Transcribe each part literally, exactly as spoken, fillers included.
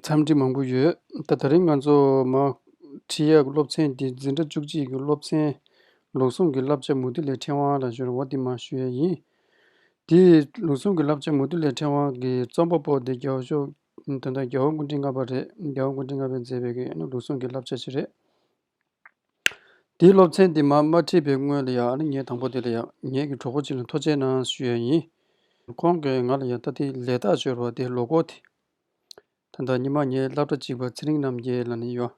འཚམས་འདྲི་མང་པོ་ཡོད། ད་དེ་རིང་ང་ཚོ་མ་ཁྲིད་ཡག་གི་སློབ་ཚན་འདི་འཛིན་གྲྭ་བཅུ་གཅིག་གི་སློབ་ཚན། ལུགས་ཟུང་གི་བསླབ་བྱ་མུ་ཏིག་ལས་ཕྲེང་བ་ལ་ཞུ་རོགས་འདི་མ་ཞུ་ཡ་ཡིན། དེའི་ལུགས་ཟུང་གི་བསླབ་བྱ་མུ་ཏིག་ལས་ཕྲེང་བ་གི་རྩོམ་པ་པོ་དེ་རྒྱལ་བ་ཤོག་ད་ལྟ་རྒྱལ་བ་སྐུ་ཕྲེང་ལྔ་པ་རེད། རྒྱལ་བ་སྐུ་ཕྲེང་ལྔ་པས་མཛད་པའི་གི་ལུགས་ཟུང་གི་བསླབ་བྱ་ཞིག་རེད། དེའི་སློབ་ཚན་འདི་མ་མ་ཁྲིད་པའི་སྔོན་ལ་ཡང་ཨ་ནི་ངས་དང་པོ་དེ་ལ་ཡང་ངེད་ཀྱི་གྲོགས་པོ་གཅིག་ལ་ཐུགས་རྗེ་གནང་ཞུ་ཡ་ཡིན། ཁོང་གིས་ང་ལ་ཡང་ད་ལྟའི་ལས་རྟགས་འབྱོར་བ་དེ་ལོ་འཁོར་དེ། ད་ལྟ་སྔོན་མ་ངའི་སློབ་གྲྭ་གཅིག་པ་ཚེ་རིང་རྣམ་རྒྱལ་ལབ་ནས་ཡོད།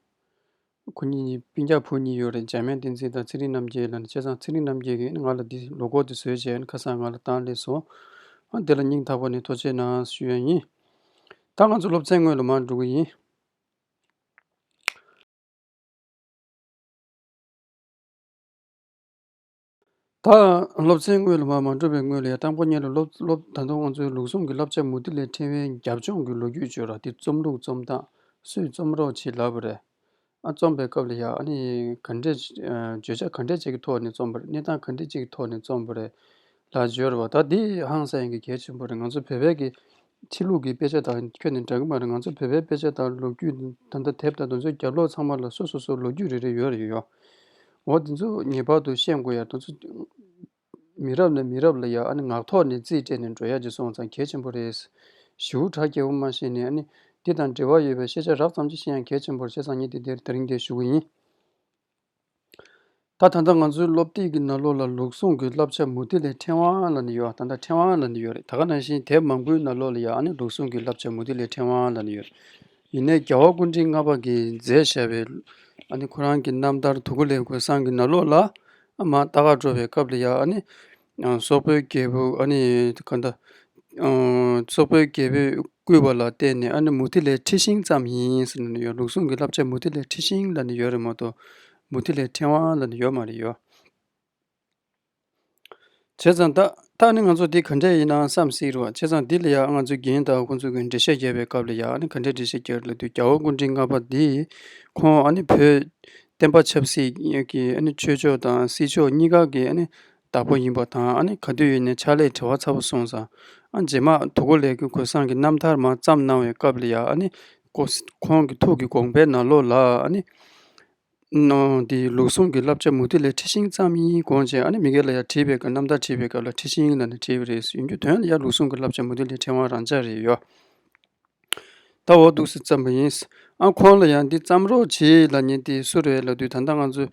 ཁོ་གཉིས་སྤུན་ཀྱག་བུ་གཉིས་ཡོད་རེད། འཇམ་དབྱངས་བསྟན་འཛིན་དང་ཚེ་རིང་རྣམ་རྒྱལ་ལབ་ནས། བྱས་ཙང་ཚེ་རིང་རྣམ་རྒྱལ་གྱིས་ང་ལ་འདི་ལོ་འཁོར་དེ་བཟོས་བྱས་ཁ་སང་ང་ལ་བཏང་སླེབས་སོང་། ཨ་དེ་ལ་སྙིང་ཐག་པ་ནས་ཐུགས་རྗེ་གནང་ཞུ་ཡ་ཡིན། ད་ང་ཚོ་སློབ་ཚན་སྔོན་ལ་མར་འགྲོ་གི་ཡིན། ད་སློབ་ཚན་སྔོན་ལ་མར་མ་འགྲོ་བའི་སྔོན་ལ་ཡང་དང་པོ་ཉིད་ལ་སློབ་སློབ་ད་དུང་ང་ཚོའི་ལུགས་ཟུང་གི་བསླབ་བྱ་མུ་ཏིག་ལས་ཕྲེང་བའི་རྒྱབ་ལྗོངས་ཀྱི་ལོ་རྒྱུས་བརྗོད་ར་དེ་རྩོམ་ལུགས་རྩོམ་སྟངས་སུས་རྩོམ་རོགས་བྱེད་ལབ་པ་རེད། ཨ་རྩོམ་པའི་སྐབས་ལ་ཡང་ཨ་ནི་ག་འདྲས་ཨ་བརྗོད་བྱ་ག་འདྲས་ཅིག་གི་ཐོག་ནས་རྩོམ་པ་རེད། གནས་སྟངས་ག་འདྲས་ཅིག་གི་ཐོག་ནས་རྩོམ་པ་རེད་ལ་བརྗོད་ར་བ། ད་འདི་ཧང་སང་གི་གལ་ཆེན་པོ་རེད། ང་ཚོ་བོད་པའི་གི་ཕྱི་ལུགས་ཀྱི་དཔེ་ཆ་དང་ཁྱོན་ནས་འདྲ་གི་མ་རེད། ང་ཚོ་བོད་པའི་དཔེ་ཆ་དང་ལོ་རྒྱུས་ད་ལྟ་དེབ་དང་དེ་ཚོའི་རྒྱབ་ལོགས་ཚང་མ་ལ་སོ་སོ་སོ་ལོ་རྒྱུས་རེ་རེ་ཡོད་རེད་ཡོད། འོ་དེ་ཚོ་ངེས་པར་དུ་ཤེས་དགོས་ཡ། དེ་ཚོ་མི་རབས་ནས་མི་རབས་ལ་ཡ་ཨ་ནི་ངག་ཐོག་ནས་རྩིས་སྤྲད་ནས་འགྲོ་ཡ་ཅིག་སོང་ཙང་གལ་ཆེན་པོ་རེད། ཞེ་པོ་གྲ་རྒྱས་པོ་མ་ཤེས་ནས་ཨ་ནི་འདི་དང་འབྲེལ་བ་ཡོད་པའི་ཤེས་བྱ་རགས་ཙམ་ཅིག་ཤེས་ཡ་གལ་ཆེན་པོ་རེད། བྱས་ཙང་ངས་འདི་འདིར་དེ་རིང་འདིར་ཞུ་གི་ཡིན། ད་ད་ལྟ་ང་ཚོའི་སློབ་དེབ་ཀྱི་ནང་ལོགས་ལ་ལུགས་ཟུང་གི་བསླབ་བྱ་མུ་ཏིག་ལས་ཕྲེང་བ་ལབ་ནས་ཡོད། ད་ལྟ་ཕྲེང་བ་ལབ་ནས་ཡོད་རེད། ད་ག་ནང་བཞིན་དེབ་མང་པོའི་ནང་ལོགས་ལ་ཡང་ཨ་ནི་ལུགས་ཟུང་གི་བསླབ་བྱ་མུ་ཏིག་ལས་ཕྲེང་བ་ལབ་ནས་ཡོད་རེད། ཡིན་ནའི་རྒྱལ་བ་སྐུ་ཕྲེང་ལྔ་པ་གིས་མཛད་བཞག་པའི་ཨ་ནི་ཁོ་རང་གི་རྣམ་ཐར་དུ་ཁོ་ལས་ཁོ་སང་གི་ནང་ལོགས་ལ་ཨ་མ་ལྟ་ག་འགྲོ་བའི་སྐབས་ལ་ཡང་ཨ་ནི་སོག་པོའི་རྒྱལ་པོ་ཨ་ནི་ག་འདྲ། སོག་པོའི་རྒྱལ་པོས་བསྐུལ་བ་ལ་བརྟེན་ནས་ཨ་ནི་མུ་ཏིག་ལས་འཁྲི་ཤིང་བརྩམས་ཡིན་ཟེར་ནས་ཡོད། ལུགས་ཟུང་གི་བསླབ་བྱ་མུ་ཏིག་ལས་འཁྲི་ཤིང་ལབ་ནས་ཡོད་རེད་མ་གཏོགས་མུ་ཏིག་ལས་ཕྲེང་བ་ལབ་ནས་ཡོད་མ་རེད་ཡོད། བྱས་ཙང་ད་ད་ནི་ང་ཚོ་འདི་ག་འདྲས་ཡིན་ན་བསམ་སྲིད་རེད་བ། བྱས་ཙང་འདི་ལ་ཡང་ང་ཚོའི་རྒན་དང་ཁོང་ཚོ་གི་འགྲེལ་བཤད་རྒྱབ་པའི་སྐབས་ལ་ཡང་ཨ་ནི་ག་འདྲས་འགྲེལ་བཤད་རྒྱབ་ལབ་དུས་རྒྱལ་བ་སྐུ་ཕྲེང་ལྔ་པ་འདི་ཁོང་ཨ་ནི་བོད་བསྟན་པ་ཆབ་སྲིད་ཀྱི་ཨ་ནི་ཆོས་ཕྱོགས་དང་སྲིད་ཕྱོགས་གཉིས་ཀ་གི་ཨ་ནི་བདག་པོ་ཡིན་པ་དང་ཨ་ནི་ག་དུས་ཡིན་ནའི་ཕྱག་ལས་བྲེལ་བ་ཚ་པོ་སོང་ཙང་ཨ་རྗེས་མ་དུ་ཀོ་ལས་ཀྱི་གོས་བཟང་གི་རྣམ་ཐར་མར་བརྩམས་གནང་བའི་སྐབས་ལ་ཡང་ཨ་ནི་ཁོ་ཁོང་གི་ཐུགས་ཀྱི་དགོངས་པའི་ནང་ལོགས་ལ་ཨ་ནི་ནོ་དེའི་ལུགས་ཟུང་གི་བསླབ་བྱ་མུ་ཏིག་ལས་འཁྲི་ཤིང་བརྩམས་ཡིན་དགོངས་བྱས་ཨ་ནི་མི་སྒེར་ལ་ཡང་བྲིས་པའི་སྐབས་རྣམ་ཐར་བྲིས་པའི་སྐབས་ལ་འཁྲི་ཤིང་ལབ་ནས་བྲིས་པ་རེད། ཡིན་རྒྱུ་དོན་ལ་ཡང་ལུགས་ཟུང་གི་བསླབ་བྱ་མུ་ཏིག་ལས་ཕྲེང་བ་རང་འཇགས་རེད་ཡོད། ད་འོ་འདུག་སེ་བརྩམས་པ་ཡིན། ཨ་ཁོང་ལ་ཡང་འདི་བརྩམས་རོགས་བྱེད་ལབ་མཁན་དེ་སུ་རེད་ལབ་དུས་ད་ལྟ་ང་ཚོ་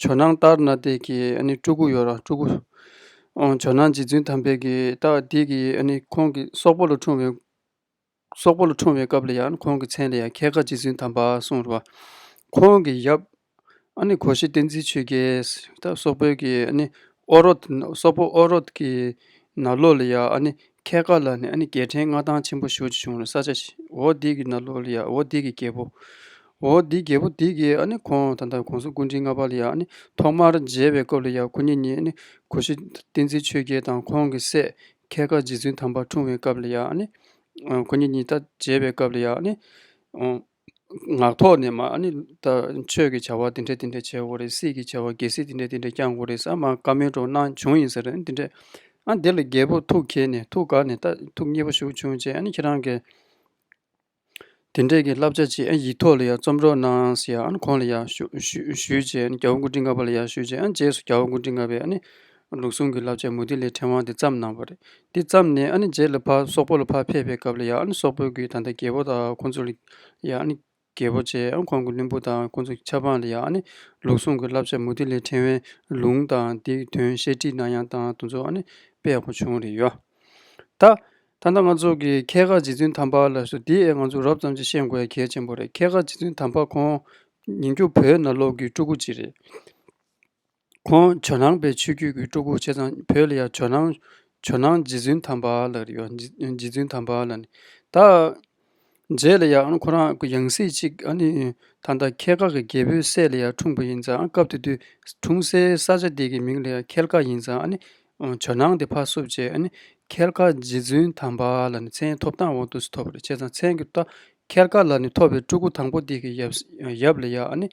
ཇོ་ནང་ལྟར་ན་དེ་གི་ཨ་ནི་སྤྲུལ་སྐུ་ཡོད་ར་སྤྲུལ་སྐུ། ཨོ་ཇོ་ནང་རྗེ་བཙུན་དམ་པའི་གི་ད་དེ་གི་ཨ་ནི་ཁོང་གི་སོག་པོ་ལ་འཁྲུངས་པའི་སོག་པོ་ལ་འཁྲུངས་པའི་སྐབས་ལ་ཡང་ཁོང་གི་མཚན་ལ་ཡང་ཁྱད་མཁས་རྗེ་བཙུན་དམ་པ་གསུངས་ར་བ། ཁོང་གི་ཡབ། ཨ་ནི་གོ་ཤྲི་བསྟན་འཛིན་ཆོས་རྒྱལ། ད་སོག་པོའི་གི་ཨ་ནི་ཨོ་རོད། སོག་པོ་ཨོ་རོད་ཀྱི་ནང་ལོགས་ལ་ཡ་ཨ་ནི་ཁལ་ཀ་ལ་ནི་ཨ་ནི་རྒྱལ་ཕྲན་མངའ་ཐང་ཆེན་པོ་ཞེ་པོ་ཅིག་བྱུང་རེད། ས་ཆ་ཞིག་འོ་འདི་གི་ནང་ལོགས་ལ་ཡ་འོ་འདི་གི་རྒྱལ་པོ། འོ་འདི་རྒྱལ་པོ་འདི་གི་ཨ་ནི་ཁོང་ད་ལྟ་གོང་ས་སྐུ་ཕྲེང་ལྔ་པ་ལ་ཡ་ཨ་ནི་ཐོག་མར་མཇལ་བའི་སྐབས་ལ་ཡ་ཁོ་གཉིས་གཉིས་ཨ་ནི་གོ་ཤྲི་བསྟན་འཛིན་ཆོས་རྒྱལ་དང་ཁོང་གི་སྲས་ཁལ་ཀ་རྗེ་བཙུན་དམ་པ་འཁྲུངས་པའི་སྐབས་ལ་ཡ་ཨ་ནི་ཁོ་གཉིས་གཉིས་ད་མཇལ་བའི་སྐབས་ལ་ཡ་ཨ་ནི། ངག་ཐོག་ནས་མ་ཨ་ནི་ད་ཆོས་ཀྱི་བྱ་བ་དེ་འདྲ་དེ་འདྲ་བྱེད་དགོས་རེད། སྲིད་ཀྱི་བྱ་བ་རྒྱལ་སྲིད་དེ་འདྲ་དེ་འདྲ་བསྐྱང་དགོས་རེད་ཟེར་མ་བཀའ་མོལ་འདྲ་པོ་གནང་བྱུང་ཡིན་ས་རེད། དེ་འདྲ་ཨ་དེ་ལ་རྒྱལ་པོ་ཐུགས་དགྱེས་ནས་ཐུགས་དགའ་ནས་ད་ཐུགས་མཉེས་པོ་ཞེ་པོ་བྱུང་བྱས་ཨ་ནི་ཁྱེད་རང་གིས་དེ་འདྲས་ཀྱི་བསླབ་བྱ་ཅིག་ཨ་ཡིག་ཐོག་ལ་ཡང་རྩོམ་རོགས་གནང་ཟེར་ཡ་ཨ་ནི་ཁོང་ལ་ཡང་ཞུ་ཞུ་ཞུས་བྱས་ཨ་ནི་རྒྱལ་བ་སྐུ་ཕྲེང་ལྔ་པ་ལ་ཡང་ཞུས་བྱས་ཨ་ནི་རྗེས་སུ་རྒྱལ་བ་སྐུ་ཕྲེང་ལྔ་པས་ཨ་ནི་ལུགས་ཟུང་གི་བསླབ་བྱ་མུ་ཏིག་ལས་ཕྲེང་བ་འདི་བརྩམས་གནང་བ་རེད། འདི་བརྩམས་ནས་ཨ་ནི་རྗེས་ལ་ཕར་སོག་པོ་ལ་ཕར་ཕེབས་པའི་སྐབས་ལ་ཡང་ཨ་ནི་སོག་པོའི་གི་ད་ལྟ་རྒྱལ་པོ་དང་ཁོང་ཚོ་ལ་ཡང་ཨ་ནི་རྒྱལ་པོ་བྱས་ཨ་ཁོང་གི་བློན་པོ་དང་ཁོང་ཚོ་གི་ཆབ་འབངས་ལ་ཡང་ཨ་ནི་ལུགས་ཟུང་གི་བསླབ་བྱ་མུ་ཏིག་ལས་ཕྲེང་བའི་ལུང་དང་དེའི་དོན་བཤད་ཁྲིད་གནང་ཡག་དང་དེ་ཚོ་ཨ་ནི་དཔེ་ཡག་པོ་བྱུང་བ་རེད་ཡོད། ད་ད་ལྟ་ང་ཚོ་གི་ཁལ་ཀ་རྗེ་བཙུན་དམ་པ་ལ་སོགས་དེ་ཨེ་ང་ཚོ་རོབ་ཙམ་ཅིག་ཤེས་དགོས་ཡ་གལ་ཆེན་པོ་རེད། ཁལ་ཀ་རྗེ་བཙུན་དམ་པ་ཁོང་ཉིན་རྒྱུན་བོད་ནང་ལོགས་ཀྱི་སྤྲུལ་སྐུ་ཅིག་རེད། ཁོང་ཇོ་ནང་པའི་ཆོས་བརྒྱུད་ཀྱི་སྤྲུལ་སྐུ་བྱས་ཙང་བོད་ལ་ཡང་ཇོ་ནང་ཇོ་ནང་རྗེ་བཙུན་དམ་པ་ལབ་ཀྱི་ཡོད། རྗེ་རྗེ་བཙུན་དམ་པ་ལབ་ནས་ད་རྗེས་ལ་ཡང་ཁོ་རང་གི་ཡང་སྲིད་ཅིག་ཨ་ནི་ད་ལྟ་ཁལ་ཀ་གི་རྒྱལ་པོའི་སྲས་ལ་ཡང་འཁྲུངས་པ་ཡིན་ཙང་སྐབས་དེ་དུས་འཁྲུངས་སའི་ས་ཆ་དེ་གི་མིང་ལ་ཡང་ཁལ་ཀ་ཡིན་ཙང་ཨ་ནི་ཇོ་ནང་དེ་ཕར་བསུབས་བྱས་ཨ་ནི་ཁལ་ཀ་རྗེ་བཙུན་དམ་པ་ལབ་ནས་མཚན་ཐོབ་སྟངས་འོ་འདུག་སེ་ཐོབ་པ་རེད། བྱས་ཙང་མཚན་གྱི་ད། ཁལ་ཀ་ལ་ནི་ཐོབ་པའི་སྤྲུལ་སྐུ་དང་པོ་དེ་གི་ཡབ་ཡབ་ལ་ཡ་ཨ་ནི་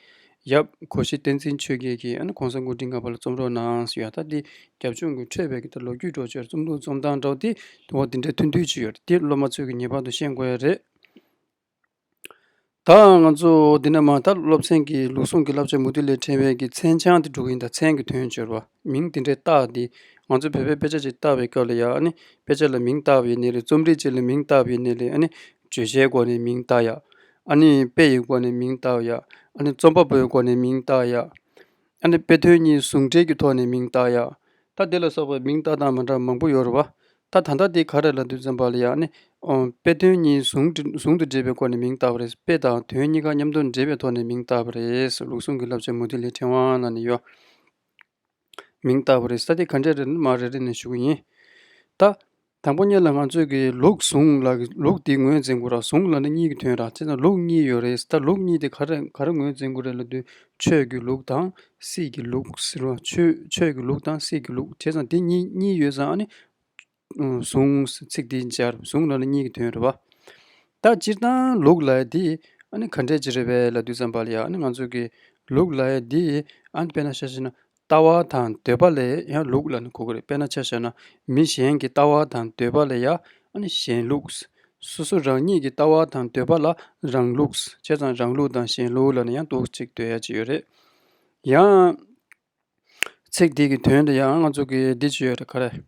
ཡབ་གོ་ཤྲི་བསྟན་འཛིན་ཆོས་རྒྱལ་གྱིས་ཨ་ནི་གོང་ས་སྐུ་ཕྲེང་ལྔ་པ་ལ་རྩོམ་རོགས་གནང་ཟེར་ཡ་ད་འདི་རྒྱབ་ལྗོངས་ཀྱི་འཕྲོས་པའི་གི་ད་ལོ་རྒྱུས་འགྲོ་ཆེར་རྩོམ་ལུགས་རྩོམ་སྟངས་འདྲ་བོ་དེ་འོ་དེ་འདྲའི་མཐུན་སྡོད་ཅིག་ཡོད་རེད། དེ་སློབ་མ་ཚོས་ཀྱི་ངེས་པར་དུ་ཤེས་དགོས་ཡ་རེད། ད་ང་ཚོ་འདི་ནས་མར་ད་སློབ་ཚན་གྱི་ལུགས་ཟུང་གི་བསླབ་བྱ་མུ་ཏིག་ལས་ཕྲེང་བའི་གི་མཚན་བྱང་དེ་འགྲོ་གི་ཡིན། ད་མཚན་གྱི་དོན་སྦྱོར་བ། མིང་དེ་འདྲའི་བཏགས་ཏེ། ང་ཚོ་བོད་པའི་དཔེ་ཆ་ཅིག་བལྟ་བའི་སྐབས་ལ་ཡ་ཨ་ནི་དཔེ་ཆ་ལ་མིང་བཏགས་པ་ཡིན་ནའི་རེད། རྩོམ་རིག་ཅིག་ལ་མིང་བཏགས་པ་ཡིན་ནའི་རེད། ཨ་ནི་བརྗོད་བྱའི་སྒོ་ནས་མིང་བཏགས་ཡ། ཨ་ནི་དཔེ་ཡི་སྒོ་ནས་མིང་བཏགས་ཡ། ཨ་ནི་རྩོམ་པ་པོའི་སྒོ་ནས་མིང་བཏགས་ཡ། ཨ་ནི་དཔེ་དོན་གཉིས་ཟུང་འབྲེལ་གྱི་ཐོག་ནས་མིང་བཏགས་ཡ། ད་དེ་ལ་སོགས་པའི་མིང་བཏགས་སྟངས་མི་འདྲ་བ་མང་པོ་ཡོད་རེད་བ། ད་ད་ལྟ་དེ་ག་རེ་ལབ་དུས་ཙམ་པ་ལ་ཡ་ཨ་ནི་ཨོ། དཔེ་དོན་གཉིས་ཟུང་འབྲེལ་ཟུང་དུ་འབྲེལ་བའི་སྒོ་ནས་མིང་བཏགས་པ་རེད། དཔེ་དང་དོན་གཉིས་ཀ་མཉམ་དུ་འབྲེལ་བའི་ཐོག་ནས་མིང་བཏགས་པ་རེད། ལུགས་ཟུང་གི་བསླབ་བྱ་མུ་ཏིག་ལས་ཕྲེང་བ་ལབ་ནས་ཡོད། མིང་བཏགས་པ་རེད། ས་དེ་ག་འདྲས་རེད་མ་རེ་རེ་ནས་ཞུ་གི་ཡིན། ད། དང་པོ་ཉིད་ལ་ང་ཚོས་ཀྱི་ལུགས་ཟུང་ལ་ལུགས་དེ་ངོས་འཛིན་དགོས་ར། ཟུང་ལབ་ན་གཉིས་ཀྱི་དོན་ར། བྱས་ཙང་ལུགས་གཉིས་ཡོད་རེད། ད་ལུགས་གཉིས་དེ་ག་རེ་ག་རེ་ངོས་འཛིན་དགོས་རེད་ལབ་དུས་ཆོས་ཀྱི་ལུགས་དང་སྲིད་ཀྱི་ལུགས་ཟེར་བ། ཆོས་ཆོས་ཀྱི་ལུགས་དང་སྲིད་ཀྱི་ལུགས། བྱས་ཙང་དེ་གཉིས་གཉིས་ཡོད་ཙང་ཨ་ནི། ཨུ། ཟུང་ཚིག་དེ་སྦྱར། ཟུང་ལབ་ན་གཉིས་ཀྱི་དོན་རེད་བ། ད་སྤྱིར་བཏང་ལུགས་ལབ་ཡ་དེ་ཨ་ནི་ག་འདྲས་ཅིག་རེད་པས་ལབ་དུས་ཙམ་པ་ལ་ཡ་ཨ་ནི་ང་ཚོ་གི་ལུགས་ལབ་ཡ་དེ་ཨ་ནི་དཔེར་ན་ཆ་བཞག་ན་ལྟ་བ་དང་འདོད་པ་ལ་ཡང་ལུགས་ལབ་ན་གོ་གི་རེད། དཔེར་ན་ཆ་བཞག་ན་མི་གཞན་གྱི་ལྟ་བ་དང་འདོད་པ་ལ་ཡ་ཨ་ནི་གཞན་ལུགས། སོ་སོ་རང་ཉིད་ཀྱི་ལྟ་བ་དང་འདོད་པ་ལ་རང་ལུགས། བྱས་ཙང་རང་ལུགས་དང་གཞན་ལུགས་ལབ་ན་ཡང་ཏོག་ཙམ་འདོད་ཡ་ཅིག་ཡོད་རེད། ཡང་ཚིག་འདི་གི་དོན་དུ་ཡང་ང་ཚོ་གི་འདི་ཅིག་ཡོད་རེད། ག་རེ།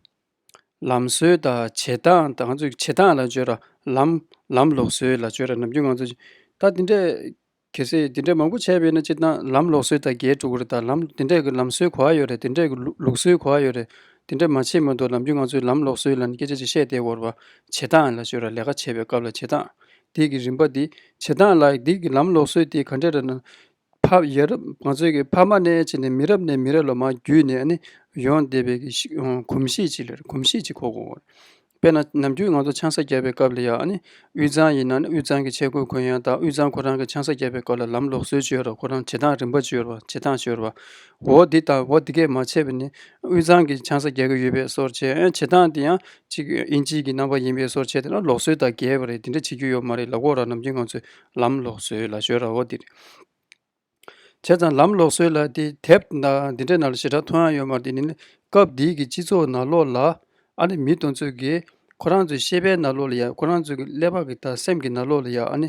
ལམ་སྲོལ་དང་བྱེད་སྟངས་དང་། ང་ཚོས་བྱེད་སྟངས་ལ་བརྗོད་ར། ལམ་ལམ་ལུགས་སྲོལ་ལ་བརྗོད་ར། ནམ་རྒྱུན་ང་ཚོས་ད་འདི་འདྲས་གལ་སྲིད་འདི་འདྲས་མང་པོ་བྱས་པ་ཡིན་ན་སྤྱིར་བཏང་ལམ་ལུགས་སྲོལ་དང་འགལ་འགྲོ་གི་རེད། ད་ལམ་འདི་འདྲས་ཀྱི་ལམ་སྲོལ་གོ་བ་ཡོད་རེད། འདི་འདྲས་ཀྱི་ལུགས་ལུགས་སྲོལ་གོ་བ་ཡོད་རེད། འདི་འདྲས་མ་བྱེད་མ་གཏོགས་ནམ་རྒྱུན་ང་ཚོས་ལམ་ལུགས་སྲོལ་ལབ་ནས་སྐད་ཆ་ཅིག་བཤད་བསྡད་ཡོད་རེད་བ། བྱེད་སྟངས་ལ་བརྗོད་ར། ལས་ཀ་བྱེད་པའི་སྐབས་ལ་བྱེད་སྟངས་དེ་གི་རིམ་པ་འདི། བྱེད་སྟངས་ལ་འདི་གི་ལམ་ལུགས་སྲོལ་དེ་ག་འདྲས་རེད་ན། ཕ་ཡ་རབས་ང་ཚོའི་གི་ཕ་མ་ནས་བྱས་ནས་མི་རབས་ནས་མི་རབས་ལ་མར་བརྒྱུད་ནས་ཨ་ནི་ཡོང་བསྡད་པའི་གི་ཤི་ཨ་གོམས་གཤིས་ཅིག་ལ་གོམས་གཤིས་ཅིག་གོ་དགོས། དཔེར་ན་ནམ་རྒྱུན་ང་ཚོ་ཆང་ས་བརྒྱབ་པའི་སྐབས་ལ་ཡ་ཨ་ནི་དབུས་གཙང་ཡིན་ན་ཨ་ནི་དབུས་གཙང་གི་ཆས་གོས་གོན་ཡ་དང་། དབུས་གཙང་ཁོ་རང་གི་ཆང་ས་བརྒྱབ་པའི་སྐབས་ལ་ལམ་ལུགས་སྲོལ་ཅིག་ཡོད་རེད། ཁོ་རང་བྱེད་སྟངས་རིམ་པ་ཅིག་ཡོད་རེད་བ། བྱེད་སྟངས་ཅིག་ཡོད་རེད་བ། འོ་འདི་དང་འོ་འདི་གས་མ་བྱས་པ་ནི་དབུས་གཙང་གི་ཆང་ས་རྒྱག་གི་ཡོད་པའི་བཟོ་འདྲ་བྱས། ཨ་བྱེད་སྟངས་འདི་ཡང་གཅིག་དབྱིན་ཇི་གི་རྣམ་པ་ཡིན་པའི་བཟོ་འདྲ་བྱས། དེ་ན་ལུགས་སྲོལ་དང་འགལ་བ་རེད། འདི་འདྲ་བྱེད་རྒྱུ་ཡོད་མ་རེད་ལབ་དགོས་ར། ནམ་རྒྱུན་ང་ཚོས་ལམ་ལུགས་སྲོལ་ལབ་ཤོད་ར། འོ་འདི་རེད། བྱས་ཙང་ལམ་ལུགས་སྲོལ་ལབ་དེ་དེབ་དང་འདི་འདྲའི་ནང་ལ་ཞེ་དྲག་མཐོང་ཡ་ཡོད་མ་རེད། དེ་ནི་སྐབས་དེའི་གི་སྤྱི་ཚོགས་ནང་ལོགས་ལ་ཨ་ནི་མི་དེ་ཚོས་གི་ཁོ་རང་ཚོའི་ཤེས་པའི་ནང་ལོགས་ལ་ཡ། ཁོ་རང་ཚོའི་གི་ཀླད་པ་གི་དང་སེམས་ཀྱི་ནང་ལོགས་ལ་ཡ་ཨ་ནི་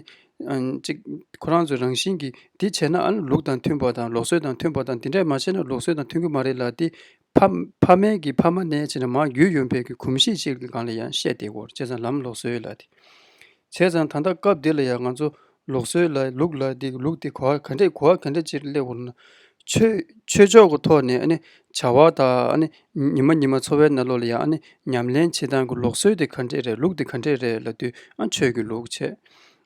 ཨ་ཅིག་ཁོ་རང་ཚོའི་རང་བཞིན་གྱིས་འདི་བྱས་ན་ཨ་ནི་ལུགས་དང་མཐུན་པ་དང་ལུགས་སྲོལ་དང་མཐུན་པ་དང་། འདི་འདྲས་མ་བྱས་ན་ལུགས་སྲོལ་དང་མཐུན་གི་མ་རེད་ལབ་དེ་ཕ་ཕ་མེས་ཀྱི་ཕ་མ་ནས་བྱས་ནས་མར་བརྒྱུད་ཡོང་པའི་གི་གོམས་གཤིས་ཅིག་གི་སྒང་ལ་ཡང་བཤད་བསྡད་ཡོད་རེད། བྱས་ཙང་ལམ་ལུགས་སྲོལ་ལབ་དེ། བྱས་ཙང་ད་ལྟ་སྐབས་འདི་ལ་ཡང་ང་ཚོ་ལུགས་སྲོལ་ལ་ལུགས་ལ་འདི་ལུགས་འདི་གོ་བ་ག་འདྲས་གོ་བ་ག་འདྲས་ཅིག་སླེབས་ཡོད་ན། ཆོས་ཆོས་ཕྱོགས་ཀྱི་ཐོག་ནས་ཨ་ནི་བྱ་བ་དང་ཨ་ནི་ཉི་མ་ཉི་མ་འཚོ་བའི་ནང་ལོགས་ལ་ཡང་ཨ་ནི་ཉམས་ལེན་བྱེད་སྟངས་ཀྱི་ལུགས་སྲོལ་དེ་ག་འདྲས་རེད། ལུགས་དེ་ག་འདྲས་རེད་ལབ་དུས་ཨ་ཆོས་ཀྱི་ལུགས་བྱས།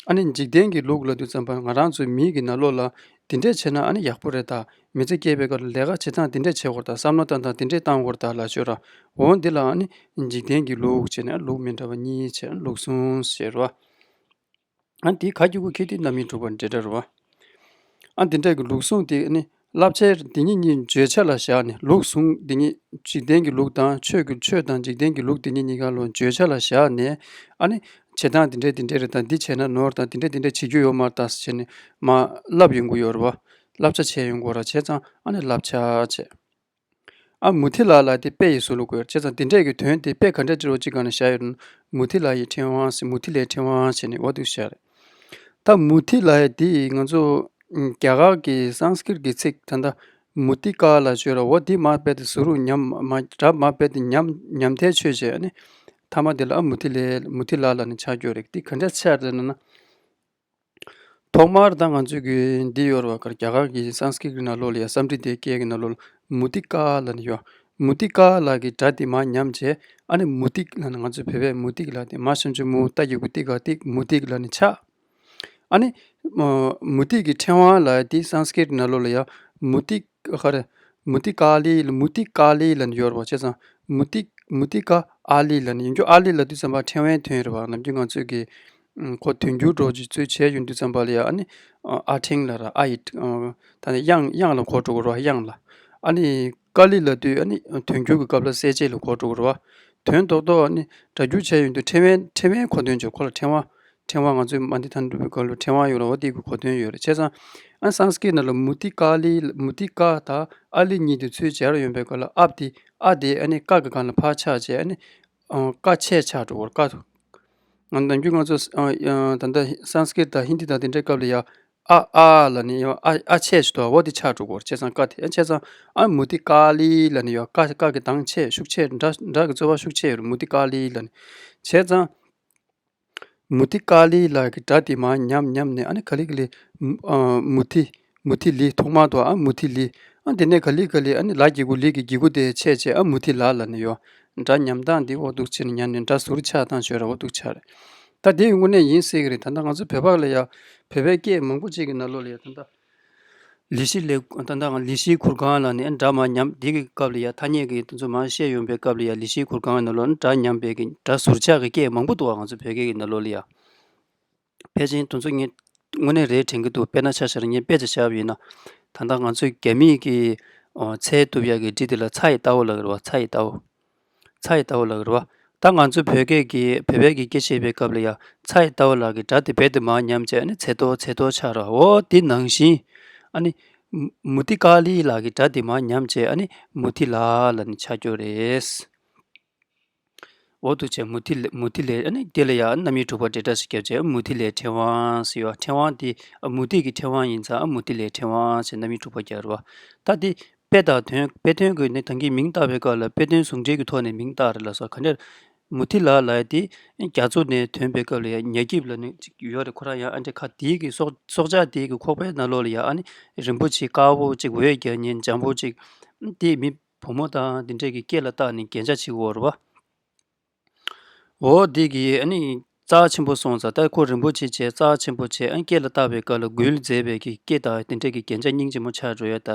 ཨ་ནི་འཇིག་རྟེན་གྱི་ལུགས་ལབ་དུས་ཙམ་པ་ང་རང་ཚོའི་མི་གི་ནང་ལོགས་ལ་འདི་འདྲས་བྱས་ན་ཨ་ནི་ཡག་པོ་རེད་ད། མི་ཚེ་སྐྱེལ་བའི་སྐབས་ལ་ལས་ཀ་བྱེད་སྟངས་འདི་འདྲས་བྱེད་དགོས་རེད་ད། བསམ་བློ་བཏང་སྟངས་འདི་འདྲས་བཏང་དགོས་རེད་ད་ལབ་ཤོད་ར། འོ་འདི་ལ་ཨ་ནི་འཇིག་རྟེན་གྱི་ལུགས་བྱས་ནས་ལུགས་མི་འདྲ་བ་གཉིས་བྱས་ལུགས་ཟུང་ཟེར་བ། ཨ་འདི་ག་གི་གུ་ཁྱེར་དུས་རྣམ་སྨིན་གྲུབ་པ་འདྲེ་འདྲ་རུ་བ། ཨ་འདི་འདྲ་གི་ལུགས་ཟུང་དེ་ནི་བསླབ་བྱའི་འདི་ཉིད་གཉིས་བརྗོད་བྱ་ལ་བཞག་ནས། ལུགས་ཟུང་འདི་ཉིད་འཇིག་རྟེན་གྱི་ལུགས་དང་ཆོས་ཀྱི་ཆོས་དང་འཇིག་རྟེན་གྱི་ལུགས་འདི་ཉིད་གཉིས་ཀ་ལ་བརྗོད་བྱ་ལ་བཞག་ནས། ཨ་ནི་བྱེད་སྟངས་འདི་འདྲ་འདི་འདྲ་རེད་དང་། འདི་བྱས་ན་ནོར་དང་། འདི་འདྲ་འདི་འདྲ་བྱེད་རྒྱུ་ཡོད་མ་རེད་ད་ཟེར་བྱས་ནས་མར་བསླབ་ཡོང་གི་ཡོད་རེད་བ། བསླབ་བྱ་བྱས་ཡོང་གི་ཡོད་རེད། བྱས་ཙང་ཨ་ནི་བསླབ་བྱ་བྱས། ཨ་མུ་ཏིག་ལ་ལ་དེ་དཔེ་ཡི་ཟུར་ལ་བཀོད། བྱས་ཙང་དེ་འདྲས་ཀྱི་དོན་དེ་དཔེ་ག་འདྲས་ཅིག་རོ་གཅིག་སྒང་ནས་བཞག་ཡོད་ན། མུ་ཏིག་ལ་ཡི་ཕྲེང་བ་ཟེར། མུ་ཏིག་ལའི་ཕྲེང་བ་བྱས་ནས་འོ་འདུག་བཞག་རེད། ད་མུ་ཏིག་ལ་ཡི་དེ་ང་ཚོ་རྒྱ་གར་གྱི་སཾ་སྐྲྀཏ་གི་ཚིག་ད་ལྟ་མུ་ཏི་ཀ་ལ་བརྗོད་ར། འོ་དེ་མར་དཔེ་དེ་ཟུར་རུ་ཉམས་མ་སྒྲ་མར་དཔེ་དེ་ཉམས་ཉམས་ཐལ་ཆོས་བྱས་ནས། མཐའ་མ་དེ་ལ་ཨ་མུ་ཏིག་ལ་མུ་ཏིག་ལ་ལ་ནི་ཆགས་རྒྱུ་རེད། དེ་ག་འདྲས་ཆགས་རེད་ན་ན། ཐོག་མར་ད་ང་ཚོས་ཀྱི་འདི་ཡོད་རེད་བ། གར་རྒྱ་གར་གྱི་སཾ་སྐྲྀཏ་གི་ནང་ལོགས་ལ་ཡ་སཾ་སྐྲྀ་ཏའི་སྐད་ཀྱི་ནང་ལོགས་ལ་མུ་ཏི་ཀ་ལབ་ནས་ཡོད། མུ་ཏི་ཀ་ལབ་ཀྱི་སྒྲ་དེ་མར་ཉམས་བྱས། ཨ་ནི་མུ་ཏིག་ལབ་ནས་ང་ཚོས་བོད་པས་མུ་ཏིག་ལབ་དེ་མ་ཤམ་ཆུ་མུ་ཏ་གི་གུ་ཏི་ག་ཏིག་མུ་ཏིག་ལབ་ནས་ཆགས། ཨ་ནི་མུ་ཏིག་གི་ཕྲེང་བ་ལབ་དེ་སཾ་སྐྲྀཏ་ནང་ལོགས་ལ་ཡ་མུ་ཏིག་ཧ་རེ། མུ་ཏི་ཀ་ལི་ལ་མུ་ཏི་ཀ་ལི་ལབ་ནས་ཡོད་རེད་བ། བྱས་ཙང་མུ་ཏི་མུ་ཏི་ཀ་ཨ་ལི་ལབ་ནས་ཡིན་རྒྱུ། ཨ་ལི་ལབ་དུས་ཙམ་པ་ཕྲེང་བའི་དོན་རེད་བ། ནམ་རྒྱུན་ང་ཚོས་ཀྱི་ཁོ་དོན་འགྱུར་འགྲོ་ཅིག་ཚུལ་བྱས་ཡོང་དུས་ཙམ་པ་ལ་ཡ་ཨ་ནི་ཨ་ཕྲེང་ལབ་ར། ཨ་ཡི་ད་ནི་དབྱངས་དབྱངས་ལ་གོ་འགྲོ་གི་རེད་བ། དབྱངས་ལ། ཨ་ནི་ཀ་ལི་ལབ་དུས་ཨ་ནི་དོན་འགྱུར་གྱི་སྐབས་ལ་གསལ་བྱེད་ལ་གོ་འགྲོ་གི་རེད་བ། དོན་རྡོག་རྡོག་ཨ་ནི་སྒྲ་སྒྱུར་བྱས་ཡོང་དུས་ཕྲེང་བའི་ཕྲེང་བའི་གོ་དོན་བྱས། ཁོ་ལ་ཕྲེང་བ། ཕྲེང་བ་ང་ཚོས་མ་འདི་ཐང་འགྲུབ་པའི་སྐབས་ལ་ཕྲེང་བ་ཡོད་རེད་བ། དེ་གི་གོ་དོན་ཡོད་རེད། བྱས་ཙང་ཨ་སཾ་སྐྲྀཏ་ནང་ལ་མུ་ཏི་ཀ་ལི་མུ་ཏི་ཀ་དང་ཨ་ལི་གཉིས་དེ་ཚུལ་སྦྱར་ཡོང་པའི་སྐབས་ལ་ཨ་དེ་ཨ་དེ་ཨ་ནི་ཀ་གི་སྒང་ལ་ཕར་ཆགས་བྱས། ཨ་ནི་ཀ་ཆད་ཆགས་འགྲོ་གི་རེད། ཀ་ང་ནམ་རྒྱུན་ང་ཚོ་ཨ་ཨ་ད་ལྟ་སཾ་སྐྲྀཏ་དང་ཧིན་དི་དང་དེ་འདྲའི་སྐབས་ལ་ཡ་ཨ་ཨ་ལབ་ནས་ཡ་ཨ་ཨ་ཆད་ཞིག་འདུག་འོ་དེ་ཆགས་འགྲོ་གི་རེད། བྱས་ཙང་ཀ་དེ་ཨ་བྱས་ཙང་ཨ་མུ་ཏི་ཀ་ལི་ལབ་ནས་ཡ་ཀ་ཀ་གི་གདངས་ཆད་ཤུགས་ཆད་སྒྲ་སྒྲ་གི་རྩོལ་བ་ཤུགས་ཆད་ཡོད་རེད། མུ་ཏི་ཀ་ལི་ལབ་ནས་བྱས་ཙང་། མུ་ཏི་ཀ་ལི་ལབ་ཀྱི་སྒྲ་དེ་མར་ཉམས་ཉམས་ནས་ཨ་ནི་ག་ལེ་ག་ལེ་མུ་ཏི་མུ་ཏི་ལི་ཐོག་མར་དུ་ཨ་མུ་ཏི་ལི། ཨ་དེ་ནས་ག་ལེ་ག་ལེ་ཨ་ནི་ལ་གི་གུ་ལི་གི་གི་གུ་དེ་ཆད་ཆད་ཨ་མུ་ཏི་ལ་ལབ་ནས་ཡོད། སྒྲ་ཉམས་སྟངས་འདི་འོ་འདུག་བྱས་ནས་ཉམས་ནས་སྒྲ་ཟུར་ཆག་སྟངས་ཤོད་ར་འོ་འདུག་ཆགས་རེད། ད་དེ་ཡི་དངོས་གནས་ཡིན་སྲིད་ཀྱི་རེད། ད་ལྟ་ང་ཚོ་བོད་པ་ལ་ཡ་བོད་པའི་སྐད་མང་པོ་ཅིག་གི་ནང་ལོགས་ལ་ཡ་ད་ལྟ། ལི་ཤི་ལེ་ད་ལྟ་ལི་ཤིའི་གུར་ཁང་ལ་ནི་སྒྲ་མ་ཉམས་འདི་གི་སྐབས་ལ་ཡ་ཐ་སྙད་ཀྱི་དེ་ཚོ་མར་བཤད་ཡོང་པའི་སྐབས་ལ་ཡ་ལི་ཤིའི་གུར་ཁང་ནང་ལོགས་ནི་སྒྲ་ཉམས་པའི་གི་སྒྲ་ཟུར་ཆག་གི་སྐད་མང་པོ་འདུག་བ། ང་ཚོ་བོད་སྐད་ཀྱི་ནང་ལོགས་ལ་ཡ། ཕལ་ཆེར་དེ་ཚོ་ངས་དངོས་གནས་རེད་དྲན་གྱི་འདུག་དཔེར་ན་ཆ་བཞག་ངས་དཔེ་ཆ་བཞག་པ་ཡིན་ན། ད་ལྟ་ང་ཚོས་རྒྱ་མིས་ཀྱི་ཚལ་གཏུབ་ཡག་གི་འབྲི་དེ་ལ་ཚྭ་ཡི་རྟའུ་ལབ་ཀྱི་རེད་བ། ཚྭ་ཡི་རྟའུ། ཚྭ་ཡི་རྟའུ་ལབ་ཀྱི་རེད་བ། ད་ང་ཚོ་བོད་སྐད་ཀྱི་བོད་པའི་གི་སྐད་ཆ་བཤད་པའི་སྐབས་ལ་ཡ་ཚྭ་ཡི་རྟའུ་ལབ་ཀྱི་སྒྲ་དེ་རྦད་དེ་མར་ཉམས་བྱས་ཨ་ནི་ཚེ་ཏོ་ཚེ་ཏོ་ཆགས་ར། འོ་དེ་ནང་བཞིན་ཨ་ནི་མུ་ཏི་ཀ་ལི་ལབ་ཀྱི་སྒྲ་དེ་མར་ཉམས་བྱས་ཨ་ནི་མུ་ཏི་ལ་ལབ་ནས་ཆགས་ཀྱི་ཡོད་རེད། འོ་འདུག་བྱས་མུ་ཏི་ལེ་མུ་ཏི་ལེ་ཨ་ནི་དེ་ལ་ཡ་རྣམ་དབྱེ་དྲུག་པ་འབྲེལ་སྒྲ་ཞིག་བརྒྱབ་བྱས་མུ་ཏི་ལེ་ཕྲེང་བ་ཟེར་ཡོད། ཕྲེང་བ་དེ་མུ་ཏིག་གི་ཕྲེང་བ་ཡིན་ཙང་ཨ་མུ་ཏི་ལེ་ཕྲེང་བ་ཞེས་རྣམ་དབྱེ་དྲུག་པ་རྒྱག་རེད་བ། ད་དེ་དཔེ་དང་དོན་དཔེ་དོན་གྱི་ནི་ད་གིན་མིང་བཏགས་པའི་སྐབས་ལ་དཔེ་དོན་ཟུང་འབྲེལ་གྱི་ཐོག་ནས་མིང་བཏགས་རེད་ལབ་སོང་། ག་འདྲ་མུ་ཏི་ལ་ལབ་ཡ་དེ་རྒྱ་མཚོ་ནས་ཐོན་པའི་སྐབས་ལ་ཡ་ཉ་སྐྱིབས་ལབ་ནི་ཅིག་ཡོད་རེད། ཁོ་རང་ཡང་ཨ་འདྲ་ཁ་དེའི་གི་སྲོག་སྲོག་ཆགས་དེའི་གི་ཁོག་པའི་ནང་ལོགས་ལ་ཡ་ཨ་ནི་རིན་པོ་ཆེ་དཀར་པོ་ཅིག་འོད་རྒྱག་མཁན་འཇམ་པོ་ཅིག་དེ་མི་བུ་མོ་དང་དེ་འདྲས་ཀྱི་སྐེ་ལ་བཏགས་ནས་རྒྱན་ཆ་བྱེད་ཀྱི་ཡོད་རེད་བ། འོ་དེ་གི་ཨ་ནི་རྩ་ཆེན་པོ་སོང་ཙང་ད་ཁོ་རིན་པོ་ཆེ་བྱས་རྩ་ཆེན་པོ་བྱས་ཨ་སྐེ་ལ་བཏགས་པའི་སྐབས་ལ་འགུལ་མཛད་པའི་གི་སྐེ་དང་དེ་འདྲས་ཀྱི་རྒྱན་ཆ་སྙིང་རྗེ་མོ་ཆགས་འགྲོ་ཡ། ད་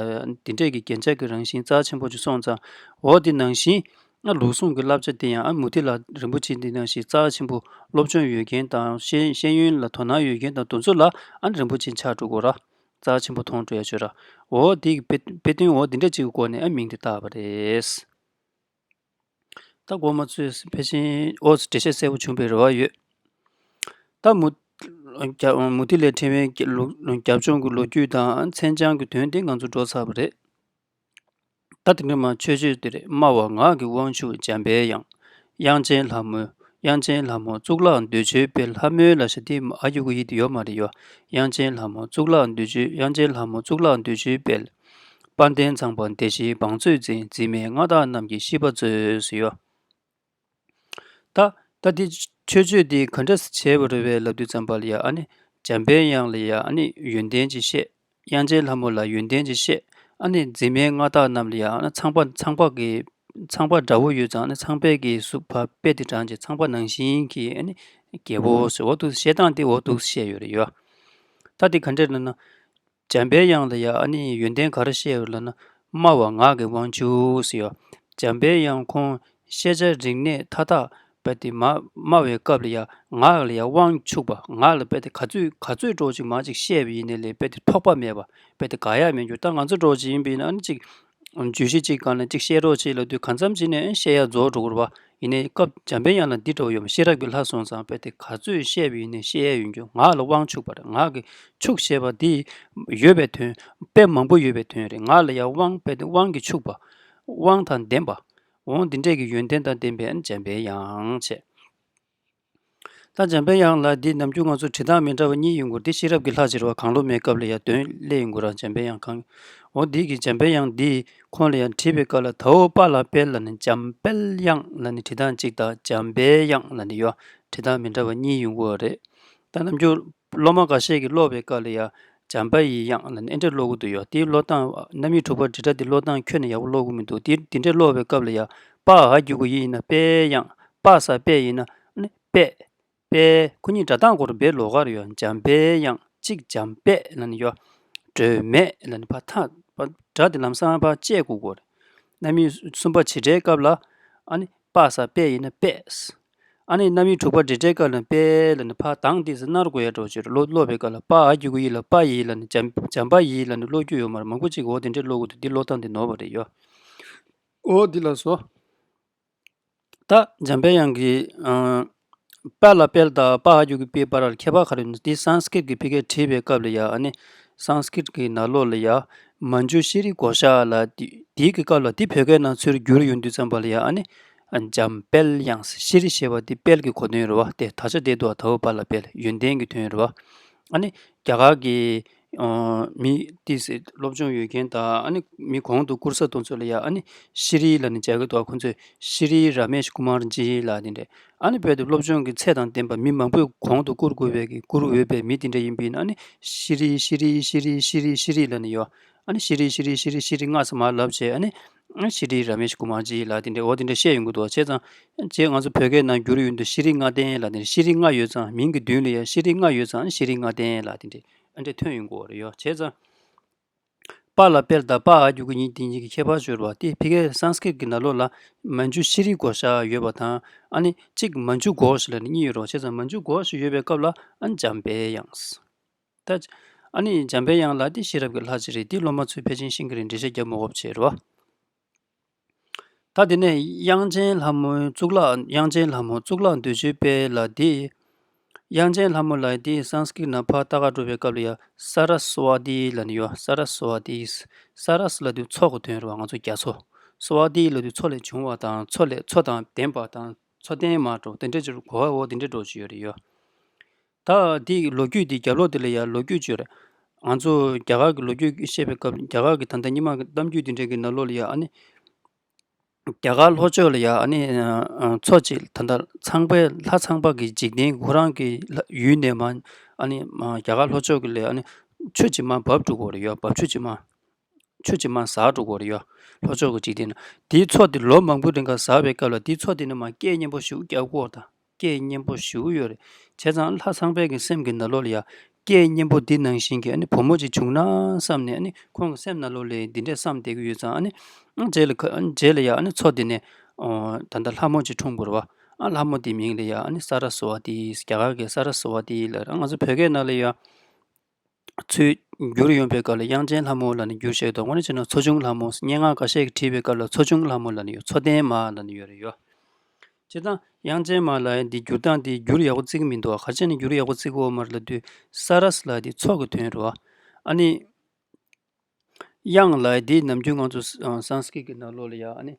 དེ་འདྲས་ཀྱི་རྒྱན་ཆ་གི་རང་བཞིན་རྩ་ཆེན་པོ་ཅིག་སོང་ཙང་འོ་དེ་ནང་བཞིན་ཨ་ལུགས་ཟུང་གི་བསླབ་བྱ་དེ་ཡང་ཨ་མུ་ཏི་ལ་རིན་པོ་ཆེ་འདི་ནང་བཞིན་རྩ་ཆེན་པོ་སློབ་སྦྱོང་ཡོད་མཁན་དང་ཤེས་ཤེས་ཡོན་ལ་དོ་སྣང་ཡོད་མཁན་དང་དེ་ཚོ་ལ་ཨ་རིན་པོ་ཆེ་ཆགས་འགྲོ་དགོས་ར། རྩ་ཆེན་པོ་མཐོང་འགྲོ་ཡ་ཆོས་ར། འོ་དེ་གི་དཔེ་དཔེ་དོན་འོ་དེ་འདྲས་ཅིག་གི་སྒོ་ནས་ཨ་མིང་དེ་བཏགས་པ་རེད། ད་འགོ་མ་ཚུགས་ཕལ་ཆེར་ཨོ་འགྲེལ་བཤད་གསལ་པོ་བྱུང་བའི་རེ་བ་ཡོད། ད་མུ་རྒྱ་མུ་ཏི་ལའི་ཕྲེང་བའི་རྒྱ་ལུགས་རྒྱབ་ལྗོངས་ཀྱི་ལོ་རྒྱུས་དང་མཚན་བྱང་གི་དོན་དེ་ང་ཚོ་འགྲོ་ཚར་བ་རེད། ད་དེ་འདྲ་མ་མཆོད་བརྗོད་དེ་རེད། སྨྲ་བ་ངག་གི་དབང་ཕྱུག་འཇམ་པའི་དབྱངས། དབྱངས་ཅན་ལྷ་མོ། དབྱངས་ཅན་ལྷ་མོ་གཙུག་ལག་འདོད་འཇོའི་དཔལ། ལྷ་མོའི་ལ་ཞེས་དེ་ཨ་ཡུ་གུ་ཡི་དེ་ཡོད་མ་རེད་ཡོ། དབྱངས་ཅན་ལྷ་མོ་གཙུག་ལག་འདོད་འཇོའི། དབྱངས་ཅན་ལྷ་མོ་གཙུག་ལག་འདོད་འཇོའི་དཔལ། དཔལ་ལྡན་ཚངས་པ་བདེ་གཤེགས་བང་མཛོད་འཛིན། འཛིན་མའི་མངའ་བདག་རྣམས་ཀྱི་ཤིས་པ་མཛོད་ཟེར་ཡོད། ད་ད་འདི་མཆོད་བརྗོད་འདི་ག་འདྲ་བྱས་པ་རེད་པས་ལབ་དུས་ཙམ་པ་ལ་ཡ་ཨ་ནི་འཇམ་པའི་དབྱངས་ལ་ཡ་ཨ་ནི་ཡོན་ཏན་ཅིག་བཤད། དབྱངས་ཅན་ལྷ་མོ་ལ་ཡོན་ཏན་ཅིག་བཤད། ཨ་ནི་འཛིན་མའི་མངའ་བདག་རྣམས་ལ་ཡ་ཨ་ནི་ཚངས་པ་ཚངས་པ་གི་ཚངས་པ་འདྲ་བོ་ཡོད་ཙང་ཨ་ནི་ཚངས་པའི་གི་གཟུགས་ཕར་དཔེ་དེ་དྲངས་ཀྱི་ཚངས་པ་ནང་བཞིན་གྱི་ཨ་ནི་རྒྱལ་པོ་ཟེར་འོ་འདུག་བཤད་སྟངས་དེ་འོ་འདུག་བཤད་ཡོད་རེད་ཡོ། ད་དེ་ག་འདྲས་ལབ་ན། འཇམ་པའི་དབྱངས་ལ་ཡ་ཨ་ནི་ཡོན་ཏན་ག་རེ་བཤད་ཡོད་ལབ་ན། སྨྲ་བ་ངག་གི་དབང་ཕྱུག་ཟེར་ཡོད། འཇམ་པའི་དབྱངས་ཁོང་ཤེས་བྱ་རིག་གནས་མཐའ་དག་རྦད་དེ་མ་སྨྲ་བའི་སྐབས་ལ་ཡ་ངག་ལ་ཡ་དབང་ཕྱུག་པ། ངག་ལ་རྦད་དེ་ག་ཚོད་ག་ཚོད་འདྲ་བོ་ཅིག་མར་ཅིག་བཤད་པ་ཡིན་ནའི་ལས་རྦད་དེ་ཐོགས་པ་མེད་པ། རྦད་དེ་འགག་ཡ་མེད་རྒྱུ། ད་ང་ཚོ་འདྲ་བོ་ཅིག་ཡིན་པ་ཡིན་ན་ཨ་ནི་ཅིག་བརྗོད་གཞི་གཅིག་སྒང་ནས་གཅིག་བཤད་རོགས་བྱེད་ལབ་དུས་གང་འཚམ་བྱས་ནས་བཤད་ཡ་རྫོགས་འགྲོ་གི་རེད་བ། ཡིན་ནའི་སྐབས་འཇམ་པའི་དབྱངས་ལ་འདི་འདྲ་བོ་ཡོད་མ། ཤེས་རབ་ཀྱི་ལྷ་སོང་ཙང་རྦད་དེ་ག་ཚོད་བཤད་པ་ཡིན་ནའི་བཤད་ཡ་ཡོད་རྒྱུ། ངག་ལ་དབང་ཕྱུག་པ་རེད། ངག་གི་ཕྱུག་ཞེས་པ་འདི་ཡོད་པའི་དོན་དཔེ་མང་པོ་ཡོད་པའི་དོན་རེད། ངག་ལ་ཡ་དབང་རྦད་དེ་དབང་གིས་ཕྱུག་པ། དབང་དང་ལྡན་པ། འོ་འདི་འདྲས་ཀྱི་ཡོན་ཏན་དང་ལྡན་པའི་འཇམ་པའི་དབྱངས་བྱས། ད་འཇམ་པའི་དབྱངས་ལ་འདི་ནམ་རྒྱུན་ང་ཚོ་བྲིས་སྟངས་མི་འདྲ་བ་གཉིས་ཡོང་གི་རེད། དེ་ཤེས་རབ་ཀྱི་ལྷ་ཅིག་རེད་བ། གང་བློ་མའི་སྐབས་ལ་ཡ་འདོན་སླེབས་ཡོང་གི་རེད། འཇམ་པའི་དབྱངས་གང་། འོ་འདི་གི་འཇམ་པའི་དབྱངས་འདི་ཁོང་ལ་ཡང་བྲིས་པའི་སྐབས་ལ་དའོ་པ་ལ་དཔལ་ལབ་ནས་འཇམ་དཔལ་དབྱངས་ལབ་ནས་བྲིས་སྟངས་གཅིག་དང་འཇམ་པའི་དབྱངས་ལབ་ནས་ཡོད། བྲིས་སྟངས་མི་འདྲ་བ་གཉིས་ཡོང་གི་རེད། ད་ནམ་རྒྱུན་སློབ་མ་འགའ་ཤས་ཀྱིས་ཀློག་པའི་སྐབས་ལ་ཡ་འཇམ་པ་ཡི་དབྱངས་ལབ་ནས་ཨེ་འདྲ་ཀློག་གི་འདུག་ཡོད། དེའི་ཀློག་སྟངས་རྣམ་དབྱེ་དྲུག་པ་འབྲེལ་སྒྲ་དེ་ཀློག་སྟངས་ཁྱོན་ནས་ཡག་པོ་ཀློག་གི་མི་འདུག་དེ་དེ་འདྲས་ཀློག་པའི་སྐབས་ལ་ཡ་པ་འ་གི་གུ་ཡི་ཡིན་ན་པའི་དབྱངས། པ་ས་པས་ཡིན་ན་ཨ་ནི་པས། པས། ཁོ་གཉིས་སྒྲ་གདངས་སྐོར་དཔེ་ལོགས་ཀ་རེད་ཡོད། འཇམ་པའི་དབྱངས་གཅིག་འཇམ་པས་ལབ་ནས་ཡོད། སྒྲོལ་མས་ལབ་ནས་ཕར་ཐག་པ་སྒྲ་དེ་ལམ་སང་ཕར་བཅད་དགོས་ཀྱི་རེད། རྣམ་དབྱེ་གསུམ་པ་བྱེད་སྒྲའི་སྐབས་ལ་ཨ་ནི་པ་ས་པས་ཡིན་ན་པས། ཨ་ནི་རྣམ་དབྱེ་དྲུག་པ་འབྲེལ་སྒྲའི་སྐབས་ལ་པས་ལབ་ནས་ཕར་གདངས་ཏོག་ཙམ་ནར་དགོས་ཡ་འདྲ་བོ་ཅིག་རེད། ཀློག་ཀློག་པའི་སྐབས་ལ་པ་འ་གི་གུ་ཡི་ལ་པ་ཡི་ལབ་ནས་འཇམ་འཇམ་པ་ཡི་ལབ་ནས་ཀློག་རྒྱུ་ཡོད་མ་རེད། མང་པོ་ཅིག་གིས་འོ་དེ་འདྲས་ཀློག་གི་འདུག་འདི་ཀློག་སྟངས་དེ་ནོར་བ་རེད་ཡོད། འོ་འདི་ལ་སོ། ད་འཇམ་པའི་དབྱངས་ཀྱི་ཨ་པ་ལ་དཔལ་དང་པ་འ་གི་གུ་པའི་བར་ལ་ཁྱད་པར་ག་རེ་ཡོད་ན། དེ་སཾ་སྐྲྀཏ་གི་ཕ་གིར་བྲིས་པའི་སྐབས་ལ་ཡ་ཨ་ནི་སཾ་སྐྲྀཏ་གི་ནང་ལོགས་ལ་ཡ་མཉྫུ་ཤྲཱི་གྷོ་ཥ་ལབ་དེ་དེའི་གི་སྐབས་ལ་དེ་བོད་སྐད་ནང་ཚུར་བསྒྱུར་ཡོང་དུས་ཙམ་པ་ལ་ཡ་ཨ་ནི་ འཇམ་དཔལ་དབྱངས། ཤྲཱི་ཞེས་པ་དེ་དཔལ་གྱི་གོ་དོན་རེད་བ། དེ་དག་ཆ་དེ་དུ་བ་དའོ་པ་ལ་དཔལ། ཡོན་ཏན་གྱི་དོན་རེད་བ། ཨ་ནི་རྒྱ་གར་གྱི་ཨ་མི་ཏི་སི་སློབ་སྦྱོང་ཡོད་མཁན་དང་ཨ་ནི་མི་གོང་དུ་བཀུར་ས་དེ་ཚོ་ལ་ཡ་ཨ་ནི་ཤྲཱི་ལབ་ནས་མཇལ་གི་འདུག་ཁོ་ཚོས་ཤྲཱི་ར་མེཤ་ཀུ་མར་ཇི་ལབ་དེ་འདྲས། ཨ་ནི་བོད་དུ་སློབ་སྦྱོང་གི་ཚད་དང་ལྡན་པ་མི་མང་པོས་གོང་དུ་བཀུར་དགོས་པའི་གི་བཀུར་འོས་པའི་མི་དེ་འདྲ་ཡིན་པས་ན་ཨ་ནི་ཤྲཱི་ཤྲཱི་ཤྲཱི་ཤྲཱི་ཤྲཱི་ལབ་ནས་ཡོད། ཨ་ནི་ཤྲཱི་ཤྲཱི་ཤྲཱི་ཤྲཱི་ལྔ་ཙམ་མར་ལབ་བྱས། ཨ་ནི་ཨ་ནི་ཤྲཱི་ར་མེཤ་ཀུ་མར་ཇི་ལབ་དེ་འདྲས་འོ་དེ་འདྲས་བཤད་ཡོང་གི་འདུག་བྱས་ཙང་རྗེས་ང་ཚོ་བོད་སྐད་ནང་བསྒྱུར་ཡོང་དུས་ཤྲཱི་ལྔ་ལྡན་ལབ་དེ་འདྲས། ཤྲཱི་ལྔ་ཡོད་ཙང་མིང་གི་མདུན་ལ་ཡ་ཤྲཱི་ལྔ་ཡོད་ཙང་ཨ་ནི་ཤྲཱི་ལྔ་ལྡན་ལབ་དེ་འདྲས་ཨ་འདྲས་ཐོན་ཡོང་གི་ཡོད་རེད་ཡོད། བྱས་ཙང་པ་ལ་དཔལ་དང་པ་འ་འགྱུར་གྱི་ཉིད་དེ་གཉིས་ཀྱི་ཁྱད་པར་ཤོད་པ་དེ་ཕ་གིའི་སཾ་སྐྲྀཏ་གི་ནང་ལོགས་ལ་མཉྫུ་ཤྲཱི་གྷོ་ཥ་ཡོད་པ་དང་ཨ་ནི་གཅིག་མཉྫུ་གྷོ་ཥ་ལབ་ནས་གཉིས་ཡོད་རེད་བ། བྱས་ཙང་མཉྫུ་གྷོ་ཥ་ཡོད་པའི་སྐབས་ལ་ཨ་ནི་འཇམ་དཔལ་དབྱངས། ད་ཨ་ནི་འཇམ་དཔལ་དབྱངས་ལ་དེ་ཤེས་རབ་ཀྱི་ལྷ་ཅིག་རེད། དེ་སློབ་མ་ཚོས་ཕལ་ཆེར་ཤེས་ཀྱི་རེད། འགྲེལ་བཤད་རྒྱབ་མ་དགོས་པ་བྱས་རེད་བ། ད་དེ་ནས་དབྱངས་ཅན་ལྷ་མོའི་གཙུག་ལག་དབྱངས་ཅན་ལྷ་མོ་གཙུག་ལག་འདོད་འཇོའི་དཔལ་ལ་དེ། དབྱངས་ཅན་ལྷ་མོ་ལ་དེ་སཾ་སྐྲྀཏ་ནས་ཕར་ལྟ་ག་འགྲོ་བའི་སྐབས་ལ་ཡ་ས་ར་སྭ་ཏི་ལབ་ནས་ཡོད། ས་ར་སྭ་ཏི། ས་ར་ས་ལབ་དུས་མཚོ་གི་དོན་རེད་བ། ང་ཚོ་རྒྱ་མཚོ། སྭ་ཏི་ལབ་དུས་མཚོ་ལས་བྱུང་བ་དང་མཚོ་ལས་མཚོ་དང་ལྡན་པ་དང་མཚོ་ལྡན་མ་འགྲོ་དེ་འདྲ་ཅིག་གོ་བ་འོ་དེ་འདྲ་འགྲོ་ཅིག་ཡོད་རེད་ཡོད། ད་དེའི་ལོ་རྒྱུས་དེ་རྒྱབ་ལོགས་དེ་ལ་ཡང་ལོ་རྒྱུས་ཅིག་ཡོད་རེད། ང་ཚོ་རྒྱ་གར་གྱི་ལོ་རྒྱུས་བཤད་པའི་སྐབས་རྒྱ་གར་གྱི་ད་ལྟ་རྙིང་མ་གི་གཏམ་རྒྱུད་དེ་འདྲ་གི་ནང་ལོགས་ལ་ཡང་ཨ་ནི། རྒྱ་གར་ལྷོ་ཕྱོགས་ལ་ཡང་ཨ་ནི་མཚོ་གཅིག་ད་ལྟ་ཚངས་པའི་ལྷ་ཚངས་པ་གི་འཇིག་རྟེན་ཁོ་རང་གི་ཡུལ་ནས་མར་ཨ་ནི་རྒྱ་གར་ལྷོ་ཕྱོགས་ཀྱི་ལ་ཨ་ནི་ཆུ་གཅིག་མར་འབབ་འགྲོ་གི་ཡོད་རེད་ཡ། འབབ་ཆུ་གཅིག་མར། ཆུ་གཅིག་མར་ཟག་འགྲོ་གི་ཡོད་རེད་ཡ། ལྷོ་ཕྱོགས་ཀྱི་འཇིག་རྟེན་ན། དེའི་མཚོ་དེ་ལོ་མང་པོའི་རིང་ག་ཟག་པའི་སྐབས་ལ་དེའི་མཚོ་དེ་ནས་མར་སྐད་སྙན་པོ་ཞེ་པོ་རྒྱག་གི་ཡོད་རེད་ད། སྐད་སྙན་པོ་ཞེ་པོ་ཡོད་རེད། བྱས་ཙང་ལྷ་ཚངས་པའི་གི་སེམས་ཀྱི་ནང་ལོགས་ལ་ཡ། སྐད་སྙན་པོ་འདི་ནང་བཞིན་གྱི་ཨ་ནི་བུ་མོ་ཅིག་བྱུང་ན་བསམ་ནས་ཨ་ནི་ཁོང་གི་སེམས་ནང་ལོགས་ལ་འདི་འདྲས་བསམ་བསྡད་ཀྱི་ཡོད་ཙང་ཨ་ནི། རྗེས་ལ་ཁ་རྗེས་ལ་ཡ་ཨ་ནི་མཚོ་དེ་ནས། ཨོ། ད་ལྟ་ལྷ་མོ་ཅིག་འཁྲུངས་པ་རེད་བ། ཨ་ལྷ་མོ་དེའི་མིང་ལ་ཡ་ཨ་ནི་ས་ར་སྭ་ཏི། རྒྱ་གར་གྱི་ས་ར་སྭ་ཏི་ལབ་ར། ང་ཚོ་བོད་སྐད་ནང་ལ་ཡ། ཚུར་བསྒྱུར་ཡོང་པའི་སྐབས་ལ་དབྱངས་ཅན་ལྷ་མོ་ལབ་ནས་བསྒྱུར་བཞག་འདུག་དངོས་གནས་བྱས་ན་མཚོ་ཆུང་ལྷ་མོ། སྙན་ངག་འགའ་ཤས་ཀྱིས་བྲིས་པའི་སྐབས་ལ་མཚོ་ཆུང་ལྷ་མོ་ལབ་ནས་ཡོད། མཚོ་ལྡན་མ་ལབ་ནས་ཡོད་རེད་ཡོད། བྱས་ཙང་དབྱངས་ཅན་མ་ལབ་ཡ་འདི་བསྒྱུར་སྟངས་འདི་བསྒྱུར་ཡག་པོ་བརྩི་གི་མི་འདུག་ག་རེ་བྱས་ནས་བསྒྱུར་ཡག་པོ་བརྩི་གི་ཡོད་མ་རེད་ལབ་དུས། ས་ར་ས་ལབ་ཡ་འདི་མཚོ་གི་དོན་རེད་བ། ཨ་ནི། དབྱངས་ལབ་ཡ་འདི་ནམ་རྒྱུན་ང་ཚོ་ས་སཾ་སྐྲྀཏ་གི་ནང་ལོགས་ལ་ཡ་ཨ་ནི།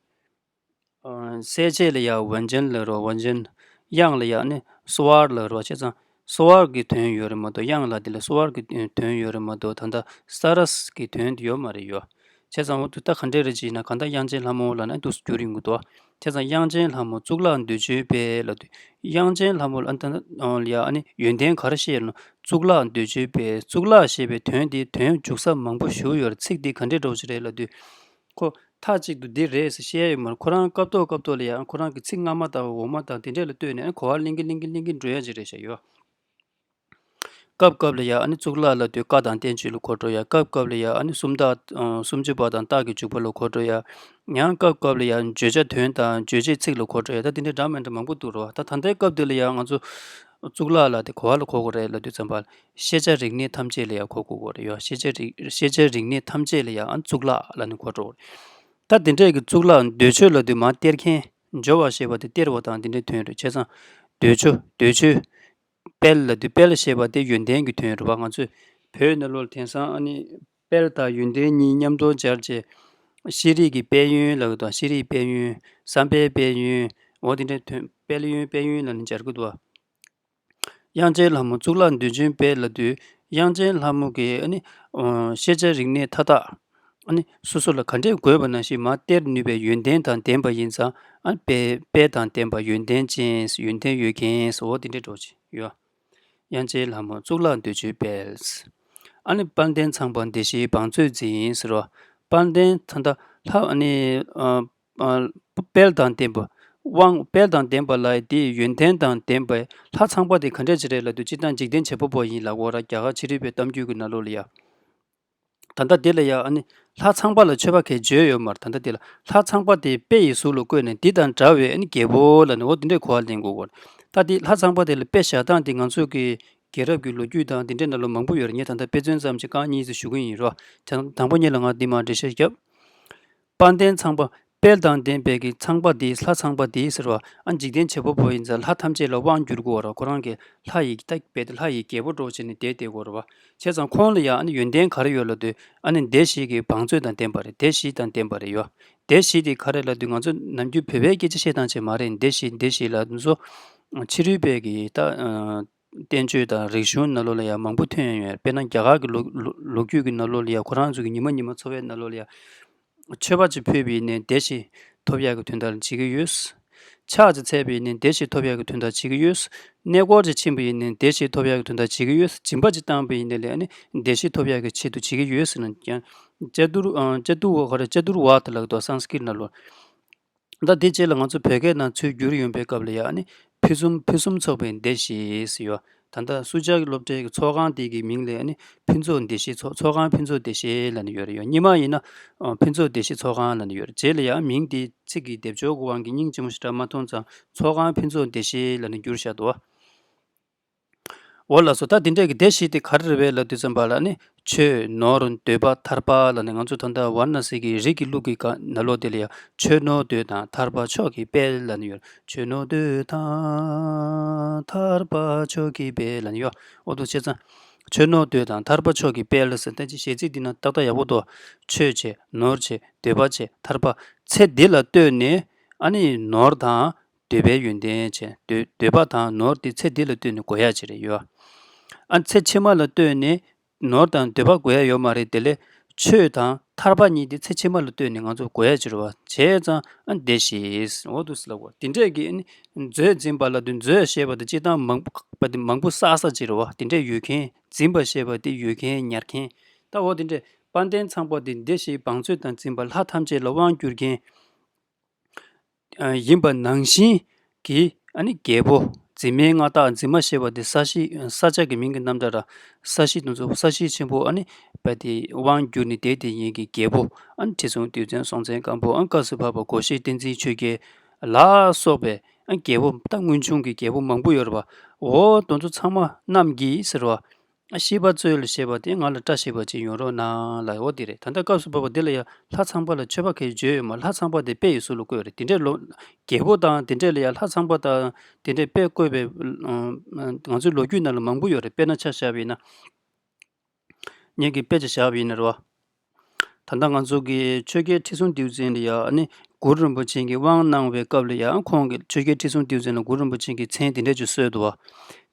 ཨ་གསལ་བྱེད་ལ་ཡ་ཝན་ཇན་ལབ་རོ། ཝན་ཇན། དབྱངས་ལ་ཡ་ཨ་ནི་སྭ་ར་ལབ་རོ། བྱས་ཙང་སྭ་ར་གི་དོན་ཡོད་རེད་མ་གཏོགས་དབྱངས་ལབ་དེ་ལ་སྭ་ར་གི་དོན་ཡོད་རེད་མ་གཏོགས་ད་ལྟ་ས་ར་ས་གི་དོན་དེ་ཡོད་མ་རེད་ཡོད། བྱས་ཙང་འོ་དུ་ད་ག་འདྲས་རེད་ཅེ་ན་གང་ལྟར་དབྱངས་ཅན་ལྷ་མོ་ལབ་ན་འདུག་སེ་བསྒྱུར་ཡོང་གི་འདུག་བྱས་ཙང་དབྱངས་ཅན་ལྷ་མོ་གཙུག་ལག་འདོད་འཇོའི་དཔལ་ལབ་དུས་དབྱངས་ཅན་ལྷ་མོ་ལ་ཨ་ད་ལ་ཡ་ཨ་ནི་ཡོན་ཏན་ག་རེ་བཤད་ཡོད་ན་གཙུག་ལག་འདོད་འཇོའི་དཔལ། གཙུག་ལག་ཞེས་པའི་དོན་དེ་དོན་འཇུག་ས་མང་པོ་ཞེ་པོ་ཡོད་རེད། ཚིག་འདི་ག་འདྲས་འདྲ་བོ་ཞིག་རེད་ལབ་དུས། ཁོ་མཐའ་གཅིག་ཏུ་འདི་རེད་ཟེར་བཤད་ཡ་ཡོད་མ་རེད། ཁོ་རང་སྐབས་ཐོག་སྐབས་ཐོག་ལ་ཡང་ཁོ་རང་གི་ཚིག་སྔ་མ་དང་འོག་མ་དང་དེ་འདྲས་ལ་ལྟོས་ནས་གོ་བ་ལེན་གིན་ལེན་གིན་ལེན་གིན་འགྲོ་ཡ་ཅིག་རེད་བཞག་ཡོད། སྐབས་སྐབས་ལ་ཡང་ཨ་ནི་གཙུག་ལག་ལབ་དུས་བཀའ་དང་བསྟན་བཅོས་ལ་གོ་འགྲོ་ཡ། སྐབས་སྐབས་ལ་ཡང་ཨ་ནི་སུམ་རྟགས་སུམ་ཅུ་པ་དང་རྟགས་ཀྱི་འཇུག་པ་ལ་གོ་འགྲོ་ཡ། ཡང་སྐབས་སྐབས་ལ་ཡང་བརྗོད་བྱ་དོན་དང་རྗོད་བྱེད་ཚིག་ལ་གོ་འགྲོ་ཡ། ད་དེ་འདྲས་འདྲ་མི་འདྲ་མང་པོ་འདུག་རོ། ད་ད་ལྟའི་སྐབས་འདི་ལ་ཡང་ང་ཚོ་གཙུག་ལག་ལབ་དེ་གོ་བ་ལ་གོ་དགོས་རེད་ལབ་དུས་ཙམ་པ་ལ། ཤེས་བྱ་རིག་གནས་ཐམས་ཅད་ལ་ཡང་གོ་དགོས་རེད་ཡོད། ཤེས་བྱ་རིག་ཤེས་བྱ་རིག་གནས་ཐམས་ཅད་ལ་ཡང་ཨ་གཙུག་ལག་ལབ་ནས་གོ་འགྲོ་གི་རེད། ད་དེ་འདྲས་ཀྱི་གཙུག་ལག་འདོད་ཆོས་ལབ་དུས་མར་སྟེར་མཁན་འབྱོར་བ་ཞེས་པ་དེ་སྟེར་བ་དང་དེ་འདྲའི་དོན་རེད། བྱས་ཙང་འདོད་ཆོས་འདོད་ཆོས། དཔལ་ལབ་དུས་དཔལ་ཞེས་པ་དེ་ཡོན་ཏན་གྱི་དོན་རེད་བ། ང་ཚོས་བོད་ནང་ལོགས་ལ་དེང་སང་ཨ་ནི་དཔལ་དང་ཡོན་ཏན་གཉིས་མཉམ་དུ་སྦྱར་བྱས། ཤེས་རིག་གི་དཔལ་ཡོན་ལབ་ཀྱི་འདུག་ཤེས་རིག་དཔལ་ཡོན། བསམ་པའི་དཔལ་ཡོན། འོ་དེ་འདྲའི་དོན་དཔལ་ཡོན་དཔལ་ཡོན་ལབ་ནས་སྦྱར་གྱི་འདུག་དབྱངས་ཅན་ལྷ་མོ་གཙུག་ལག་འདོད་འཇོའི་དཔལ་ལབ་དུས་དབྱངས་ཅན་ལྷ་མོ་གི་ཨ་ནི་ཤེས་བྱ་རིག་གནས་མཐའ་དག་ཨ་ནི་སོ་སོ་ལ་ག་འདྲས་དགོས་པ་ནང་བཞིན་མར་སྟེར་ནུས་པའི་ཡོན་ཏན་དང་ལྡན་པ་ཡིན་ཙང་ཨ་ནི་དཔལ་དཔལ་དང་ལྡན་པ་ཡོན་ཏན་ཅན་ཡོན་ཏན་ཡོད་མཁན་འོ་དེ་འདྲས་འགྲོ་ཅིག་ཡོད། དབྱངས་ཅན་ལྷ་མོ་གཙུག་ལག་འདོད་འཇོའི་དཔལ། ཨ་ནི་དཔལ་ལྡན་ཚངས་པ་བདེ་གཤེགས་བང་མཛོད་འཛིན་ཟེར་བ། དཔལ་ལྡན་ཚངས་པ་ལྷ་ཨ་ནི་ཨ། དཔལ་དང་ལྡན་པ། དབང་དཔལ་དང་ལྡན་པ་ལ་དེའི་ཡོན་ཏན་དང་ལྡན་པའི་ལྷ་ཚངས་པ་དེ་ག་འདྲས་ཅིག་རེད་ལབ་དུས་སྤྱིར་བཏང་འཇིག་རྟེན་བྱེད་པ་པོ་ཡིན་ལབ་ཀྱི་ཡོད་ར། རྒྱ་གར་ཕྱི་རོལ་པའི་གཏམ་རྒྱུད་ཀྱི་ནང་ལོགས་ལ་ཡ། ད་ལྟ་འདི་ལ་ཡ་ཨ་ནི་ལྷ་ཚངས་པ་ལ་མཆོད་པ་གས་བརྗོད་ཡོད་མ་རེད། ད་ལྟ་འདི་ལ་ལྷ་ཚངས་པ་དེ་དཔེ་ཡི་གཟུགས་ལ་བཀོད་ནས་འདི་དང་འདྲ་བའི་ཨ་ནི་རྒྱལ་པོ་ལབ་ནས་འོ་འདི་འདྲས་གོ་བ་ལེན་དགོས་ཀྱི་ཡོད་རེད། ད་འདི་ལྷ་ཚངས་པ་དེ་ལ་དཔེ་བཞག་སྟངས་དེ་ང་ཚོ་གི་རྒྱལ་རབས་ཀྱི་ལོ་རྒྱུས་དང་དེ་འདྲའི་ནང་ལ་མང་པོ་ཡོད་རེད། ངས་ད་ལྟ་དཔེ་མཚོན་ཙམ་ཞིག་རྐང་གཉིས་ཙམ་ཞུ་གི་ཡིན་རོ། དང་དང་པོ་ཉིད་ལ་ང་འདི་མར་འགྲེལ་བཤད་བརྒྱབ། དཔལ་ལྡན་ཚངས་པ་ དཔལ་དང་ལྡན་པའི་གི་ཚངས་པ་འདི། ལྷ་ཚངས་པ་འདི་ཟེར་བ། ཨ་འཇིག་རྟེན་བྱེད་པ་པོ་ཡིན་ཙང་ལྷ་ཐམས་ཅད་ལ་དབང་བསྒྱུར་དགོས་ར། ཁོ་རང་གི་ལྷ་ཡི་ད་རྦད་དེ་ལྷ་ཡི་རྒྱལ་པོ་འདྲ་བོ་བྱས་ནས་བསྡད་བསྡད་དགོས་ར་བ། བྱས་ཙང་ཁོང་ལ་ཡང་ཨ་ནི་ཡོན་ཏན་ག་རེ་ཡོད་ལབ་དུས། ཨ་ནི་སྡེ་བཞི་གི་བང་མཛོད་དང་ལྡན་པ་རེད། སྡེ་བཞི་དང་ལྡན་པ་རེད་ཡོད། སྡེ་བཞི་དེ་ག་རེ་ལབ་དུས། ང་ཚོ་ནམ་རྒྱུན་བོད་པའི་སྐད་ཆ་བཤད་སྟངས་ཅིག་མ་རེད། སྡེ་བཞི་སྡེ་བཞི་ལབ་དུས་ཚོ། ཕྱི་རོལ་པའི་གི་ད་བསྟན་བཅོས་དང་རིག་གཞུང་ནང་ལོགས་ལ་ཡང་མང་པོ་ཐོན་ཡོད། དཔེར་ན་རྒྱ་གར་གྱི་ལོ་ལོ་ལོ་རྒྱུས་ཀྱི་ནང་ལོགས་ལ་ཡང་ཁོ་རང་ཚོ་གི་ཉི་མ་ཉི་མ་འཚོ་བའི་ནང་ལོགས་ལ་ཡང་མཆོད་པ་ཅིག་ཕུལ་བ་ཡིན་ནའི་བདེ་གཤེགས་ཐོབ་ཡག་གི་དོན་དག་ལ་བྱེད་ཀྱི་ཡོད། ཕྱག་ཅིག་འཚལ་བ་ཡིན་ནའི་བདེ་གཤེགས་ཐོབ་ཡག་གི་དོན་དག་བྱེད་ཀྱི་ཡོད། གནས་སྐོར་ཅིག་ཕྱིན་པ་ཡིན་ནའི་བདེ་གཤེགས་ཐོབ་ཡག་གི་དོན་དག་བྱེད་ཀྱི་ཡོད། སྦྱིན་པ་ཅིག་བཏང་བ་ཡིན་ནའི་ལས་ནི་བདེ་གཤེགས་ཐོབ་ཡག་གི་ཆེད་དུ་བྱེད་ཀྱི་ཡོད་ཟེར་ན་ཀྱང་། ཅ་དུར་ཨ་ཅ་དུར་བ་ག་རེ། ཅ་དུར་བ་ད་ལབ་འདུག་སཾ་སྐྲྀཏ་ནང་ལོགས། ད་དེ་རྗེས་ལ་ང་ཚོ་བོད་སྐད་ནང་ཚུར་བསྒྱུར་ཡོང་པའི་སྐབས་ལ་ཡང་ནི་ཕུན་སུམ་ཕུན་སུམ་ཚོགས་པའི་སྡེ་བཞི་ཟེར་ཡོད། ད་ལྟ་སུ་ཇཱ་གི་སློབ་གྲྭའི་གི་ཚོགས་ཁང་དེ་གི་མིང་ལ་ནི་ཕུན་ཚོགས་སྡེ་བཞི་ཚོགས་ཚོགས་ཁང་ཕུན་ཚོགས་སྡེ་བཞི་ལབ་ནས་ཡོད་རེད་ཡོད། རྙིང་མ་ཡིན་ན་ཨ་ཕུན་ཚོགས་སྡེ་བཞི་ཚོགས་ཁང་ལབ་ནས་ཡོད་རེད། རྗེས་ལ་ཡང་མིང་དེ་ཚིག་གི་སྡེབ་སྦྱོར་གྱི་དབང་གིས་སྙིང་རྗེ་མོ་ཞེ་དྲག་མ་མཐོང་ཙང་ཚོགས་ཁང་ཕུན་ཚོགས་སྡེ་བཞི་ལབ་ནས་བསྒྱུར་བཞག་འདུག་བ། འོ་ལགས་སོ། ད་དེ་འདྲས་ཀྱི་སྡེ་བཞི་དེ་ག་རེ་རེད་པས་ལབ་དུས་ཙམ་པ་ལ་ནི་ཆོས་ནོར་འདོད་པ་ཐར་པ་ལབ་ནས། ང་ཚོ་ད་ལྟ་ཝཱ་ར་ཎ་སི་གི་རིགས་ཀྱི་ལུགས་ཀྱི་སྒང་ནང་ལོགས་དེ་ལ་ཡང་ཆོས་ནོར་འདོད་དང་ཐར་པ་མཆོག་གི་དཔལ་ལབ་ནས་ཡོད། ཆོས་ནོར་འདོད་དང་ཐར་པ་མཆོག་གི་དཔལ་ལབ་ནས་ཡོད། འོ་འདུག་བྱས་ཙང་ཆོས་ནོར་འདོད་དང་ཐར་པ་མཆོག་གི་དཔལ་ཟེར་ཏེ་གཞས་ཚིག་འདི་ན་ཏག་ཏག་ཡག་པོ་འདུག་ཆོས་བྱས། ནོར་བྱས། འདོད་པ་བྱས། ཐར་པ། ཚེ་འདི་ལ་ལྟོས་ནས་ཨ་ནི་ནོར་དང་འདོད་པའི་ཡོན་ཏན་བྱས། འདོད་འདོད་པ་དང་ནོར་དེ་ཚེ་འདི་ལ་ལྟོས་ནས་དགོས་ཡ་ཅིག་རེད་ཡོད། ཨ་ཚེ་ཕྱི་མ་ལ་ལྟོས་ནས་ནོར་དང་འདོད་པ་དགོས་ཡ་ཡོད་མ་རེད། དེ་ལས་ཆོས་དང་ཐར་པ་གཉིས་དེ་ཚེ་ཕྱི་མ་ལ་ལྟོས་ནས་ང་ཚོ་དགོས་ཡ་ཅིག་རེད་བ། བྱས་ཙང་ཨ་བདེ་ཞིག་འོ་འདུག་སེ་ལབ་དགོས། དེ་འདྲས་ཀྱི་ཨ་ནི་མཛོད་འཛིན་པ་ལབ་དུས་མཛོད་ཞེས་པ་དེ་སྤྱིར་བཏང་མང་པོ་པ་དེ་མང་པོ་བསགས་ས་ཅིག་རེད་བ། དེ་འདྲས་ཡོད་མཁན། འཛིན་པ་ཞེས་པ་དེ་ཡོད་མཁན་ཉར་མཁན། ད་འོ་དེ་འདྲས་དཔལ་ལྡན་ཚངས་པ་དེ་བདེ་ཞིག་བང་མཛོད་དང་འཛིན་པ་ལྷ་ཐམས་ཅད་ལ་དབང་བསྒྱུར་མཁན་ཡིན་པ་ནང་བཞིན་གྱི་ཨ་ནི་རྒྱལ་པོ། འཛིན་མའི་མངའ་བདག་འཛིན་མ་ཞེས་པ་དེ་ས་གཞི་ས་ཆ་གི་མིང་གི་རྣམ་གྲངས་ར། ས་གཞི་དེ་ཚོ་ས་གཞི་ཆེན་པོ་ཨ་ནི་པ་དེ་དབང་བསྒྱུར་ནས་བསྡད་དེ་ཡིན་གྱི་རྒྱལ་པོ། ཨ་ནི་ཁྲི་སྲོང་ལྡེའུ་བཙན། སྲོང་བཙན་སྒམ་པོ། ཨ་ནི་སྐབས་སུ་བབས་པ་སྒོ་བཞི་བསྟན་འཛིན་ཆོས་རྒྱལ་ལ་སོགས་པའི་ཨ་རྒྱལ་པོ། ད་སྔོན་བྱུང་གི་རྒྱལ་པོ་མང་པོ་ཡོད་རེད་བ། འོ་དེ་ཚོ་ཚང་མ་རྣམས་ཀྱིས་ཟེར་བ། ཤིས་པ་སྩོལ་ཞེས་པ་དེ་ང་ལ་བཀྲ་ཤིས་པ་ཅིག་ཡོང་རོགས་གནང་ལབ། འོ་དེ་རེད། ད་ལྟ་སྐབས་སུ་བབས་པ་འདི་ལ་ཡང་ལྷ་ཚངས་པ་ལ་མཆོད་པ་ག་རེ་བརྗོད་ཡོད་མ། ལྷ་ཚངས་པ་དེ་དཔེ་ཡི་གཟུགས་ལ་བཀོད་ཡོད་རེད། དེ་འདྲའི་ལོ། རྒྱལ་པོ་དང་དེ་འདྲས་ལ་ཡང་ལྷ་ཚངས་པ་དང་དེ་འདྲས་དཔེ་བཀོད་པའི་ང་ཚོའི་ལོ་རྒྱུས་ནང་ལ་མང་པོ་ཡོད་རེད། དཔེར་ན་ཆ་བཞག་པ་ཡིན་ན། ངེད་ཀྱིས་དཔེ་ཆ་བཞག་པ་ཡིན་ན་རེད་བ། ད་ལྟ་ང་ཚོ་གི་ཆོས་རྒྱལ་ཁྲི་སྲོང་ལྡེའུ་བཙན་ལ་ཡང་ཨ་ནི་གུ་རུ་རིན་པོ་ཆེ་གིས་དབང་གནང་བའི་སྐབས་ལ་ཡང་ཁོང་གིས་ཆོས་རྒྱལ་ཁྲི་སྲོང་ལྡེའུ་བཙན་ལ་གུ་རུ་རིན་པོ་ཆེ་གིས་མཚན་དེ་འདྲ་ཅིག་གསོལ་འདུག་བ།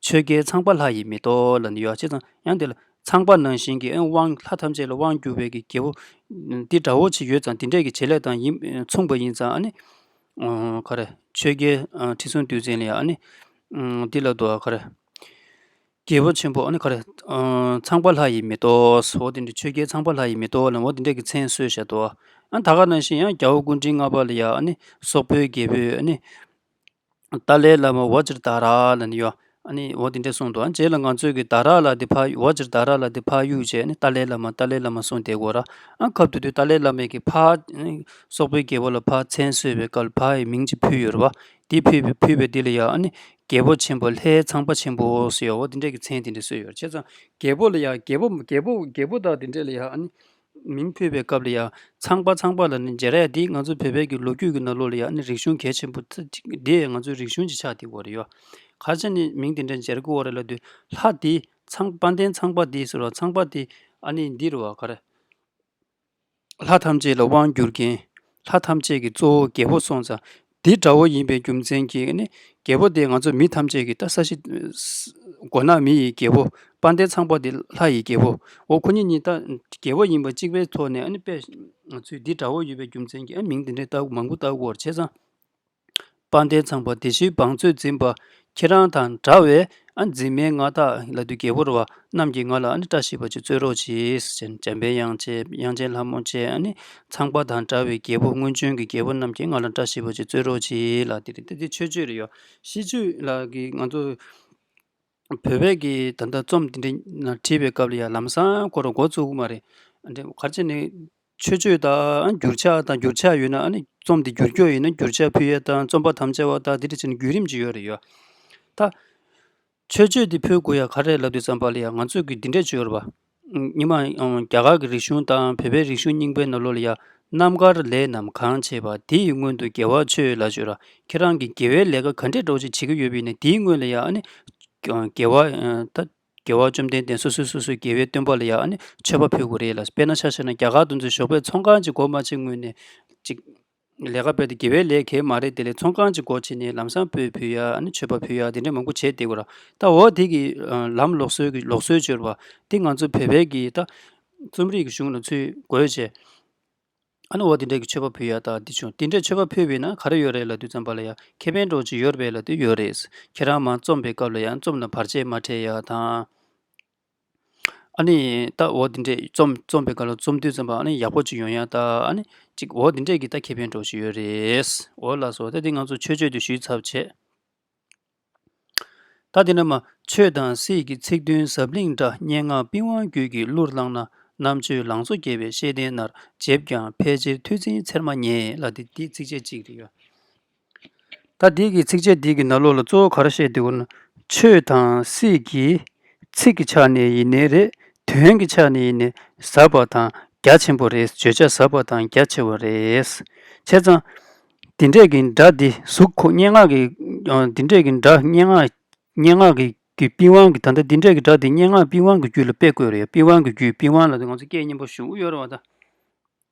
ཆོས་རྒྱལ་ཚངས་པ་ལྷ་ཡི་མེ་ཏོག་ལབ་ནས་ཡོད། བྱས་ཙང་ཡང་དེ་ལ་ཚངས་པ་ནང་བཞིན་གྱི་ཨ་དབང་ལྷ་ཐམས་ཅད་ལ་དབང་བསྒྱུར་བའི་གི་རྒྱལ་པོ་འདི་འདྲ་བོ་ཅིག་ཡོད་ཙང་དེ་འདྲས་ཀྱི་བྱེད་ལས་དང་ཡིན་མཚུངས་པ་ཡིན་ཙང་ཨ་ནི་ག་རེ། ཆོས་རྒྱལ་ཁྲི་སྲོང་ལྡེའུ་བཙན་ལ་ཡང་ཨ་ནི་འདི་ལ་འདུག་ག་རེ། རྒྱལ་པོ་ཆེན་པོ་ཨ་ནི་ག་རེ། ཚངས་པ་ལྷ་ཡི་མེ་ཏོག་འོ་དེ་འདྲ། ཆོས་རྒྱལ་ཚངས་པ་ལྷ་ཡི་མེ་ཏོག་ལ་འོ་དེ་འདྲ་གི་མཚན་གསོལ་བཞག་འདུག་ཨ་ད་ག་ནང་བཞིན་ཡང་རྒྱལ་པོ་སྐུ་ཕྲེང་ལྔ་པ་ལ་ཡང་ཨ་ནི་སོག་པོའི་རྒྱལ་པོས་ཨ་ནི་ཏཱ་ལའི་བླ་མ་ཝ་ཇིར་ཏཱ་ར་ལབ་ནི་ཡོད། ཨ་ནི་འོ་དེ་འདྲ་གསུངས་འདུག་ཨ་རྗེས་ལ་ང་ཚོས་ཀྱི་ཏཱ་ར་ལབ་དེ་ཕར་ཝ་ཇིར་ཏཱ་ར་ལབ་དེ་ཕར་གཡུག་བྱས་ནི་ཏཱ་ལའི་བླ་མ་ཏཱ་ལའི་བླ་མ་གསུངས་བསྡད་དགོས་ར། ཨ་སྐབས་དེ་དུས་ཏཱ་ལའི་བླ་མས་ཀྱི་ཕར་སོག་པོའི་རྒྱལ་པོ་ལ་ཕར་མཚན་གསོལ་བའི་སྐབས་ཕར་ཡི་མིང་ཅིག་ཕུལ་ཡོད་རེད་བ། དེ་ཕུལ་བའི་ཕུལ་བའི་དེ་ལ་ཡང་ཨ་ནི་རྒྱལ་པོ་ཆེན་པོ་ལྷའི་ཚངས་པ་ཆེན་པོ་ཟེར་ཡོད། འོ་དེ་འདྲས་ཀྱི་མཚན་དེ་འདྲ་གསོལ་ཡོད་རེད། བྱས་ཙང་རྒྱལ་པོ་ལ་ཡང་རྒྱལ་པོ་རྒྱལ་པོ་རྒྱལ་པོ་དང་དེ་འདྲས་ལ་ཡང་ཨ་ནི་མིང་ཕུལ་བའི་སྐབས་ལ་ཡང་ཚངས་པ་ཚངས་པ་ལབ་ནི་སྦྱར་ཡ་འདི་ང་ཚོ་བོད་པའི་གི་ལོ་རྒྱུས་ཀྱི་ནང་ལོགས་ལ་ཡང་ཨ་ནི་རིག་གཞུང་གལ་ཆེན་པོ་ཅིག་འདི་ང་ཚོའི་རིག་གཞུང་ཅིག་ཆགས་བསྡད་ཡོད་རེད་ཡོད། ག་རེ་བྱས་ནས་མིང་དེ་འདྲ་སྦྱར་དགོས་རེད་ལབ་དུས་ལྷ་འདི་ཚངས་དཔལ་ལྡན་ཚངས་པ་འདི་ཟེར་བ། ཚངས་པ་འདི་ཨ་ནི་འདི་རེད་བ། ག་རེ། ལྷ་ཐམས་ཅད་ལ་དབང་བསྒྱུར་མཁན། ལྷ་ཐམས་ཅད་ཀྱི་གཙོ་བོ་རྒྱལ་པོ་སོང་ཙང་འདི་འདྲ་བོ་ཡིན་པའི་རྒྱུ་མཚན་གྱིས་ནི་རྒྱལ་པོ་དེ་ང་ཚོ་མི་ཐམས་ཅད་ཀྱི་ད་ས་གཞི་མགོ་ནག་མི་ཡི་རྒྱལ་པོ། དཔལ་ལྡན་ཚངས་པ་དེ་ལྷ་ཡི་རྒྱལ་པོ། འོ་ཁོ་གཉིས་གཉིས་ད་རྒྱལ་པོ་ཡིན་པ་གཅིག་པའི་ཐོག་ནས་ཨ་ནི་དཔེ་ང་ཚོས་འདི་འདྲ་བོ་ཡོད་པའི་རྒྱུ་མཚན་གྱིས་ཨ་མིང་དེ་འདྲའི་ལྟ་བུ་མང་པོ་ལྟ་དགོས་པར་བྱས་ཙང་། དཔལ་ལྡན་ཚངས་པ་བདེ་གཤེགས་བང་མཛོད་འཛིན་པ། ཁྱེད་རང་དང་འདྲ་བའི་ཨ་འཛིན་མའི་མངའ་བདག་ལབ་དུས་རྒྱལ་པོ་རེད་བ། རྣམས་ཀྱིས་ང་ལ་ཨ་ནི་བཀྲ་ཤིས་པ་ཅིག་སྩོལ་རོགས་གྱིས་ཟེར། འཇམ་པའི་དབྱངས་བཅས་དབྱངས་ཅན་ལྷ་མོ་བཅས་ཨ་ནི་ཚངས་པ་དང་འདྲ་བའི་རྒྱལ་པོ། སྔོན་བྱོན་གྱི་རྒྱལ་པོ་རྣམས་ཀྱིས་ང་ལ་བཀྲ་ཤིས་པ་ཅིག་སྩོལ་རོགས་གྱིས་ལབ་དེ་རེད། དེ་དེ་མཆོད་བརྗོད་རེད་ཡོད། ཤིས་བརྗོད་ལབ་ཀྱི་ང་ཚོ་བོད་པའི་གི་ད་ལྟ་རྩོམ་དེ་འདྲ་ནང་བྲིས་པའི་སྐབས་ལ་ཡང་ལམ་སང་ཁོ་རང་འགོ་བཙུགས་ཀྱི་མ་རེད། ཨ་འདྲ་ག་རེ་བྱས་ནས་མཆོད་བརྗོད་དང་འགྱུར་ཕྱག་དང་། འགྱུར་ཕྱག་ཡོད་ན་ཨ་ནི་རྩོམ་དེ་འགྱུར་སྐྱོ་ཡིན་ན་འགྱུར་ཕྱག་ཕུལ་ཡས་དང་། རྩོམ་པ་དམ་བཅའ་བ་དང་དེ་འདྲ་བྱས་ནས་བརྒྱུད་རིམ་ཅིག་ཡོད་རེད་ཡོད། ད་མཆོད་བརྗོད་དེ་ཕུལ་དགོས་ཡ་ག་རེ་ལབ་དུས་ཙམ་པ་ལ་ཡ་ང་ཚོས་ཀྱི་འདི་འདྲས་ཅིག་ཡོད་རེད་པ། སྔོན་མ་རྒྱ་གར་གྱི་རིག་གཞུང་དང་བོད་པའི་རིག་གཞུང་རྙིང་པའི་ནང་ལོགས་ལ་ཡ་ རྣམ་དཀར་ལས་རྣམས་གང་བྱེད་པ། དེ་ཡི་སྔོན་དུ་དགེ་བ་མཆོད་ལ་བརྗོད་ར། ཁྱེད་རང་གིས་དགེ་བའི་ལས་ཀ་ག་འདྲས་འདྲ་བོ་ཅིག་བྱེད་ཀྱི་ཡོད་པ་ཡིན་ན་དེའི་སྔོན་ལ་ཡང་ཨ་ནི། དགེ་བ། ད། དགེ་བ་བཅོམ་ལྡན་འདས་སོ་སོས་སོ་སོའི་དགེ་བའི་སྟོན་པ་ལ་ཡང་ཨ་ནི་མཆོད་པ་ཕུལ་དགོས་རེད་ལ། དཔེར་ན་ཆ་བཞག་ན་རྒྱ་གར་དུ་ཚོས་ཞོགས་པའི་ཚོང་ཁང་ཅིག་སྒོ་མ་ཕྱེ་སྔོན་ནས་ཅིག་ལས་ཀ་སྤེལ་ཏེ་དགེ་བའི་ལས་གལ་མ་རེད། དེ་ལས་ཚོང་ཁང་ཅིག་སྒོ་ཕྱེ་ནས་ལམ་སང་སྤོས་ཕུལ་ཡ། ཨ་ནི་མཆོད་པ་ཕུལ་ཡ། དེ་འདྲས་མང་པོ་བྱས་བསྡད་དགོས་ར། ད་འོ་དེ་གི་ལམ་ལུགས་སྲོལ་གི་ལུགས་སྲོལ་བྱོས་ར་བ། དེ་ང་ཚོ་བོད་པའི་གི་ད་རྩོམ་རིག་གི་གཞུང་ལ་ཚུར་འགོད་བྱས། ཨ་ནི་འོ་དེ་འདྲས་ཀྱི་མཆོད་པ་ཕུལ་ཡ་ད་འདི་བྱུང་། དེ་འདྲས་མཆོད་པ་ཕུལ་བས་ན་ག་རེ་ཡོད་རེད་ལབ་དུས་ཙམ་པ་ལ་ཡ་ཁེ་ཕན་འདྲ་བོ་ཅིག་ཡོད་རེད་ལབ་དུས་ཡོད་རེད། ཁྱེད་རང་མར་རྩོམ་པའི་སྐབས་ལ་ཡང་རྩོམ་ལ་བར་ཆད་མ་འཕྲད་ཡ་དང་། ཨ་ནི་ད་འོ་དེ་འདྲས་རྩོམ་རྩོམ་པའི་སྐབས་ལ་རྩོམ་དུས་ཙམ་པ་ཨ་ནི་ཡག་པོ་ཅིག་ཡོང་ཡ་ད་ཨ་ནི་ཅིག་འོ་དེ་འདྲས་ཀྱི་ད་ཁེ་ཕན་འདྲ་བོ་ཅིག་ཡོད་རེད། འོ་ལགས་སོ། ད་འདི་ང་ཚོ་མཆོད་བརྗོད་དེ་ཞུས་ཚར་བྱས། ད་དེ་ནས་མ། ཆོས་དང་སྲིད་ཀྱི་ཚིག་བདུན་ཟབ་བརླིང་སྒྲ། སྙན་ངག་པི་ཝང་རྒྱུད་ཀྱི་གླུར་བླངས་ན། རྣམ་དཔྱོད་ལང་ཚོ་རྒྱས་པའི་ཤེས་ལྡན་ནར། བརྗེད་ཀྱང་ཕལ་ཆེར་ཐོས་འཛིན་ཚེར་མ་ཉེ་ལ། དེ་འདི་ཚིགས་བཅད་གཅིག་རེད་ཡ། ད་འདི་གི་ཚིགས་བཅད་འདི་གི་ནང་ལོགས་ལ་གཙོ་བོ་ག་རེ་བཤད་འདུག་ན། ཆོས་དང་སྲིད་ཀྱི་ཚིག་གི་ཆ་ནས་ཡིན་ནའི་རེད། དོན་གྱི་ཆ་ནས་ཡིན་ནའི་ཟབ་པ་དང་རྒྱ་ཆེན་པོ་རེད། བརྗོད་བྱ་ཟབ་པ་དང་རྒྱ་ཆེ་བ་རེད། བྱས་ཙང་། འདི་འདྲས་ཀྱི་སྒྲ་འདི་གཟུགས་ཁོ་སྙན་ངག་གི། ཨ། འདི་འདྲས་ཀྱི་སྒྲ་སྙན་ངག་སྙན་ངག་གི་གི་པི་ཝང་གི། ད་ལྟ་འདི་འདྲས་ཀྱི་སྒྲ་འདི་སྙན་ངག་པི་ཝང་གི་རྒྱུད་ལ་དཔེ་བཀོད་རེད། པི་ཝང་གི་རྒྱུད། པི་ཝང་ལབ་དུས་ང་ཚོ་སྐད་སྙན་པོ་ཞེ་པོ་ཡོད་རེད་བ་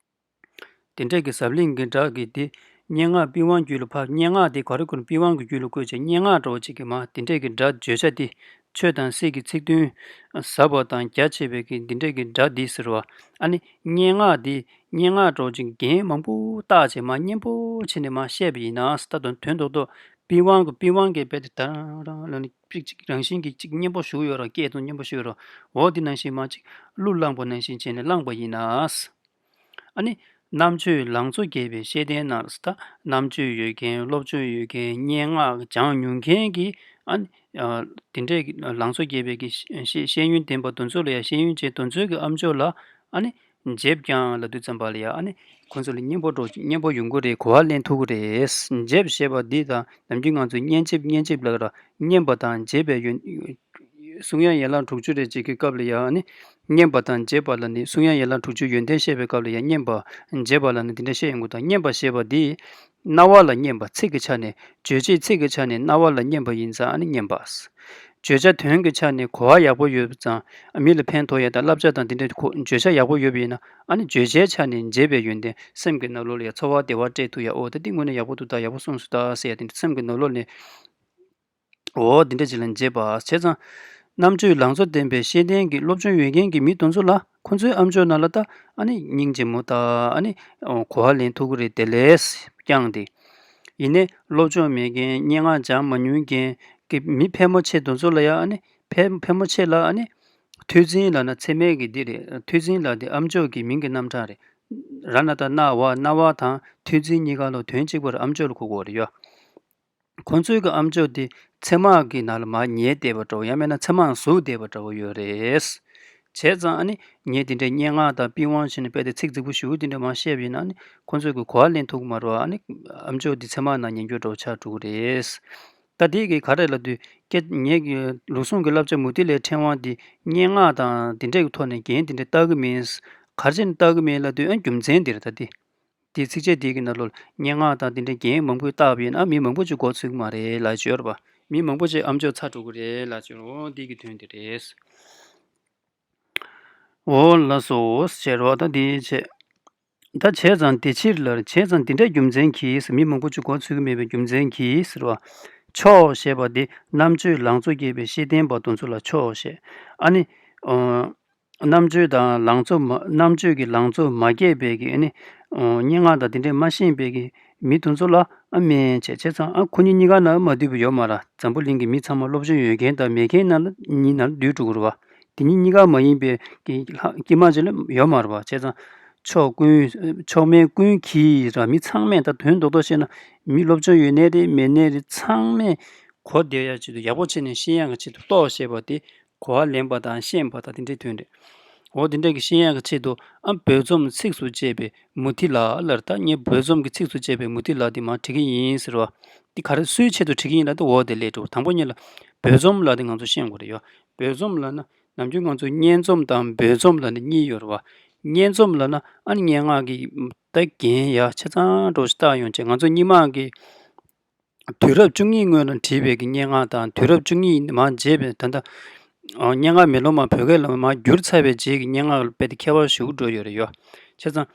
ད། དེ་འདྲས་ཀྱི་ཟབ་བརླིང་གི་སྒྲ་གི་དེ་སྙན་ངག་པི་ཝང་རྒྱུད་ལ་ཕབ། སྙན་ངག་དེ་ག་རེ་ཁོ་ན་པི་ཝང་གི་རྒྱུད་ལ་བཀོད་བྱས་སྙན་ངག་འདྲ་བོ་ཅིག་གི་མ་དེ་འདྲས་ཀྱི་སྒྲ་བརྗོད་བྱ་དེ། ཆོས་དང་སྲིད་ཀྱི་ཚིག་བདུན་ཟབ་པ་དང་རྒྱ་ཆེ་བའི་གི་འདི་འདྲས་ཀྱི་སྒྲ་འདི་ཟེར་བ། ཨ་ནི་སྙན་ངག་འདི་སྙན་ངག་འདྲ་བོ་ཅིག་རྒྱན་མང་པོ་བཏགས་བྱས་མ་སྙན་པོ་བྱས་ནས་མ་བཤད་པ་ཡིན་ན། ད་དོན་དོན་རྡོག་རྡོག་པི་ཝང་གི་པི་ཝང་གི་དཔེ་དེ་ད་རང་རང་ལ་ནི་ཅིག་ཅིག་རང་བཞིན་གྱིས་ཅིག་སྙན་པོ་ཞེ་པོ་ཡོད་ར། སྐད་དང་སྙན་པོ་ཞེ་པོ་ཡོད་ར། འོ་འདི་ནང་བཞིན་མ་ཅིག་གླུ་བླངས་པ་ནང་བཞིན་བྱས་ནས་བླངས་པ་ཡིན་ན། ཨ་ནི། རྣམ་དཔྱོད་ལང་ཚོ་རྒྱས་པའི་ཤེས་ལྡན་ནར། ད་རྣམ་དཔྱོད་ཡོད་མཁན། སློབ་སྦྱོང་ཡོད་མཁན། སྙན་ངག་སྦྱངས་མྱོང་མཁན་གྱི། ཨ་ནི། ཨ། དེ་འདྲའི་ལང་ཚོ་རྒྱས་པའི་གི་ཤེས་ཤེས་ཡོན་ལྡན་པ་དེ་ཚོ་ལ་ཡ། ཤེས་ཡོན་ཅན་དེ་ཚོའི་གི་ཨ་མཆོག་ལ། ཨ་ནི། བརྗེད་ཀྱང་ལབ་དུས་ཙམ་པ་ལ་ཡ། ཨ་ནི། ཁོ་ཚོ་ལ་སྙན་པོ་འགྲོ། སྙན་པོ་ཡོང་གི་རེད། གོ་བ་ལེན་ཐུབ་ཀྱི་རེད། བརྗེད་ཞེས་པ་འདི་དང་ནམ་རྒྱུན་ང་ཚོས་སྙན་འཇེབས་སྙན་འཇེབས་ལབ་ར། སྙན་པ་དང་བརྗེད་པའི་ཡོན། གསུང་དབྱངས་ཡན་ལག་དྲུག་ཅུ་རེ་གཅིག་གི་སྐབས་ལ་ཡང་ནི། སྙན་པ་དང་བརྗེད་པ་ལ་ནི། གསུང་དབྱངས་ཡན་ལག་དྲུག་ཅུའི་ཡོན་ཏན་བཤད་པའི་སྐབས་ལ་ཡང་། སྙན་པ། བརྗེད་པ་ལ་ནི་འདི་འདྲ་བཤད་ཡོང་གི་འདུག་སྙན་པ་ཞེས་པ་འདི། རྣ་བ་ལ་སྙན་པ། ཚིག་གི་ཆ་ནས། རྗོད་བྱེད་ཚིག་གི་ཆ་ནས་རྣ་བ་ལ་སྙན་པ་ཡིན་ཙང་ཨ་ནི་སྙན་པ། བརྗོད་བྱ་དོན་གྱི་ཆ་ནས་གོ་བ་ཡག་པོ་ཡོད་ཙང་། མི་ལ་ཕན་ཐོགས་ཡ་དང་བསླབ་བྱ་དང་འདི་འདྲའི་གོ་བརྗོད་བྱ་ཡག་པོ་ཡོད་པ་ཡིན་ན། ཨ་ནི་བརྗོད་བྱའི་ཆ་ནས་བརྗེད་པའི་ཡོན་ཏན། སེམས་ཀྱི་ནང་ལོགས་ལ་ཡ་ཚོར་བ་བདེ་བ་སྤྲད་ཐུབ་ཡ། ཨོ་ད་འདི་དངོས་གནས་ཡག་པོ་འདུག་ད་ཡག་པོ་གསུངས་སོང་ད་ཟེར་ཡ་དེ་འདྲ་སེམས་ཀྱི་ནང་ལོགས་ནས། འོ་འདི་འདྲ་ཅིག་ལ་བརྗེད་པ་བྱས་ཙང་། རྣམ་དཔྱོད་ལང་ཚོ་ལྡན་པའི་ཤེས་ལྡན་གྱི་སློབ་སྦྱོང་ཡོད་མཁན་གྱི་མི་དེ་ཚོ་ལ། ཁོ་ཚོའི་ཨ་མཆོག་ནང་ལ་ད་ཨ་ནི་སྙིང་རྗེ་མོ་དང་། ཨ་ནི་གོ་བ་ལེན་ཐུབ་ཀྱི་རེད། དེ་ལས་ཀྱང་དེ། ཡིན་ནའི་སློབ་སྦྱོང་མེད་མཁན། སྙན་ངག་སྦྱང་མ་མྱོང་མཁན་གྱི་མི་ཕལ་མོ་ཆེ་དེ་ཚོ་ལ་ཡ། ཨ་ནི་ཕལ་ཕལ་མོ་ཆེ་ལ་ཨ་ནི་ཐོས་འཛིན་ལབ་ན་ཚད་མའི་གི་འདི་རེད། ཐོས་འཛིན་ལབ་དེ་ཨ་མཆོག་གི་མིང་གི་རྣམ་གྲངས་རེད། ར་ན་ད་རྣ་བ། རྣ་བ་དང་ཐོས་འཛིན་གཉིས་ཀ་ལ་དོན་གཅིག་པར་ཨ་མཆོག་ལ་གོ་དགོས་རེད་ཡ། ཁོང་ཚོའི་གི་ཨ་མཆོག་དེ་ཚད་མ་གི་ནང་ལ་མར་ཉལ་བསྡད་པ་འདྲ་བོ། ཡང་མིན་ན་ཚད་མ་ཟུག་བསྡད་པ་འདྲ་བོ་ཡོད་རེད། བྱས་ཙང་ཨ་ནི་ངས་དེ་འདྲའི་སྙན་ངག་དང་པི་ཝང་བྱས་ནས་དཔེ་དེ་ཚིག་རྫིག་པོ་ཞེ་པོ་དེ་འདྲ་མར་བཤད་པ་ཡིན་ན། ཨ་ནི་ཁོང་ཚོའི་གི་གོ་བ་ལེན་ཐུབ་ཀྱི་མ་རེད་བ། ཨ་ནི་ཨ་མཆོག་དེ་ཚད་མ་ནང་ཉན་རྒྱུ་འདྲ་བོ་ཆགས་འགྲོ་གི་རེད། ད་དེ་གི་ག་རེ་ལབ་དུས་ཀྱེ། ངས་ཀྱི་ལུགས་ཟུང་གི་བསླབ་བྱ་མུ་ཏིག་ལས་ཕྲེང་བ་འདི་སྙན་ངག་དང་དེ་འདྲའི་གི་ཐོག་ནས་རྒྱན་དེ་འདྲ་བཏགས་ཀྱི་མིན། ག་རེ་བྱས་ནས་བཏགས་ཀྱི་མིན་ལབ་དུས། ཨ། རྒྱུ་མཚན་འདི་རེད་ད་དེ། དེའི་ཚིགས་བཅད་དེ་གི་ནང་ལོགས་ལ་སྙན་ངག་དང་དེ་འདྲའི་རྒྱན་མང་པོ་བཏགས་པ་ཡིན་ན་མི་མང་པོ་ཅིག་མགོ་ཚོས་ཀྱི་མ་རེད་ལབ་ཀྱི་ཡོད་རེད་པ། མི་མང་པོ་ཅིག་ཨ་མཆོག་ཚར་འགྲོ་གི་རེད་ལབ་ཀྱི་ཡོད་རེད། འོ་འདི་གི་དོན་དེ་རེད། འོ་ལགས་སོ། ཟེར་བ་ད་འདི་བྱས། ད་བྱས་ཙང་དེ་ཕྱིར་ལ། བྱས་ཙང་དེ་འདྲའི་རྒྱུ་མཚན་གྱིས། མི་མང་པོ་ཅིག་མགོ་ཚོས་ཀྱི་མེད་པའི་རྒྱུ་མཚན་གྱིས་ཟེར་བ། མཆོག་ཞེས་པ་དེ་རྣམ་དཔྱོད་ལང་ཚོ་རྒྱས་པའི་ཤེས་ལྡན་པ་དེ་ཚོ་ལ་མཆོག་ཞེས། ཨ་ནི། ཨོ། རྣམ་དཔྱོད་དང་ལང་ཚོ་མ། རྣམ་དཔྱོད་ཀྱི་ལང་ཚོ་མ་རྒྱས་པའི་གི། ཨ་ནི། ཨོ། སྙན་ངག་དང་དེ་འདྲས་མ་ཤེས་པའི་གི་མི་དེ་ཚོ་ལ། ཨ། མེད་བྱས། བྱས་ཙང་། ཨ། ཁོ་གཉིས་གཉིས་ཀ་ནང་མ་འདུས་པ་ཡོད་མ་རེད། འཛམ་བུ་གླིང་གི་མི་ཚང་མ་སློབ་སྦྱོང་ཡོད་མཁན་དང་མེད་མཁན་ནང་ལ་གཉིས་ནང་ལ་འདུས་འགྲོ་གི་རེད་བ། དེ་གཉིས་གཉིས་ཀ་མ་ཡིན་པའི་གི་ལྷག་དཀྱིལ་མ་ཅིག་ལ་ཡོད་མ་རེད་བ། བྱས་ཙང་མཆོག་ཀུན། མཆོག་དམན་ཀུན་གྱིས་ར། མི་ཚང་མས། ད་དོན་རྡོག་རྡོག་བཤད་ན་མི་སློབ་སྦྱོང་ཡོད་ནའི་རེད། མེད་ནའི་རེད། ཚང་མས་གོ་བདེ་ཡ་ཆེད་དུ། ཡག་པོ་བྱས་ནས་ཤེས་ཡག་གི་ཆེད་དུ། རྟོགས་ཞེས་པ་དེ་གོ་བ་ལེན་པ་དང་ཤེས་པ་དང་དེ་འདྲའི་དོན་རེད། འོ་དེ་འདྲ་གི་ཤེས་ཡག་གི་ཆེད་དུ། ཨ། བོད་རྩོམ་ཚིགས་སུ་བཅད་པའི་མུ་ཏིག་ལ་ལར། ད་ངས་བོད་རྩོམ་གྱི་ཚིགས་སུ་བཅད་པའི་མུ་ཏིག་ལ་དེ་མར་བྲིས་ཀྱི་ཡིན་ཟེར་བ། དེ་ག་རེ་སུའི་ཆེད་དུ་བྲིས་ཀྱི་ཡིན་ལབ་དུས། འོ་དེ་ལས་འགྲོ། དང་པོ་ཉིད་ལ་བོད་རྩོམ་ལབ་དེ་ང་ཚོ་ཤེས་དགོས་རེད་ཡ། བོད་རྩོམ་ལབ་ན་ནམ་རྒྱུན་ང་ཚོ་སྙན་རྩོམ་དང་བོད་རྩོམ་ལབ་ནས་གཉིས་ཡོད་རེད་བ། སྙན་རྩོམ་ལབ་ན་ཨ་ནི་སྙན་ངག་གི། ད་རྒན་ཡ་ཆ་ཚང་འགྲོ་ཞིག་བཏགས་ཡོང་བྱས། ང་ཚོ་སྔོན་མ་གི་དུས་རབས་བཅུ་གཉིས་སྔོན་ལ་བྲིས་པའི་གི་སྙན་ངག་དང་། དུས་རབས་བཅུ་གཉིས་མར་རྗེས་པའི་ད་ལྟ་ཨ་སྙན་ངག་མེ་ལོང་མ་བོད་སྐད་ལ་མར་བསྒྱུར་ཚར་བའི་རྗེས་ཀྱི་སྙན་ངག་ལ་དཔེ་དེ་ཁྱད་པར་ཞེ་པོ་འགྲོ་ཡོད་རེད་ཡོ། བྱས་ཙང་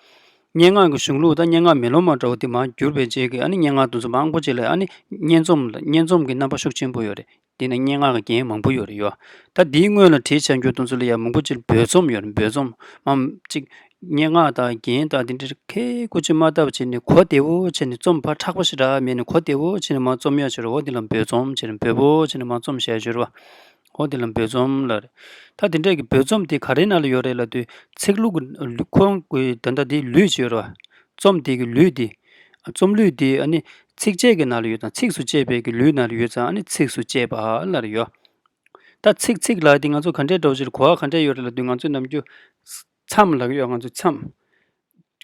སྙན་ངག་གི་གཞུང་ལུགས་དང་སྙན་ངག་མེ་ལོང་མ་འདྲ་བོ་དེ་མར་བསྒྱུར་བའི་རྗེས་ཀྱི་ཨ་ནི་སྙན་ངག་དེ་ཚོ་མང་པོ་ཅིག་ལ་ཨ་ནི་སྙན་རྩོམ་ལ་སྙན་རྩོམ་གྱི་རྣམ་པ་ཤུགས་ཆེན་པོ་ཡོད་རེད། དེ་ནི་སྙན་ངག་གི་རྒྱན་མང་པོ་ཡོད་རེད་ཡོ། ད་དེའི་སྔོན་ལ་བྲིས་བཞག་རྒྱུ་དེ་ཚོ་ལ་ཡང་མང་པོ་ཅིག་འབོལ་རྩོམ་ཡོད་རེད། འབོལ་རྩོམ་མང་གཅིག་སྙན་ངག་དང་རྒྱན་དང་དེ་འདྲ་ཁལ་ཀུ་ཅི་མ་བཏབ་བྱས་ནས་གོ་བདེ་བོ་བྱས་ནས། རྩོམ་ཕར་མཁྲེགས་པ་ཞེ་དྲག་མེད་ནས་གོ་བདེ་བོ་བྱས་ནས་མར་རྩོམ་ཡག་ཅིག་ཡོད་རེད་བ། འོ་དེ་ལ་འབོལ་རྩོམ་བྱས་ནས་འབོལ་པོ་བྱས་ནས་མར་རྩོམ་བྱས་ཡག་ཅིག་ཡོད་རེད་བ། འོ་དེ་ལ་འབོལ་རྩོམ་ལབ་རེད། ད་དེ་འདྲ་གི་འབོལ་རྩོམ་དེ་ག་རེའི་ནང་ལ་ཡོད་རེད་ལབ་དུས། ཚིག་ལྷུག་གི་ཁོང་གི་ད་ལྟ་དེའི་ལུས་ཅིག་ཡོད་རེད་བ། རྩོམ་དེ་གི་ལུས་དེ། རྩོམ་ལུས་དེ་ཨ་ནི་ཚིགས་བཅད་ཀྱི་ནང་ལ་ཡོད་དང་། ཚིགས་སུ་བཅད་པའི་གི་ལུས་ནང་ལ་ཡོད་ཙང་ཨ་ནི་ཚིགས་སུ་བཅད་པ་ལབ་རེད་ཡོ། ད་ཚིག་ཚིག་ལབ་དེ་ང་ཚོ་ག་འདྲའི་འདྲ་བོ་ཞིག་གོ་བ་ག་འདྲ་ཡོད་རེད་ལབ་དུས། ང་ཚོས་ནམ་རྒྱུན་མཚམས་ལབ་ཀྱི་ཡོད། ང་ཚོས་མཚམས།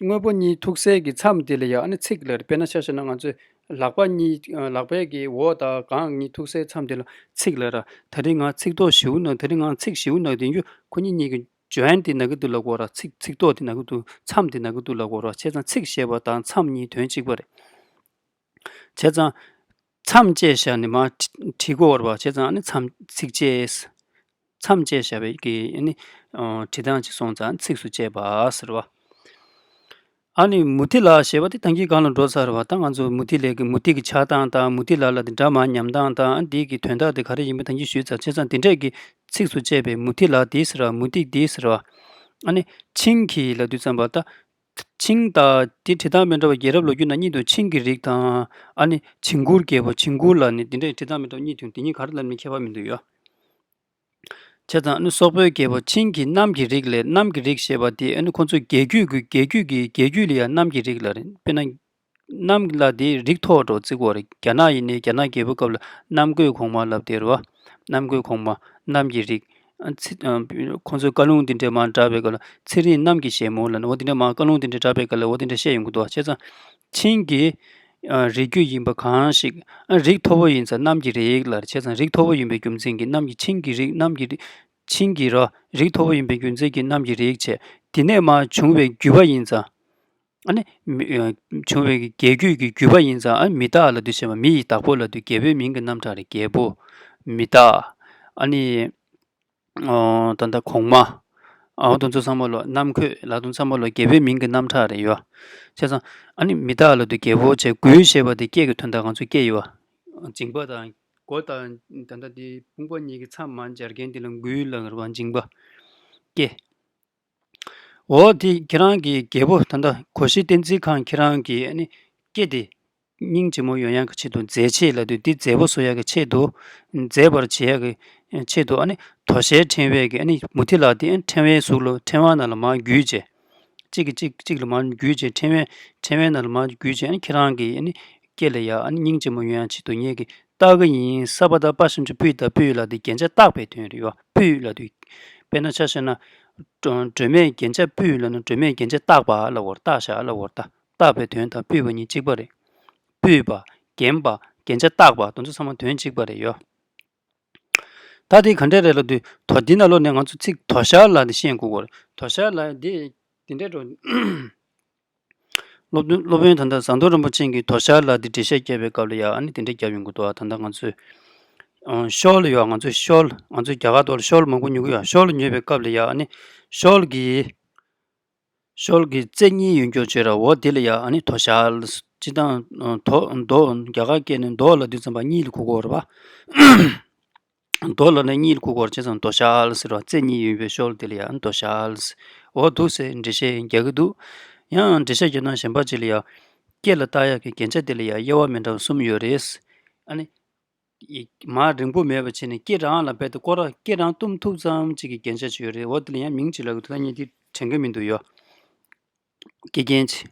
དངོས་པོ་གཉིས་ཐུག་སའི་གི་མཚམས་དེ་ལ་ཡང་ཨ་ནི་ཚིག་ལབ་རེད། དཔེར་ན་ཆ་བཞག་ན་ང་ཚོས་ལག་པ་གཉིས། ལག་པའི་གི་འོག་དང་སྒང་གཉིས་ཐུག་སའི་མཚམས་དེ་ལ་ཚིག་ལབ་ར། ད་རིང་ང་ཚིག་ཐོ་ཞེ་པོ་ནག་དེ་རིང་ང་ཚིག་ཞེ་པོ་ནག་དེ་རྒྱུ་ཁོ་གཉིས་གཉིས་ཀྱི་ཇོ་ཡན་དེ་ནག་གི་འདུག་ལབ་དགོས་ར། ཚིག་ཚིག་ཐོ་དེ་ནག་གི་འདུག་མཚམས་དེ་ནག་གི་འདུག་ལབ་དགོས་ར། བྱས་ཙང་ཚིག་ཞེས་པ་དང་མཚམས་གཉིས་དོན་གཅིག་པ་རེད། བྱས་ཙང་མཚམས་བཅད་བཞག་ནས་མར་བྲི་བྲི་དགོས་རེད་བ། བྱས་ཙང་ཨ་ནི་མཚམས་ཚིགས་བཅད། མཚམས་བཅད་བཞག་པའི་གི་ཨ་ནི་ཨ་བྲི་སྟངས་ཅིག་སོང་ཙང་ཚིགས་སུ་བཅད་པ་ཟེར་བ། ཨ་ནི་མུ་ཏིག་ལ་ཞེས་པ་དེ་ད་གིན་སྒང་ལ་འགྲོ་ཚར་བ། ད་ང་ཚོ་མུ་ཏིག་ལ་གི་མུ་ཏིག་གི་ཆགས་སྟངས་དང་། མུ་ཏིག་ལ་ལ་དེ་འདྲ་མར་ཉམས་སྟངས་དང་། ཨ་འདི་གི་དོན་དག་དེ་ག་རེ་ཡིན་པ་ད་གིན་ཞུས་ཚར། བྱས་ཙང་དེ་འདྲས་ཀྱི་ཚིགས་སུ་བཅད་པའི་མུ་ཏིག་ལ་དེ་ཟེར་བ། མུ་ཏིག་དེ་ཟེར་བ། ཨ་ནི་ཆིང་གི་ལབ་དུས་ཙམ་པ་ད། ཆིང་ད་དེ་བྲི་སྟངས་མི་འདྲ་བ། རྒྱལ་རབས་ལོ་རྒྱུས་ནང་གཉིས་འདུག་ཆིང་གི་རིགས་དང་། ཨ་ནི་ཆིང་གུར་རྒྱལ་པོ། ཆིང་གུར་ལ་ནི་དེ་འདྲས་བྲི་སྟངས་མི་འདྲ་བ་གཉིས་འདུག་དེ་གཉིས་ག་རེ་ལབ་ནི་ཁྱད་པར་མི་འདུག་ཡོ། བྱས་ཙང་ཨ་ནི་སོག་པོའི་རྒྱལ་པོ་ཆིང་གི་གནམ་གྱི་རིགས་ལས། གནམ་གྱི་རིགས་ཞེས་པ་དེ་ཨ་ནི་ཁོང་ཚོའི་རྒྱལ་རྒྱུད་ཀྱི། རྒྱལ་རྒྱུད་ཀྱི་རྒྱལ་རྒྱུད་ལ་ཡང་གནམ་གྱི་རིགས་ལབ་རེད། དཔེར་ན། གནམ་ལ་དེའི་རིགས་མཐོ་བ་འདྲ་བོ་བརྩི་དགོས་རེད། རྒྱ་ནག་ཡིན་ནའི་རྒྱ་ནག་རྒྱལ་པོའི་སྐབས་ལ་གནམ་བསྐོས་གོང་མ་ལབ་དེ་རེད་བ། གནམ་བསྐོས་གོང་མ། གནམ་གྱི་རིགས། ཨ་ཚི་ཨ་ཁོང་ཚོའི་བཀའ་ལུང་དེ་འདྲས་མར་བསྒྲགས་པའི་སྐབས་ལ་ཚེ་རིང་གནམ་གྱི་བཞད་མོ་ལབ་ནས། འོ་དེ་འདྲས་མར་བཀའ་ལུང་དེ་འདྲས་བསྒྲགས་པའི་སྐབས་ལ་འོ་དེ་འདྲས་བཤད་ཡོང་གི་འདུག་བ། བྱས་ཙང་ཆིང་གི་ཨ་རིགས་རྒྱུད་ཡིན་པ་གང་ཞིག་ཨ་རིགས་མཐོ་པོ་ཡིན་ཙང་གནམ་གྱི་རིགས་ལབ་རེད། བྱས་ཙང་རིགས་མཐོ་པོ་ཡིན་པའི་རྒྱུ་མཚན་གྱིས་གནམ་གྱི། ཆིང་གི་རིགས། གནམ་གྱི་རིགས། ཆིང་གི་ར་རིགས་མཐོ་པོ་ཡིན་པའི་རྒྱུ་མཚན་གྱིས་གནམ་གྱི་རིགས་བྱས། དེ་ནས་མར་བྱུང་བའི་རྒྱུད་པ་ཡིན་ཙང་། ཨ་ནི་མི་ཨ་བྱུང་བའི་རྒྱལ་རྒྱུད་ཀྱི་རྒྱུད་པ་ཡིན་ཙང་། ཨ་ནི་མི་བདག་ལབ་དུས་བྱས་པ། མི་ཡི་བདག་པོ་ལབ་དུས་རྒྱལ་པོའི་མིང་གི་རྣམ་གྲངས་རེད། རྒྱལ་པོ། མི་བདག་ཨ་ནི་ཨོ་ད་ལྟ་གོང་མ། ཨོ་དེ་ཚོ་ཚང་མ་ལོ། གནམ་འཁོད་ལབ་དེ་ཚང་མ་ལོ་རྒྱལ་པོའི་མིང་གི་རྣམ་གྲངས་རེད་ཡོ། བྱས་ཙང་ཨ་ནི་མི་བདག་ལབ་དུས་རྒྱལ་པོ་བྱས། མགུལ་ཞེས་པ་དེ་སྐེ་གི་དོན་དག་ང་ཚོ་སྐེ་ཡོད་བ། མཇིང་པ་དང་མགོ་དང་ད་ལྟ་དེ་དཔུང་པ་གཉིས་ཀྱི་མཚམས་མར་སྦྱར་མཁན་དེ་ལ་མགུལ་ལབ་རེད་བ། མཇིང་པ། སྐེ། འོ་དེ་ཁྱེད་རང་གི་རྒྱལ་པོ་ད་ལྟ་གོ་ཤྲི་བསྟན་འཛིན་ཁང་ཁྱེད་རང་གི་ཨ་ནི་སྐེ་དེ་སྙིང་རྗེ་མོ་ཡོང་ཡག་གི་ཆེད་དུ། མཛེས་ཆས་ལབ་དུས་འདི་མཛེས་པོ་བཟོ་ཡག་གི་ཆེད་དུ། མཛེས་པར་བྱེད་ཡག་གི་ཆེད་དུ། ཨ་ནི་དོ་ཤལ་ཕྲེང་བའི་གི་ཨ་ནི་མུ་ཏིག་ལ་དེ་ཨ་ནི་ཕྲེང་བའི་གཟུགས་ལ། ཕྲེང་བ་ནང་ལ་མར་བརྒྱུས་བྱས། གཅིག་གིས་གཅིག་གཅིག་ལ་མར་བརྒྱུས་བྱས། ཕྲེང་བའི་ཕྲེང་བའི་ནང་ལ་མར་བརྒྱུས་བྱས། ཨ་ནི་ཁྱེད་རང་གི་ཨ་ནི་སྐེ་ལ་ཡ་ཨ་ནི་སྙིང་རྗེ་མོ་ཡོང་ཡག་ཆེད་དུ། ངེད་ཀྱིས་བཏགས་ཀྱི་ཡིན། ས་པ་བཏགས་སྤ་ཞབས་ཀྱུ་སྤུ་ཡི་བཏགས་སྤུས་ལབ་དེ་རྒྱན་ཆ་བཏགས་པའི་དོན་རེད་ཡོ། སྤུས་ལབ་དུས། དཔེར་ན་ཆ་བཞག་ན། སྒྲོན་སྒྲོན་མེ་རྒྱན་ཆ་སྤུས་ལབ་ན་སྒྲོན་མེ་རྒྱན་ཆ་བཏགས་པ་ལབ་དགོས་རེད། བཏགས་བཞག་ལབ་དགོས་རེད། ད་བཏགས་པའི་དོན་དང་སྤུས་པ་གཉིས་གཅིག་པ་རེད། སྤུས་པ། རྒྱན་པ། རྒྱན་ཆ་བཏགས་པ། དེ་ཚོ་ཚང་མ་དོན་གཅིག་པ་རེད་ཡོ། ད་དེ་ག་འདྲས་རེད་ལབ་དུས། དོ་འདི་ནང་ལོགས་ནས་ང་ཚོ་ཚིག་དོ་ཤལ་ལབ་དེ་ཤེས་དགོས་ཀྱི་རེད། དོ་ཤལ་ལབ་དེ་དེ་འདྲས་འགྲོ། སློབ་སྟོན་སློབ་དཔོན་ད་ལྟ་ཟམ་གདོང་རིན་པོ་ཆེ་གིས་དོ་ཤལ་ལབ་དེ་འགྲེལ་བཤད་བརྒྱབ་པའི་སྐབས་ལ་ཡ་ཨ་ནི་དེ་འདྲས་བརྒྱབ་ཡོང་གི་འདུག་ད་ལྟ་ང་ཚོས་ཨང་ཤོལ་ཡོད། ང་ཚོས་ཤོལ། ང་ཚོས་རྒྱ་གར་ཐོག་ལ་ཤོལ་མང་པོ་ཉོ་གི་ཡོད། ཤོལ་ཉོས་པའི་སྐབས་ལ་ཡ་ཨ་ནི་ཤོལ་གྱི་ཤོལ་གྱི་རྩེ་གཉིས་ཡོད་རྒྱུ་བྱས་ར། འོ་དེ་ལ་ཡ་ཨ་ནི་དོ་ཤལ། སྤྱིར་བཏང་དོ་མདོ་རྒྱ་གར་སྐད་ནས་མདོ་ལབ་དུས་ཙམ་པ་གཉིས་ལ་གོ་གི་ཡོད་རེད་པ། མདོ་ལབ་ན་གཉིས་ལ་གོ་གི་ཡོད་རེད། བྱས་ཙང་དོ་ཤལ་ཟེར་བ། རྩེ་གཉིས་ཡོད་པའི་ཤོལ་དེ་ལ་ཡ་ཨ་ནི་དོ་ཤལ་ཟེར། འོ་འདུག་ཟེར་འགྲེལ་བཤད་རྒྱག་གི་འདུག་ཡང་འགྲེལ་བཤད་རྒྱག་སྟངས་གཞན་པ་ཅིག་ལ་ཡ། སྐེ་ལ་བཏགས་ཡག་གི་རྒྱན་ཆ་དེ་ལ་ཡ་དབྱེ་བ་མི་འདྲ་བ་གསུམ་ཡོད་རེད། ཨ་ནི། ཡིག་མར་རིང་པོ་མེད་པ་བྱས་ནས་སྐེ་རང་ལ་རྦད་དེ་སྐོར་ར་སྐེ་རང་བཏུམ་ཐུབ་ཙམ་ཅིག་གི་རྒྱན་ཆ་ཅིག་ཡོད་རེད། འོ་དེ་ལ་ཡང་མིང་ཅིག་ལབ་ཀྱི་འདུག་ད་ངས་དེ་དྲན་གྱི་མི་འདུག་ཡོ། སྐེ་རྒྱན་ཅིག་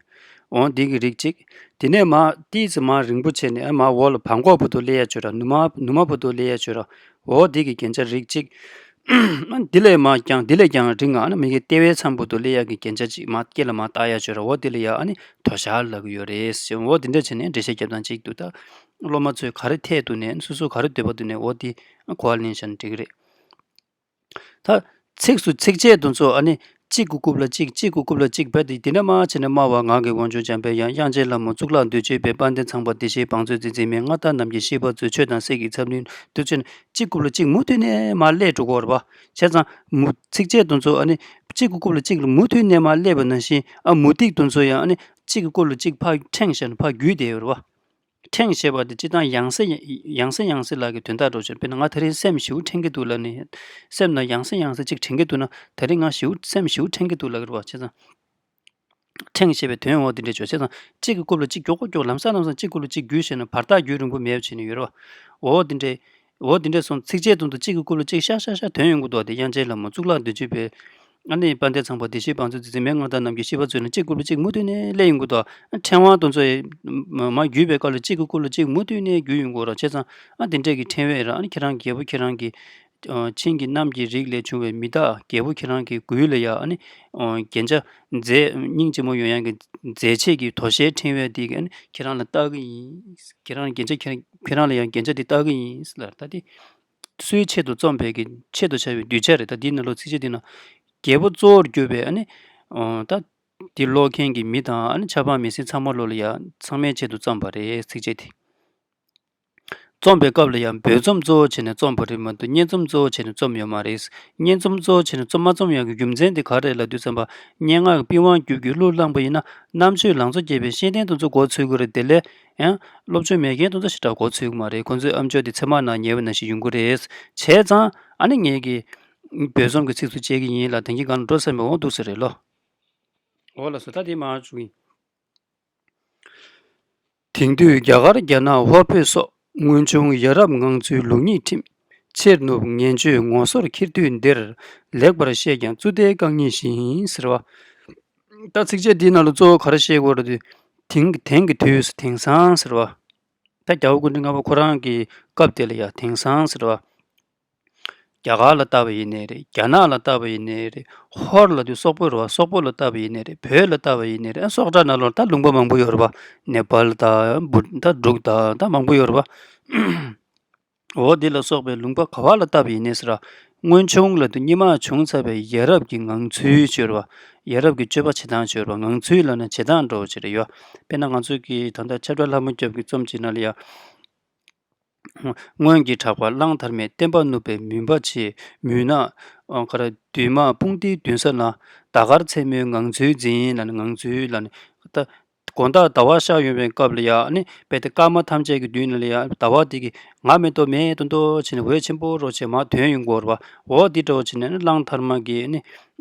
འོ་འདི་གི་རིགས་གཅིག་དེ་ནས་མར་ཏིས་མར་རིང་པོ་བྱས་ནས་ཨ་མར་འོག་ལ་བར་འགོག་བར་དུ་སླེབས་ཡ་ཅིག་ཡོད་ར། ནུ་མ་ནུ་མ་བར་དུ་སླེབས་ཡ་ཅིག་ཡོད་ར། འོ་འདི་གི་རྒྱན་ཆ་རིགས་གཅིག་འདི་ལས་མར་ཀྱང་འདི་ལས་ཀྱང་རིང་ང་ཨ་ནི་མི་གི་ལྟེ་བའི་མཚམས་བར་དུ་སླེབས་ཡག་གི་རྒྱན་ཆ་ཅིག་མར་སྐེ་ལ་མར་བཏགས་ཡག་ཅིག་ཡོད་ར། འོ་འདི་ལ་ཡ་ཨ་ནི་དོ་ཤལ་ལབ་ཀྱི་ཡོད་རེད་ཟེར། འོ་འདི་འདྲ་བྱས་ནས་འགྲེལ་བཤད་རྒྱབ་སྟངས་གཅིག་འདུག་ད་སློབ་མ་ཚོས་ག་རེ་འཐད་འདུག་ནས་སོ་སོ་ག་རེ་འདོད་པ་འདུག་ནས་འོ་འདི་གོ་བ་ལེན་བཞག་ན་འགྲིག་གི་རེད། ད་ཚིགས་སུ་ཚིགས་བཅད་དེ་ཚོ་ཨ་ནི་ གཅིག་གི་རྐུབ་ལ་གཅིག་གཅིག་གི་རྐུབ་ལ་གཅིག་བྱས་ཏེ། དེ་འདྲ་མ་བྱས་ན་སྨྲ་བ་ངག་གི་དབང་ཕྱུག་འཇམ་པའི་དབྱངས། དབྱངས་ཅན་ལྷ་མོ་གཙུག་ལག་འདོད་སྤྱོད་པའི། དཔལ་ལྡན་ཚངས་པ་བདེ་གཤེགས་བང་མཛོད་རྩེ་འཛིན་མའི། མངའ་བདག་རྣམས་ཀྱི་ཤིས་པ་མཛོད། ཆོས་དང་སྲིད་ཀྱི་ཚབ་ནི་དུ་བྱས་ནས། གཅིག་རྐུབ་ལ་གཅིག་མུ་མཐུད་ནས་མར་སླེབས་འགྲོ་གི་ཡོད་རེད་པ། བྱས་ཙང་མུ་ཚིགས་བཅད་དེ་ཚོ་ཨ་ནི་གཅིག་གི་རྐུབ་ལ་གཅིག་ལ་མུ་མཐུད་ནས་མར་སླེབས་པ་ནང་བཞིན། ཨ་མུ་ཏིག་དེ་ཚོ་ཡང་ཨ་ནི་གཅིག་གི་རྐུབ་ལ་གཅིག་ཕར་འཁྲེང་བྱས་ནས་ཕར་བརྒྱུད་བསྡད་ཡོད་རེད་པ། འཁྲེང་ཞེས་པ་དེ་སྤྱིར་བཏང་ཡང་སེ་ཡང་སེ་ཡང་སེ་ལབ་ཀྱི་དོན་དག་འདྲ་བོ་ཅིག་དཔེར་ན་ང་དེ་རིང་སེམས་ཞེ་པོ་འཁྲེང་གི་འདུག་ལབ་ནས། སེམས་ནང་ཡང་སེ་ཡང་སེ་ཅིག་འཁྲེང་གི་འདུག་ན། དེ་རིང་ང་ཞེ་པོ་སེམས་ཞེ་པོ་འཁྲེང་གི་འདུག་ལབ་ཀྱི་རེད་པ། བྱས་ཙང་འཁྲེང་ཞེས་པའི་དོན་འོ་དེ་འདྲ་བྱས། བྱས་ཙང་གཅིག་གི་རྐུབ་ལ་གཅིག་མགྱོགས་པོ་མགྱོགས། ལམ་སང་ལམ་སང་གཅིག་རྐུབ་ལ་གཅིག་བརྒྱུད་བྱས་ནས་བར་ཐག་རྒྱུན་རིང་པོ་མེད་པ་བྱས་ནས་ཡོད་རེད་པ། འོ་དེ་འདྲའི་འོ་དེ་འདྲ་སོང་། ཚིགས་བཅད་དེ་ཚོ་གཅིག་གི་རྐུབ་ལ་གཅིག་ཤར་ཤར་ཤར་ཐོན་ཡོང་གི་འདུག་པ། དེ་དབྱངས་ཅན་ལྷ་མོ་གཙུག་ལག་འདོད་སྤྱོད་པའི། ཨ་ནི་དཔལ་ལྡན་ཚངས་པ་བདེ་གཤེགས་བང་མཛོད་རྩེ་འཛིན་མའི། མངའ་བདག་རྣམས་ཀྱི་ཤིས་པ་མཛོད་ནས། གཅིག་རྐུབ་ལ་གཅིག་མུ་མཐུད་ནས་སླེབས་ཡོང་གི་འདུག། འཁྲེང་བ་དེ་ཚོ་མར་བརྒྱུད་པའི་སྐབས་ལ་གཅིག་གི་རྐུབ་ལ་གཅིག་མུ་མཐུད་ནས་བརྒྱུད་ཡོང་གི་ཡོད་རེད། བྱས་ཙང་ཨ་དེ་འདྲས་ཀྱི་འཁྲེང་བས་ར། ཨ་ནི་ཁྱེད་རང་རྒྱལ་པོ་ཁྱེད་རང་གི་ཨ་ཆིང་གི་གནམ་གྱི་རིགས་ལས་བྱུང་བའི་མི་དག་རྒྱལ་པོ་ཁྱེད་རང་གི་མགུལ་ལ་ཡ་ཨ་ནི་ཨ་རྒྱན་ཆ་མཛེས། སྙིང་རྗེ་མོ་ཡོང་ཡག་གི་མཛེས་ཆས་ཀྱི་དོ་ཤལ་འཁྲེང་བས་དེ་གིས་ཨ་ནི་ཁྱེད་རང་ལ་བཏགས་ཀྱི་ཡིན། ཁྱེད་རང་རྒྱན་ཆ་ཁྱེད་ཁྱེད་རང་ལ་ཡང་རྒྱན་ཆ་དེ་བཏགས་ཀྱི་ཡིན་ལབ། ད་དེ་སུའི་ཆེད་དུ་རྩོམ་པའི་གི་ཆེད་དུ་བྱ་བའི་གདུལ་བྱ་རེད། ད་འདིའི་ནང་ལོགས་ཚིགས་བཅད་འདི་ནང་རྒྱལ་པོ་གཙོ་བོར་གྱུར་པའི་ཨ་ནི་ཨོ་ད་འདི་ཀློག་མཁན་གྱི་མི་དང་ཨ་ནི་ཆབ་འབངས་མི་སེར་ཚང་མ་ལོ་ལ་ཡ་ཚང་མའི་ཆེད་དུ་རྩོམ་པ་རེད། ཚིགས་བཅད་དེ། རྩོམ་པའི་སྐབས་ལ་ཡང་འབོལ་རྩོམ་གཙོ་བོ་བྱས་ནས་རྩོམ་པ་རེད་མ་གཏོགས་སྙན་རྩོམ་གཙོ་བོ་བྱས་ནས་རྩོམ་ཡོད་མ་རེད། སྙན་རྩོམ་གཙོ་བོ་བྱས་ནས་རྩོམ་མ་རྩོམ་ཡག་གི་རྒྱུ་མཚན་དེ་ག་རེ་རེད་ལབ་དུས་ཙམ་པ། སྙན་ངག་གི་པི་ཝང་རྒྱུད་ཀྱི་གླུ་བླངས་པ་ཡིན་ན། རྣམ་དཔྱོད་ལང་ཚོ་རྒྱས་པའི་ཤེས་ལྡན་དེ་ཚོ་མགོ་ཚོས་ཀྱི་རེད། དེ་ལས་ཡང་སློབ་སྦྱོང་མེད་མཁན་དེ་ཚོ་ཞེ་དྲག་མགོ་ཚོས་ཀྱི་མ་རེད། ཁོ་ཚོའི་ཨམ་ཅོག་དེ་ཚེར་མ་ནང་ཉལ་བ་ནང་བཞིན་ཡོང་གི་རེད། བྱས་ཙང་ཨ་ནི་ངེད་ཀྱིས་འབོལ་རྩོམ་གྱི་ཚིགས་སུ་བཅད་ཀྱི་ཡིན་ལ། དེང་གི་སྒང་ལ་འགྲོ་བསམ་པའི་འོང་འདུག་ས་རེད་ལོ། འོ་ལགས་སོ། ད་དེ་མར་བཅུག་ཡིན། དེང་དུས་རྒྱ་གར་རྒྱ་ནག་ཧོར་བོད་སོགས། སྔོན་བྱུང་ཡ་རབས་ངང་ཚུལ་ལུགས་གཉིས་ཁྲིམས། ཆེར་ནུབ་ངན་སྤྱོད་ངོ་སོར་འཁྱེར་དུས་འདིར། ལེགས་པར་བཤད་ཀྱང་རྩུབ་དེ་རྐང་གཉིས་བཞིན་ཟེར་བ། ད་ཚིགས་བཅད་འདིའི་ནང་ལ་གཙོ་བོ་ག་རེ་བཤད་དགོས་རེད་དེ། དེང་དེང་གི་དུས་སུ་དེང་སང་ཟེར་བ། ད་རྒྱལ་བ་སྐུ་ཕྲེང་ལྔ་པ་ཁོ་རང་གི་སྐབས་དེ་ལ་ཡ་དེང་སང་ཟེར་བ། རྒྱ་གར་ལ་བལྟས་པ་ཡིན་ནའི་རེད། རྒྱ་ནག་ལ་བལྟས་པ་ཡིན་ནའི་རེད། ཧོར་ལབ་དུས་སོག་པོ་རེད་པ། སོག་པོ་ལ་བལྟས་པ་ཡིན་ནའི་རེད། བོད་ལ་བལྟས་པ་ཡིན་ནའི་རེད། ཨ་སོག་གྲྭ་ནང་ལོགས་ད་ལུང་པ་མང་པོ་ཡོད་རེད་པ། ནེ་པཱལ་དང་བུ་ད་འབྲུག་དང་ད་མང་པོ་ཡོད་རེད་པ། འོ་འདི་ལ་སོགས་པའི་ལུང་པ་ག་བ་ལ་བལྟས་པ་ཡིན་ནའི་ཟེར་ར། སྔོན་བྱུང་ལབ་དུས་སྔོན་མ་བྱུང་ཚར་བའི་ཡ་རབས་ཀྱི་ངང་ཚུལ་ཅིག་ཡོད་རེད་པ། ཡ་རབས་ཀྱི་སྤྱོད་པ་བྱེད་སྟངས་ཅིག་ཡོད་རེད་པ། ངང་ཚུལ་ལབ་ན་བྱེད་སྟངས་འདྲ་བོ་ཅིག་རེད་ཡོད། དཔེར་ན་ང་ཚོ་གི་ད་ལྟ་ཆབ་བྲག་ལྷ་མོ་སྐྱབས་ཀྱི་རྩོམ་ཅིག་ནང་ལ་ཡ། སྔོན་གྱི་གྲགས་པ་གླང་དར་མས་བསྟན་པ་བསྣུབས་པའི་མུན་པ་ཕྱེ། མུན་ནག་ཨ་ག་རེ་བདུན་དམག་དཔུང་སྡེའི་མདུན་ས་ན། ཟླ་སྐར་མཚན་མོའི་ངང་ཚུལ་འཛིན་ལབ་ནས། ངང་ཚུལ་ལབ་ནས་ད་དགོང་དག་ཟླ་བ་ཤར་ཡོང་བའི་སྐབས་ལ་ཡ་ནི་རྦད་དེ་སྐར་མ་ཐམས་ཅད་ཀྱི་མདུན་ལ་ཡ་ཟླ་བ་དེ་གིས་ང་མེ་ཏོག་མེ་ཏོག་ཏོ་བྱས་ནས་འོད་ཆེན་པོ་རོ་བྱས་མར་ཐོན་ཡོང་གི་ཡོད་རེད་པ། འོ་འདི་འདྲ་བོ་བྱས་ནས་ནི་གླང་དར་མ་གིས་ནི་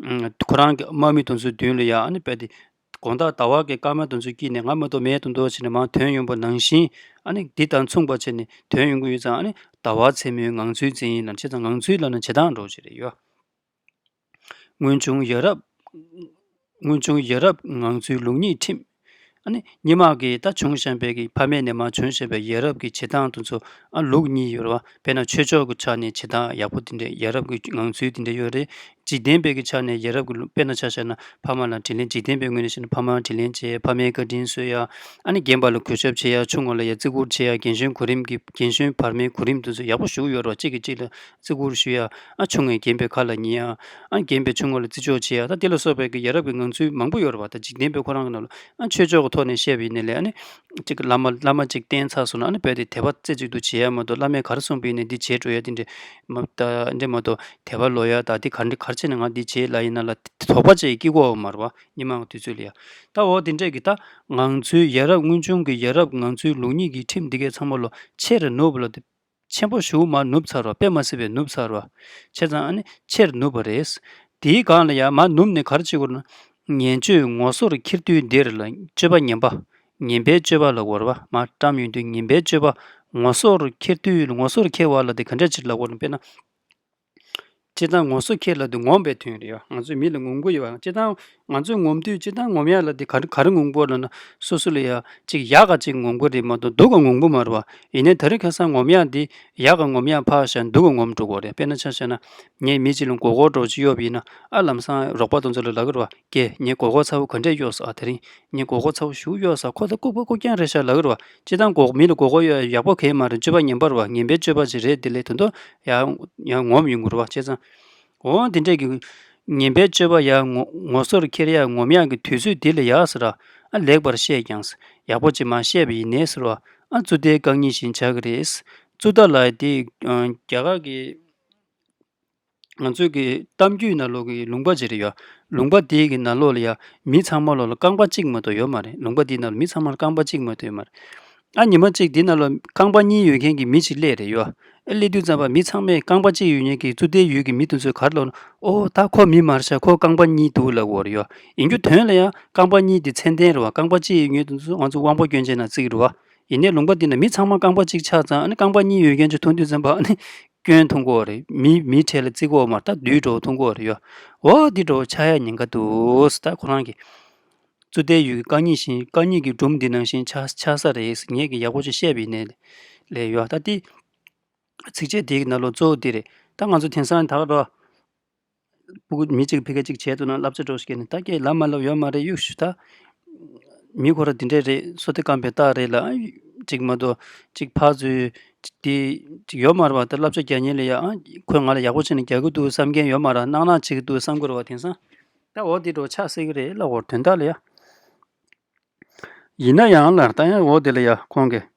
ཁོ་རང་གི་དམག་མི་དེ་ཚོའི་མདུན་ལ་ཡ་ནི་རྦད་དེ། དགོང་དག་ཟླ་བ་གི་སྐར་མ་དེ་ཚོ་དཀྱིལ་ནས་ང་མེ་ཏོག་མེ་ཏོག་ཏོ་བྱས་ནས་མར་ཐོན་ཡོང་པ་ནང་བཞིན། ཨ་ནི་འདི་དང་མཚུངས་པ་བྱས་ནས་ཐོན་ཡོང་གི་ཡོད་ཙང་། ཨ་ནི་ཟླ་བ་མཚན་མོའི་ངང་ཚུལ་འཛིན་ལབ་ནས། བྱས་ཙང་ངང་ཚུལ་ལབ་ན་བྱེད་སྟངས་འདྲ་བོ་ཅིག་རེད་ཡོད། སྔོན་བྱུང་ཡ་རབས། སྔོན་བྱུང་ཡ་རབས་ངང་ཚུལ་ལུགས་གཉིས་ཁྲིམས། ཨ་ནི་སྔོན་མ་གི་ད་བྱུང་བཞིན་པའི་གི་ཕ་མེས་ནས་མར་བྱུང་བཞིན་པའི་ཡ་རབས་ཀྱི་བྱེད་སྟངས་དེ་ཚོ་ཨ་ལུགས་གཉིས་ཡོད་རེད་པ། དཔེར་ན་ཆོས་ཕྱོགས་ཀྱི་ཆ་ནས་བྱེད་སྟངས་ཡག་པོ་དེ་འདྲ། ཡ་རབས་ཀྱི་ངང་ཚུལ་དེ་འདྲ་ཡོད་རེད། འཇིག་རྟེན་པའི་གི་ཆ་ནས་ཡ་རབས་ཀྱི་ལུགས། དཔེར་ན་ཆ་བཞག་ན་ཕ་མ་ལ་དྲིན་ལན། འཇིག་རྟེན་པའི་ངོས་ནས་བཤད་ན་ཕ་མ་ལ་དྲིན་ལན་འཇལ། ཕ་མའི་བཀའ་དྲིན་གསོ་ཡ། ཨ་ནི་རྒན་པ་ལ་གུས་ཞབས་བྱེད་ཡ། ཆུང་བ་ལ་ཡ་བརྩི་བཀུར་བྱེད་ཡ། རྒན་གཞོན་གོ་རིམ་གྱི། རྒན་གཞོན་བར་མའི་གོ་རིམ་དེ་ཚོ་ཡག་པོ་ཞེ་པོ་ཡོད་རེད་པ། གཅིག་གིས་གཅིག་ལ་བརྩི་བཀུར་ཞུ་ཡ། ཨ་ཆུང་བས་རྒན་པའི་ཁ་ལ་ཉན་ཡ། ཨ་རྒན་པས་ཆུང་བ་ལ་བརྩི་འཇོག་བྱེད་ཡ། ད་དེ་ལ་སོགས་པའི་གི་ཡ་རབས་ཀྱི་ངང་ཚུལ་མང་པོ་ཡོད་རེད་པ། ད་འཇིག་རྟེན་པའི་ཁོ་རང་གི་ནང་ལ། ཨ་ཆོས་ཕྱོགས་ཀྱི་ཐོག་ནས་བཤད་པ་ཡིན་ནའི་ལས། ཨ་ནི་གཅིག་བླ་མ་བླ་མ་གཅིག་བསྟེན་ཚར་སོང་ན། ཨ་ནི་རྦད་དེ་དད་པ་རྩེ་གཅིག་ཏུ་བྱེད་ཡ་མ་གཏོགས། བླ་མས་ག་རེ་གསུངས་པ་ཡིན་ནའི་འདི་བྱེད་འགྲོ་ཡ་དེ་འདྲ་མ། ད་འདྲ་མ་གཏོགས། དད་པ་ལོག་ཡ་ད་འདི་ག་འདྲ་ག་རེ་བྱས་ནས་ང་འདི་བྱེད་ལབ་ཡིན་ན་ལ་དོགས་པ་ཅིག་སྐྱེ་གི་ཡོད་མ་རེད་པ། སྔོན་མ་གི་དུས་ཚོད་ལ་ཡ། ད་འོ་དེ་འདྲས་ཀྱི་ད་ངང་ཚུལ། ཡ་རབས། སྔོན་བྱུང་གི་ཡ་རབས་ངང་ཚུལ་ལུགས་གཉིས་ཀྱི་ཁྲིམས་འདི་གའི་ཚང་མ་ལོ་ཆེར་ནུབ་ལ་དེ། ཆེན་པོ་ཞེ་པོ་མར་ནུབ་ཚར་བ། དཔེ་མ་སྲིད་པའི་ནུབ་ཚར་བ། བྱས་ཙང་ཨ་ནི་ཆེར་ནུབ་པ་རེད། དེའི་སྒང་ལ་ཡང་མར་ནུབ་ནས་ག་རེ་བྱེད་དགོས་ན། ངན་སྤྱོད་ངོ་སོར་འཁྱེར་དུས་འདིར་ལ། སྤྱོད་པ་ངན་པ། ངན་པའི་སྤྱོད་པ་ལབ་དགོས་རེད་པ། མར་བཀྲམ་ཡོང་དུས་ངན་པའི་སྤྱོད་པ་ངོ་སོར་འཁྱེར་དུས། ངོ་སོར་འཁྱེར་བ་ལ་དེ་ག་འདྲ་ཅིག་ལབ་དགོས་ན། དཔེར་ན། སྤྱིར་བཏང་ངོ་སོ་འཁྱེར་ལབ་དུས་ངོམ་པའི་དོན་རེད་ཡ། ང་ཚོས་མི་ལ་ངོམ་གྱི་ཡོད་པ། སྤྱིར་བཏང་ང་ཚོས་ངོམ་དུས་སྤྱིར་བཏང་ངོམ་ཡག་ལབ་དེ་ག་རེ་ག་རེ་ངོམ་དགོས་ལབ་ན། སོ་སོ་ལ་ཡ་ཅིག་ཡག་ག་ཅིག་ངོམ་དགོས་རེད་མ་གཏོགས་སྡུག་ག་ངོམ་གྱི་མ་རེད་པ། ཡིན་ནའི་ད་རེས་ཁ་སང་ངོམ་ཡག་འདི་ཡག་ག་ངོམ་ཡག་ཕར་བཞག་སྡུག་ག་ངོམ་འགྲོ་གི་རེད། དཔེར་ན་ཆ་བཞག་ན། ངས་མི་གཅིག་ལ་མགོ་སྐོར་འདྲ་བོ་ཅིག་གཡོགས་པ་ཡིན་ན། ཨ་ལམ་སང་རོགས་པ་དེ་ཚོ་ལ་ལབ་ཀྱི་རེད་པ། ཀྱེ། ངའི་མགོ་སྐོར་ཚ་པོ་ག་འདྲས་གཡོགས་སོང་ཨ། དེ་རིང་ངའི་མགོ་སྐོར་ཚ་པོ་ཞེ་པོ་གཡོགས་སོང་། ཁོ་ད་ལྐུགས་པ་ལྐུགས་རྐྱང་རེད་ཤག་ལབ་ཀྱི་རེད་པ། སྤྱིར་བཏང་མགོ་མི་ལ་མགོ་སྐོར་གཡོགས་ཡག་པོ་གང་ཡང་མ་རེད། སྤྱོད་པ་ངན་པ་རེད་པ། ངན་པའི་སྤྱོད་པ་ཅིག་རེད། དེ་ལས་དོན་དུ་ཡང་ཡང་ངོམ་ཡོང་གི་རེད་པ། བྱས་ཙང་འོ་དེ་འདྲས་ཀྱི་ ངན་པའི་སྤྱོད་པ་ཡ་ངོ་ངོ་སོར་འཁྱེར་ཡ་ངོམ་ཡ་གི་དུས་ཚོད་འདི་ལ་ཡ་ཟེར་ར། ཨ་ལེགས་པར་བཤད་ཀྱང་ཡག་པོ་ཅིག་མ་བཤད་པ་ཡིན་ནའི་ཟེར་བ། ཨ་ཙུ་ཏའི་རྐང་གཉིས་བཞིན་ཆགས་ཀྱི་རེད། ཙུ་ཏ་ལ་དེ་རྒྱ་གར་གྱི་ང་ཚོའི་གི་གཏམ་རྒྱུད་ནང་ལོགས་ཀྱི་ལུང་པ་ཅིག་རེད་ཡ། ལུང་པ་དེའི་གི་ནང་ལོགས་ལ་ཡ་མི་ཚང་མ་ལོགས་ལ་རྐང་པ་གཅིག་མ་གཏོགས་ཡོད་མ་རེད། ལུང་པ་དེའི་ནང་ལ་མི་ཚང་མ་ལ་རྐང་པ་གཅིག་མ་གཏོགས་ཡོད་མ་རེད། ཨ་ཉི་མ་གཅིག་དེ་ནང་ལ་རྐང་པ་གཉིས་ཡོད་མཁན་གྱི་མི་ཞིག་སླེབས་རེད་ཡོད། ཨ་སླེབས་དུས་ཙམ་པ་མི་ཚང་མས་རྐང་པ་གཅིག་ཡོད་མཁན་གྱི་ཙུ་ཏའི་ཡུལ་གྱི་མི་དེ་ཚོས་ག་རེ་ལབ་ན། ཨོ་ད་ཁོ་མི་མ་རེད་ཤག་ཁོ་རྐང་པ་གཉིས་འདུག་ལབ་ཀྱི་ཡོད་རེད་ཡོད། ཡིན་རྒྱུ་དོན་ལ་ཡང་རྐང་པ་གཉིས་དེ་མཚན་ལྡན་རེད་བ། རྐང་པ་གཅིག་ཡོད་མཁན་དེ་ཚོ་ང་ཚོ་དབང་པོ་སྐྱོན་ཅན་ནང་བརྩི་གི་རེད་བ། ཡིན་ནའི་ལུང་པ་འདི་ན་མི་ཚང་མ་རྐང་པ་གཅིག་ཆགས་ཙང་། ཨ་ནི་རྐང་པ་གཉིས་ཡོད་མཁན་ཅིག་མཐོང་དུས་ཙམ་པ། ཨ་ནི་སྐྱོན་མཐོང་གི་ཡོད་རེད། མི་མིའི་གྲས་ལ་བརྩི་གི་ཡོད་མ་རེད། ད་བདུད་འདྲ་བོ་མཐོང་གི་ཡོད་རེད་ཡོད། འོ་འདི་འདྲ་བོ་ཆགས་ཡ་ཉེན་ཁ་འདུག་ད་ཁོ་རང་གི་ཙུ་ཏའི་ཡུལ་གྱི་རྐང་གཉིས་བཞིན། རྐང་གཉིས་ཀྱི་སྒྲོམ་འདི་ནང་བཞིན་ཆགས་ཆགས་ས་རེད། ངས་ཀྱི་ཡག་པོ་ཅིག་བཤད་པ་ཡིན་ནའི་ལས་ཡོད། ད་འདི་ཚིགས་བཅད་འདི་གི་ནང་ལོགས་གཙོ་བོ་འདི་རེད། ད་ང་ཚོ་དེང་སང་ད་ག་རོ་སྤུ་གུ་མི་གཅིག་ཕ་གི་གཅིག་བྱས་འདུག་ན་བསླབ་བྱ་འདྲ་བོ་ཞིག་བརྒྱབ་ནས། ད་ཀྱེ་ལབ་མ་ལབ་ཡོད་མ་རེད་གཡུག་ཞུ། ད་མི་ཁོ་ར་འདི་འདྲས་རེད། སོ་ཏི་སྐམ་པའི་རྟགས་རེད་ལ། གཅིག་མ་གཏོགས་གཅིག་ཕར་ཚུར་འདི་གཅིག་ཡོད་མ་རེད་བ། ད་བསླབ་བྱ་རྒྱག་མཁན་ལ་ཡ། ཨ་ཁོས་ང་ལ་ཡག་པོ་བྱས་ནས་རྒྱག་གི་འདུག་བསམ་མཁན་ཡོད་མ་རེད། སྣང་སྣང་བྱེད་ཀྱི་འདུག་བསམ་གྱི་རེད་བ། དེང་སང་ད་འོ་འདི་འདྲ་བོ་ཆགས་སྲིད་ཀྱི་རེད་ལབ་ཀྱི་ཡོད་རེད། དོན་དག་ལ་ཡ། ཡིན་ན་ཡང་ལ་ད་ཡང་འོ་དེ་ལ་ཡ་ཁོང་གིས།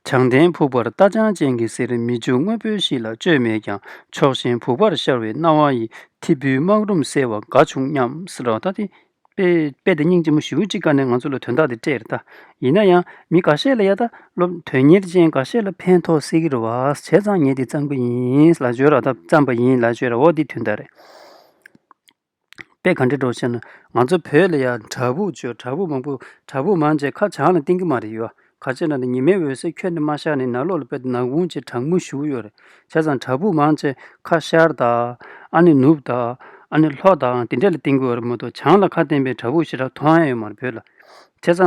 བྱང་ལྡན་ཕུག་པར་རྟ་རྐྱང་ཅན་གྱི་གཟེར། མི་འཇུག་དངོས་པོའི་གཤིས་ལ་བཅོས་མེད་ཀྱང་། ཕྱོགས་ཞེན་བུག་པར་ཤར་བའི་སྣང་བ་ཡིས། ཐིབས་པོའི་སྨག་རུམ་བསལ་བ་དགའ་བྱུང་སྙམ་ཟེར་བ། ད་དེ་དཔེ་དཔེ་དེ་སྙིང་རྗེ་མོ་ཞེ་པོ་ཅིག་བཀར་ནས་ང་ཚོ་ལ་དོན་དག་དེ་སྤྲད་རེད་ད། ཡིན་ན་ཡང་མི་འགའ་ཤས་ལ་ཡ་ད་སློབ་དོན་གཉེར་ཅན་འགའ་ཤས་ལ་ཕན་ཐོགས་སྲིད་ཀྱི་རེད་བ། བྱས་ཙང་ངས་དེ་བརྩམས་པ་ཡིན་ལབ་བརྗོད་ར། ད་བརྩམས་པ་ཡིན་ལབ་བརྗོད་ར། འོ་དེ་དོན་དག་རེད། དཔེ་ག་འདྲ་འདྲ་བོ་བཤད་ན། ང་ཚོ་བོད་ལ་ཡ་བྲག་ཕུག་བརྗོད། བྲག་ཕུག་མང་པོ། བྲག་ཕུག་མང་ཆེ་ཁ་བྱང་ལ་བསྟན་གྱི་མ་རེད་ཡོད། ག་ཅི་ལབ་ན་ཉི་མའི་འོད་ཟེར་ཁྱོན་ནས་མ་ཤར་ནས་ནང་ལོགས་ལ་དཔེ་ནག་ཁུང་ཅིག་གྲང་མོ་ཞེ་པོ་ཡོད་རེད། བྱས་ཙང་བྲག་ཕུག་མང་ཆེ་ཁ་ཤར་དང་། ཨ་ནི་ནུབ་དང་། ཨ་ནི་ལྷོ་དང་དེ་འདྲ་ལ་བསྟན་གྱི་ཡོད་རེད་མ་གཏོགས། བྱང་ལ་ཁ་བསྟན་པའི་བྲག་ཕུག་ཞེ་དྲག་མཐོང་ཡ་ཡོད་མ་རེད་བོད་ལ། བྱས་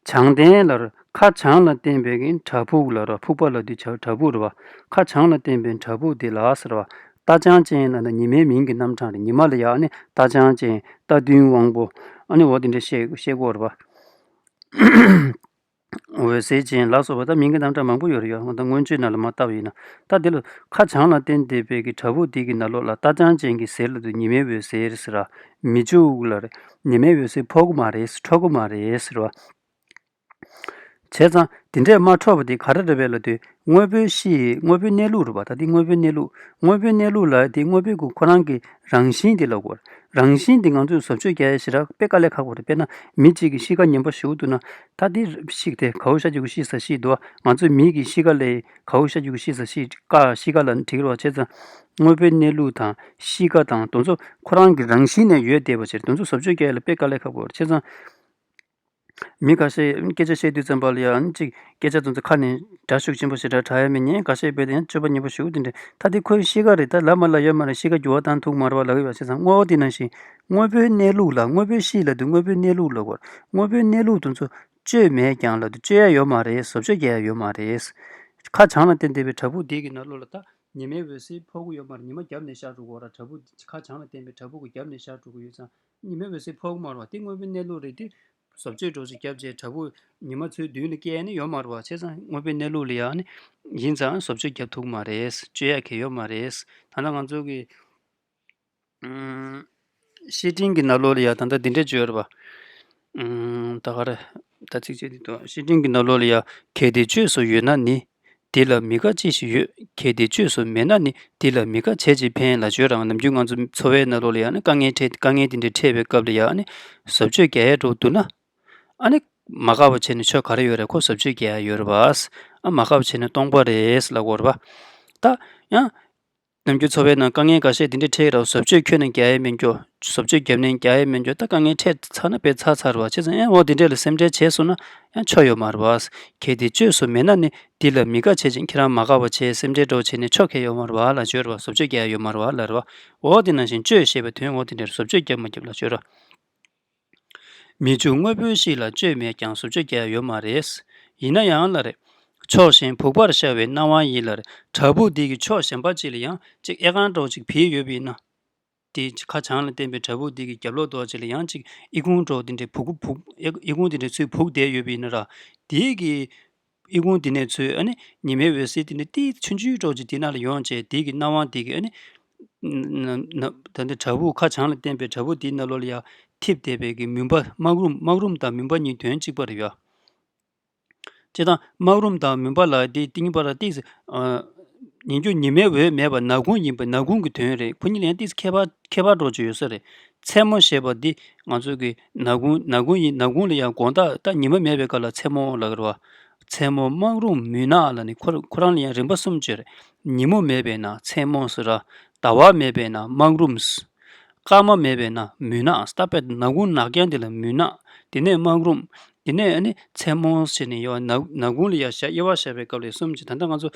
ཙང་། བྱང་ལྡན་ལ་ར། ཁ་བྱང་ལ་བསྟན་པའི་གི་བྲག་ཕུག་ལ་ར། ཕུག་པ་ལ་དུས་བྱ་བྲག་ཕུག་རེད་བ། ཁ་བྱང་ལ་བསྟན་པའི་བྲག་ཕུག་དེ་ལ་ཟེར་བ། རྟ་རྐྱང་ཅན་ལབ་ན་ཉི་མའི་མིང་གི་རྣམ་གྲངས་རེད། ཉི་མ་ལ་ཡ་ཨ་ནི་རྟ་རྐྱང་ཅན། རྟ་བདུན་དབང་པོ། ཨ་ནི་འོ་དེ་འདྲ་བཤད་བཤད་གོ་རེད་བ། འོད་ཟེར་ཅན་ལ་སོགས་པ་ད་མིང་གི་རྣམ་གྲངས་མང་པོ་ཡོད་རེད་ཡ། ང་ད་སྔོན་ཆད་ནང་ལ་མ་བལྟས་པ་ཡིན་ན། ད་དེ་ལ་ཁ་བྱང་ལ་བསྟན་བསྡད་པའི་གི་བྲག་ཕུག་དེ་གི་ནང་ལོགས་ལ་རྟ་རྐྱང་ཅན་གྱི་གཟེར་ལ་དུ་ཉི་མའི་འོད་ཟེར་ཟེར་ར། མི་འཇུག་ལ་རེད། ཉི་མའི་འོད་ཟེར་ཕོག་གི་མ་རེད། འཕྲོ་གི་མ་རེད་ཟེར་བ། བྱས་ཙང་དེ་འདྲས་མ་འཕྲོག་པ་དེ་ག་རེ་རེད་པས་ལབ་དུས། དངོས་པོའི་གཤིས། དངོས་པོའི་གནས་ལུགས་རེད་པ། ད་དེ་དངོས་པོའི་གནས་ལུགས། དངོས་པོའི་གནས་ལུགས་ལ་དེ་དངོས་པོའི་གི་ཁོ་རང་གི་རང་བཞིན་དེ་ལབ་དགོས། རང་བཞིན་དེ་ང་ཚོས་བཟོ་བཅོས་རྒྱག་ཡ་ཞེ་དྲག་དཔེ་དཀའ་ལས་ཁག་པོ་རེད། དཔེར་ན་མི་གཅིག་གི་གཤིས་ཀ་ངན་པ་ཞེ་པོ་འདུག་ན། ད་དེ་གཤིས་དེ་གའུ་ཤ་རྒྱུ་གི་གཤིས་ས་གཤིས་འདུག་ང་ཚོའི་མི་གི་གཤིས་ཀ་ལས་གའུ་ཤ་རྒྱུ་གི་གཤིས་ས་གཤིས་ཀ་གཤིས་ཀ་ལ་འགྲིག་རོགས། བྱས་ཙང་དངོས་པོའི་གནས་ལུགས་དང་གཤིས་ཀ་དང་དེ་ཚོ་ཁོ་རང་གི་རང་བཞིན་ནས་ཡོད་བསྡད་པ་ཕྱིར། དེ་ཚོ་བཟོ་བཅོས་རྒྱག་ཡ་ལ་དཔེ་དཀའ་ལས་ཁག་པོ་རེད། བྱས་ཙང་། མི་ཁ་ཤས་སྐད་ཆ་བཤད་དུས་ཙམ་པ་ལ་ཡང་ཅིག་སྐད་ཆ་ཙམ་ཙམ་ཁ་ནས་སྒྲ་ཤུགས་ཆེན་པོ་ཞེ་དྲག་གྲགས་ཡ་མེད་མཁན་ཁ་ཤས་དཔེ་དེ་ཡང་སྤྱོད་པ་ཉེས་པོ་ཞེ་པོ་དེ་འདྲ། ད་དེ་ཁོའི་གཤིས་ཀ་རེད། ད་ལབ་མ་ལབ་ཡོད་མ་རེད། གཤིས་ཀ་འགྱུར་བ་བཏང་ཐུབ་མ་རེད་པ་ལབ་ཡོད་པ། བྱས་ཙང་དངོས་པོ་དེ་ནང་བཞིན་དངོས་པོའི་གནས་ལུགས་ལ། དངོས་པོའི་གཤིས་ལབ་དུས་དངོས་པོའི་གནས་ལུགས་ལབ་དགོས། དངོས་པོའི་གནས་ལུགས་དེ་ཚོ་བཅོས་མེད་ཀྱང་ལབ་དུས་བཅོས་ཡ་ཡོད་མ་རེད། བཟོ་བཅོས་རྒྱག་ཡ་ཡོད་མ་རེད། ཁ་བྱང་ལ་བསྟན་བསྡད་པའི་བྲག་ཕུག་དེ་གི་ནང་ལོགས་ལ་ད་ཉི་མའི་འོད་ཟེར་ཕོག་གི་ཡོད་མ་རེད། ཉི་མ་རྒྱབ་ནས་ཤར་འགྲོ་གི་ཡོད་རེད། བྲག་ཕུག་ཁ་བྱང་ལ་བསྟན་པའི་བྲག་ཕུག་གི་རྒྱབ་ནས་ཤར་འགྲོ་གི་ཡོད་ཙང་། ཉི་མའི་འོད་ཟེར་ཕོག་གི་མ་རེད་པ། དེ་དངོས་པོའི་གནས་ལུགས་རེད། དེ་བཟོ་བཅོས་འདྲ་བོ་ཞིག་བརྒྱབ་བྱས་བྲག་ཕུག་ཉི་མ་ཚོའི་མདུན་ལ་བསྐྱལ་ནས་ཡོད་མ་རེད་པ། བྱས་ཙང་དངོས་པོའི་གནས་ལུགས་ལ་ཡང་ནི་ཡིན་ཙང་བཟོ་བཅོས་བརྒྱབ་ཐུབ་ཀྱི་མ་རེད། བཅོས་ཡ་གང་ཡང་ཡོད་མ་རེད། ད་ལྟ་ང་ཚོ་གི་ཨུམ། བཤེས་སྤྲིང་གི་ནང་ལོགས་ལ་ཡང་ད་ལྟ་འདི་འདྲས་བརྗོད་ཡོད་རེད་པ། ཨུམ། ད་ག་རེ། ད་ཚིགས་བཅད་འདི་དང་། བཤེས་སྤྲིང་གི་ནང་ལོགས་ལ་ཡང་། གལ་ཏེ་བཅོས་སུ་ཡོད་ན་ནི། འདི་ལ་མི་དགའ་ཅི་ཞིག་ཡོད། གལ་ཏེ་བཅོས་སུ་མེད་ན་ནི། འདི་ལ་མི་དགའ་བྱས་ཅི་ཕན་ལབ་བརྗོད་རང་། ནམ་རྒྱུན་ང་ཚོ་འཚོ་བའི་ནང་ལོགས་ལ་ཡང་ནི་དཀའ་ངལ་འཕྲད། དཀའ་ངལ་དེ་འདྲ་འཕྲད་པའི་སྐབས་ལ་ཡང་ནི་བཟོ་བཅོས་རྒྱག་ཡ་འགྲོ་འདུག་ན། ཨ་ནི་མ་དགའ་བ་བྱས་ནས་ཆོ་ག་རེ་ཡོད་རེད། ཁོ་བཟོ་བཅོས་རྒྱག་ཡ་ཡོད་རེད་པ། ཨ་མ་དགའ་བ་བྱས་ནས་སྟོང་པ་རེད་ལབ་དགོས་རེད་པ། ད་ཡང་། ནམ་རྒྱུན་འཚོ་བའི་ནང་དཀའ་ངལ་འགའ་ཤས་དེ་འདྲ་འཕྲད་ཀྱི་རེད། བཟོ་བཅོས་ཁྱོན་ནས་རྒྱག་ཡ་མེད་འགྱོ། བཟོ་བཅོས་བརྒྱབ་ནས་རྒྱག་ཡ་མེད་འགྱོ། ད་དཀའ་ངལ་འཕྲད་ཚར་ན་དཔེ་ཚར་ཚར་བ། བྱས་ཙང་ཨེ་འོ་དེ་འདྲས་ལ་སེམས་ཁྲལ་བྱས་སོང་ན་ཡང་ཆོ་ཡོད་མ་རེད་པ། གལ་ཏེ་བཅོས་སུ་མེད་ན་ནི། འདི་ལ་མི་དགའ་བྱས་ཅིང་། ཁྱེད་རང་མ་དགའ་བ་བྱས། སེམས་ཁྲལ་འདྲ་བོ་བྱས་ནས་ཆོ་ག་ཡོད་མ་རེད་པ་ལབ་བརྗོད་རེད་པ། བཟོ་བཅོས་རྒྱག་ཡ་ཡོད་མ་རེད་པ་ལབ་རེད་པ། འོ་དེ་ནང་བཞིན་བཅོས་ཞེས་པའི་དོན་འོ་དེ་འདྲས་བཟོ་བཅོས་རྒྱབ་མ་རྒྱབ་ལབ་བརྗོད་རེད། མི་འཇུག་དངོས་པོའི་གཤིས་ལ། བཅོས་མེད་ཀྱང་བཟོ་བཅོས་རྒྱག་ཡ་ཡོད་མ་རེད། ཡིན་ན་ཡང་ལབ་རེད། ཕྱོགས་ཞེན་བུག་པར་ཤར་བའི་སྣང་བ་ཡིས་ལབ་རེད། བྲག་ཕུག་འདི་གི་ཕྱོགས་གཞན་པ་ཅིག་ལ་ཡང་ཅིག་ཨེ་ཁང་འདྲ་བོ་ཅིག་བུད་ཡོད་པ་ཡིན་ན། དེ་ཁ་བྱང་ལ་བསྟན་པའི་བྲག་ཕུག་འདི་གི་རྒྱབ་ལོགས་དེ་ཅིག་ལ་ཡང་ཅིག་ཨི་ཁུང་འདྲ་བོ་དེ་འདྲའི་བུག་བུག་ཨི་ཁུང་དེ་འདྲའི་ཚུར་བུག་བསྡད་ཡོད་པ་ཡིན་ན་ར། དེའི་གི་ཨི་ཁུང་དེ་ནས་ཚུར་ཨ་ནི་ཉི་མའི་འོད་ཟེར་དེ་འདྲ་ཏིས་ཆུང་ཆུང་འདྲ་བོ་ཅིག་དེ་ནང་ལ་ཡོང་བྱས། དེ་གི་སྣང་བ་དེ་གི་ཨ་ནི། ན་ན་ད་ལྟ་བྲག་ཕུག་ཁ་བྱང་ལ་བསྟན་པའི་བྲག་ཕུག་དེའི་ནང་ལོགས་ལ་ཡང་ཐིབས་བསྡད་པའི་གི་མུན་པ། སྨག་རུམ། སྨག་རུམ་དང་མུན་པ་གཉིས་དོན་གཅིག་པ་རེད་ཡ། སྤྱིར་བཏང་སྨག་རུམ་དང་མུན་པ་ལ་དེ་གཉིས་པ་ལ་ཏིས། ཉིན་རྒྱུན་ཉི་མའི་འོད་མེད་པ་ནག་ཁུང་ཡིན་པ། ནག་ཁུང་གི་དོན་རེད། ཁོ་གཉིས་ལ་ཡང་ཏིས་ཁྱད་པར་ཁྱད་པར་འདྲ་ཅིག་ཡོད་ས་རེད། མཚན་མོ་ཞེས་པ་འདི་ང་ཚོ་གི་ནག་ཁུང་ནག་ཁུང་ཡིན། ནག་ཁུང་ལ་ཡང་དགོང་དག་ད་ཉི་མ་མེད་པའི་སྐབས་ལ་མཚན་མོ་ལབ་ཀྱི་རེད་བ། མཚན་མོ། སྨག་རུམ། མུན་ནག་ལ་ནི་ཁོ་ཁོ་རང་ལ་ཡང་རིམ་པ་གསུམ་ཅིག་རེད། ཉིན་མོ་མེད་པས་ན་མཚན་མོ་ཟེར་ར། ཟླ་བ་མེད་པས་ན་སྨག་རུམ། སྐར་མ་མེད་པས་ན་མུན་ནག། ད་དཔེ་ནག་ཁུང་ནག་རྐྱང་དེ་ལ་མུན་ནག། དེ་ནས་སྨག་རུམ། དེ་ནས་ཨ་ནི་མཚན་མོ་ཟེར་ནས་ཡོད། ནག་ནག་ཁུང་ལ་ཡ་ཞག་དབྱེ་བ་བྱ་བའི་སྐབས་ལ་གསུམ་ཅིག། ད་ལྟ་ང་ཚོ་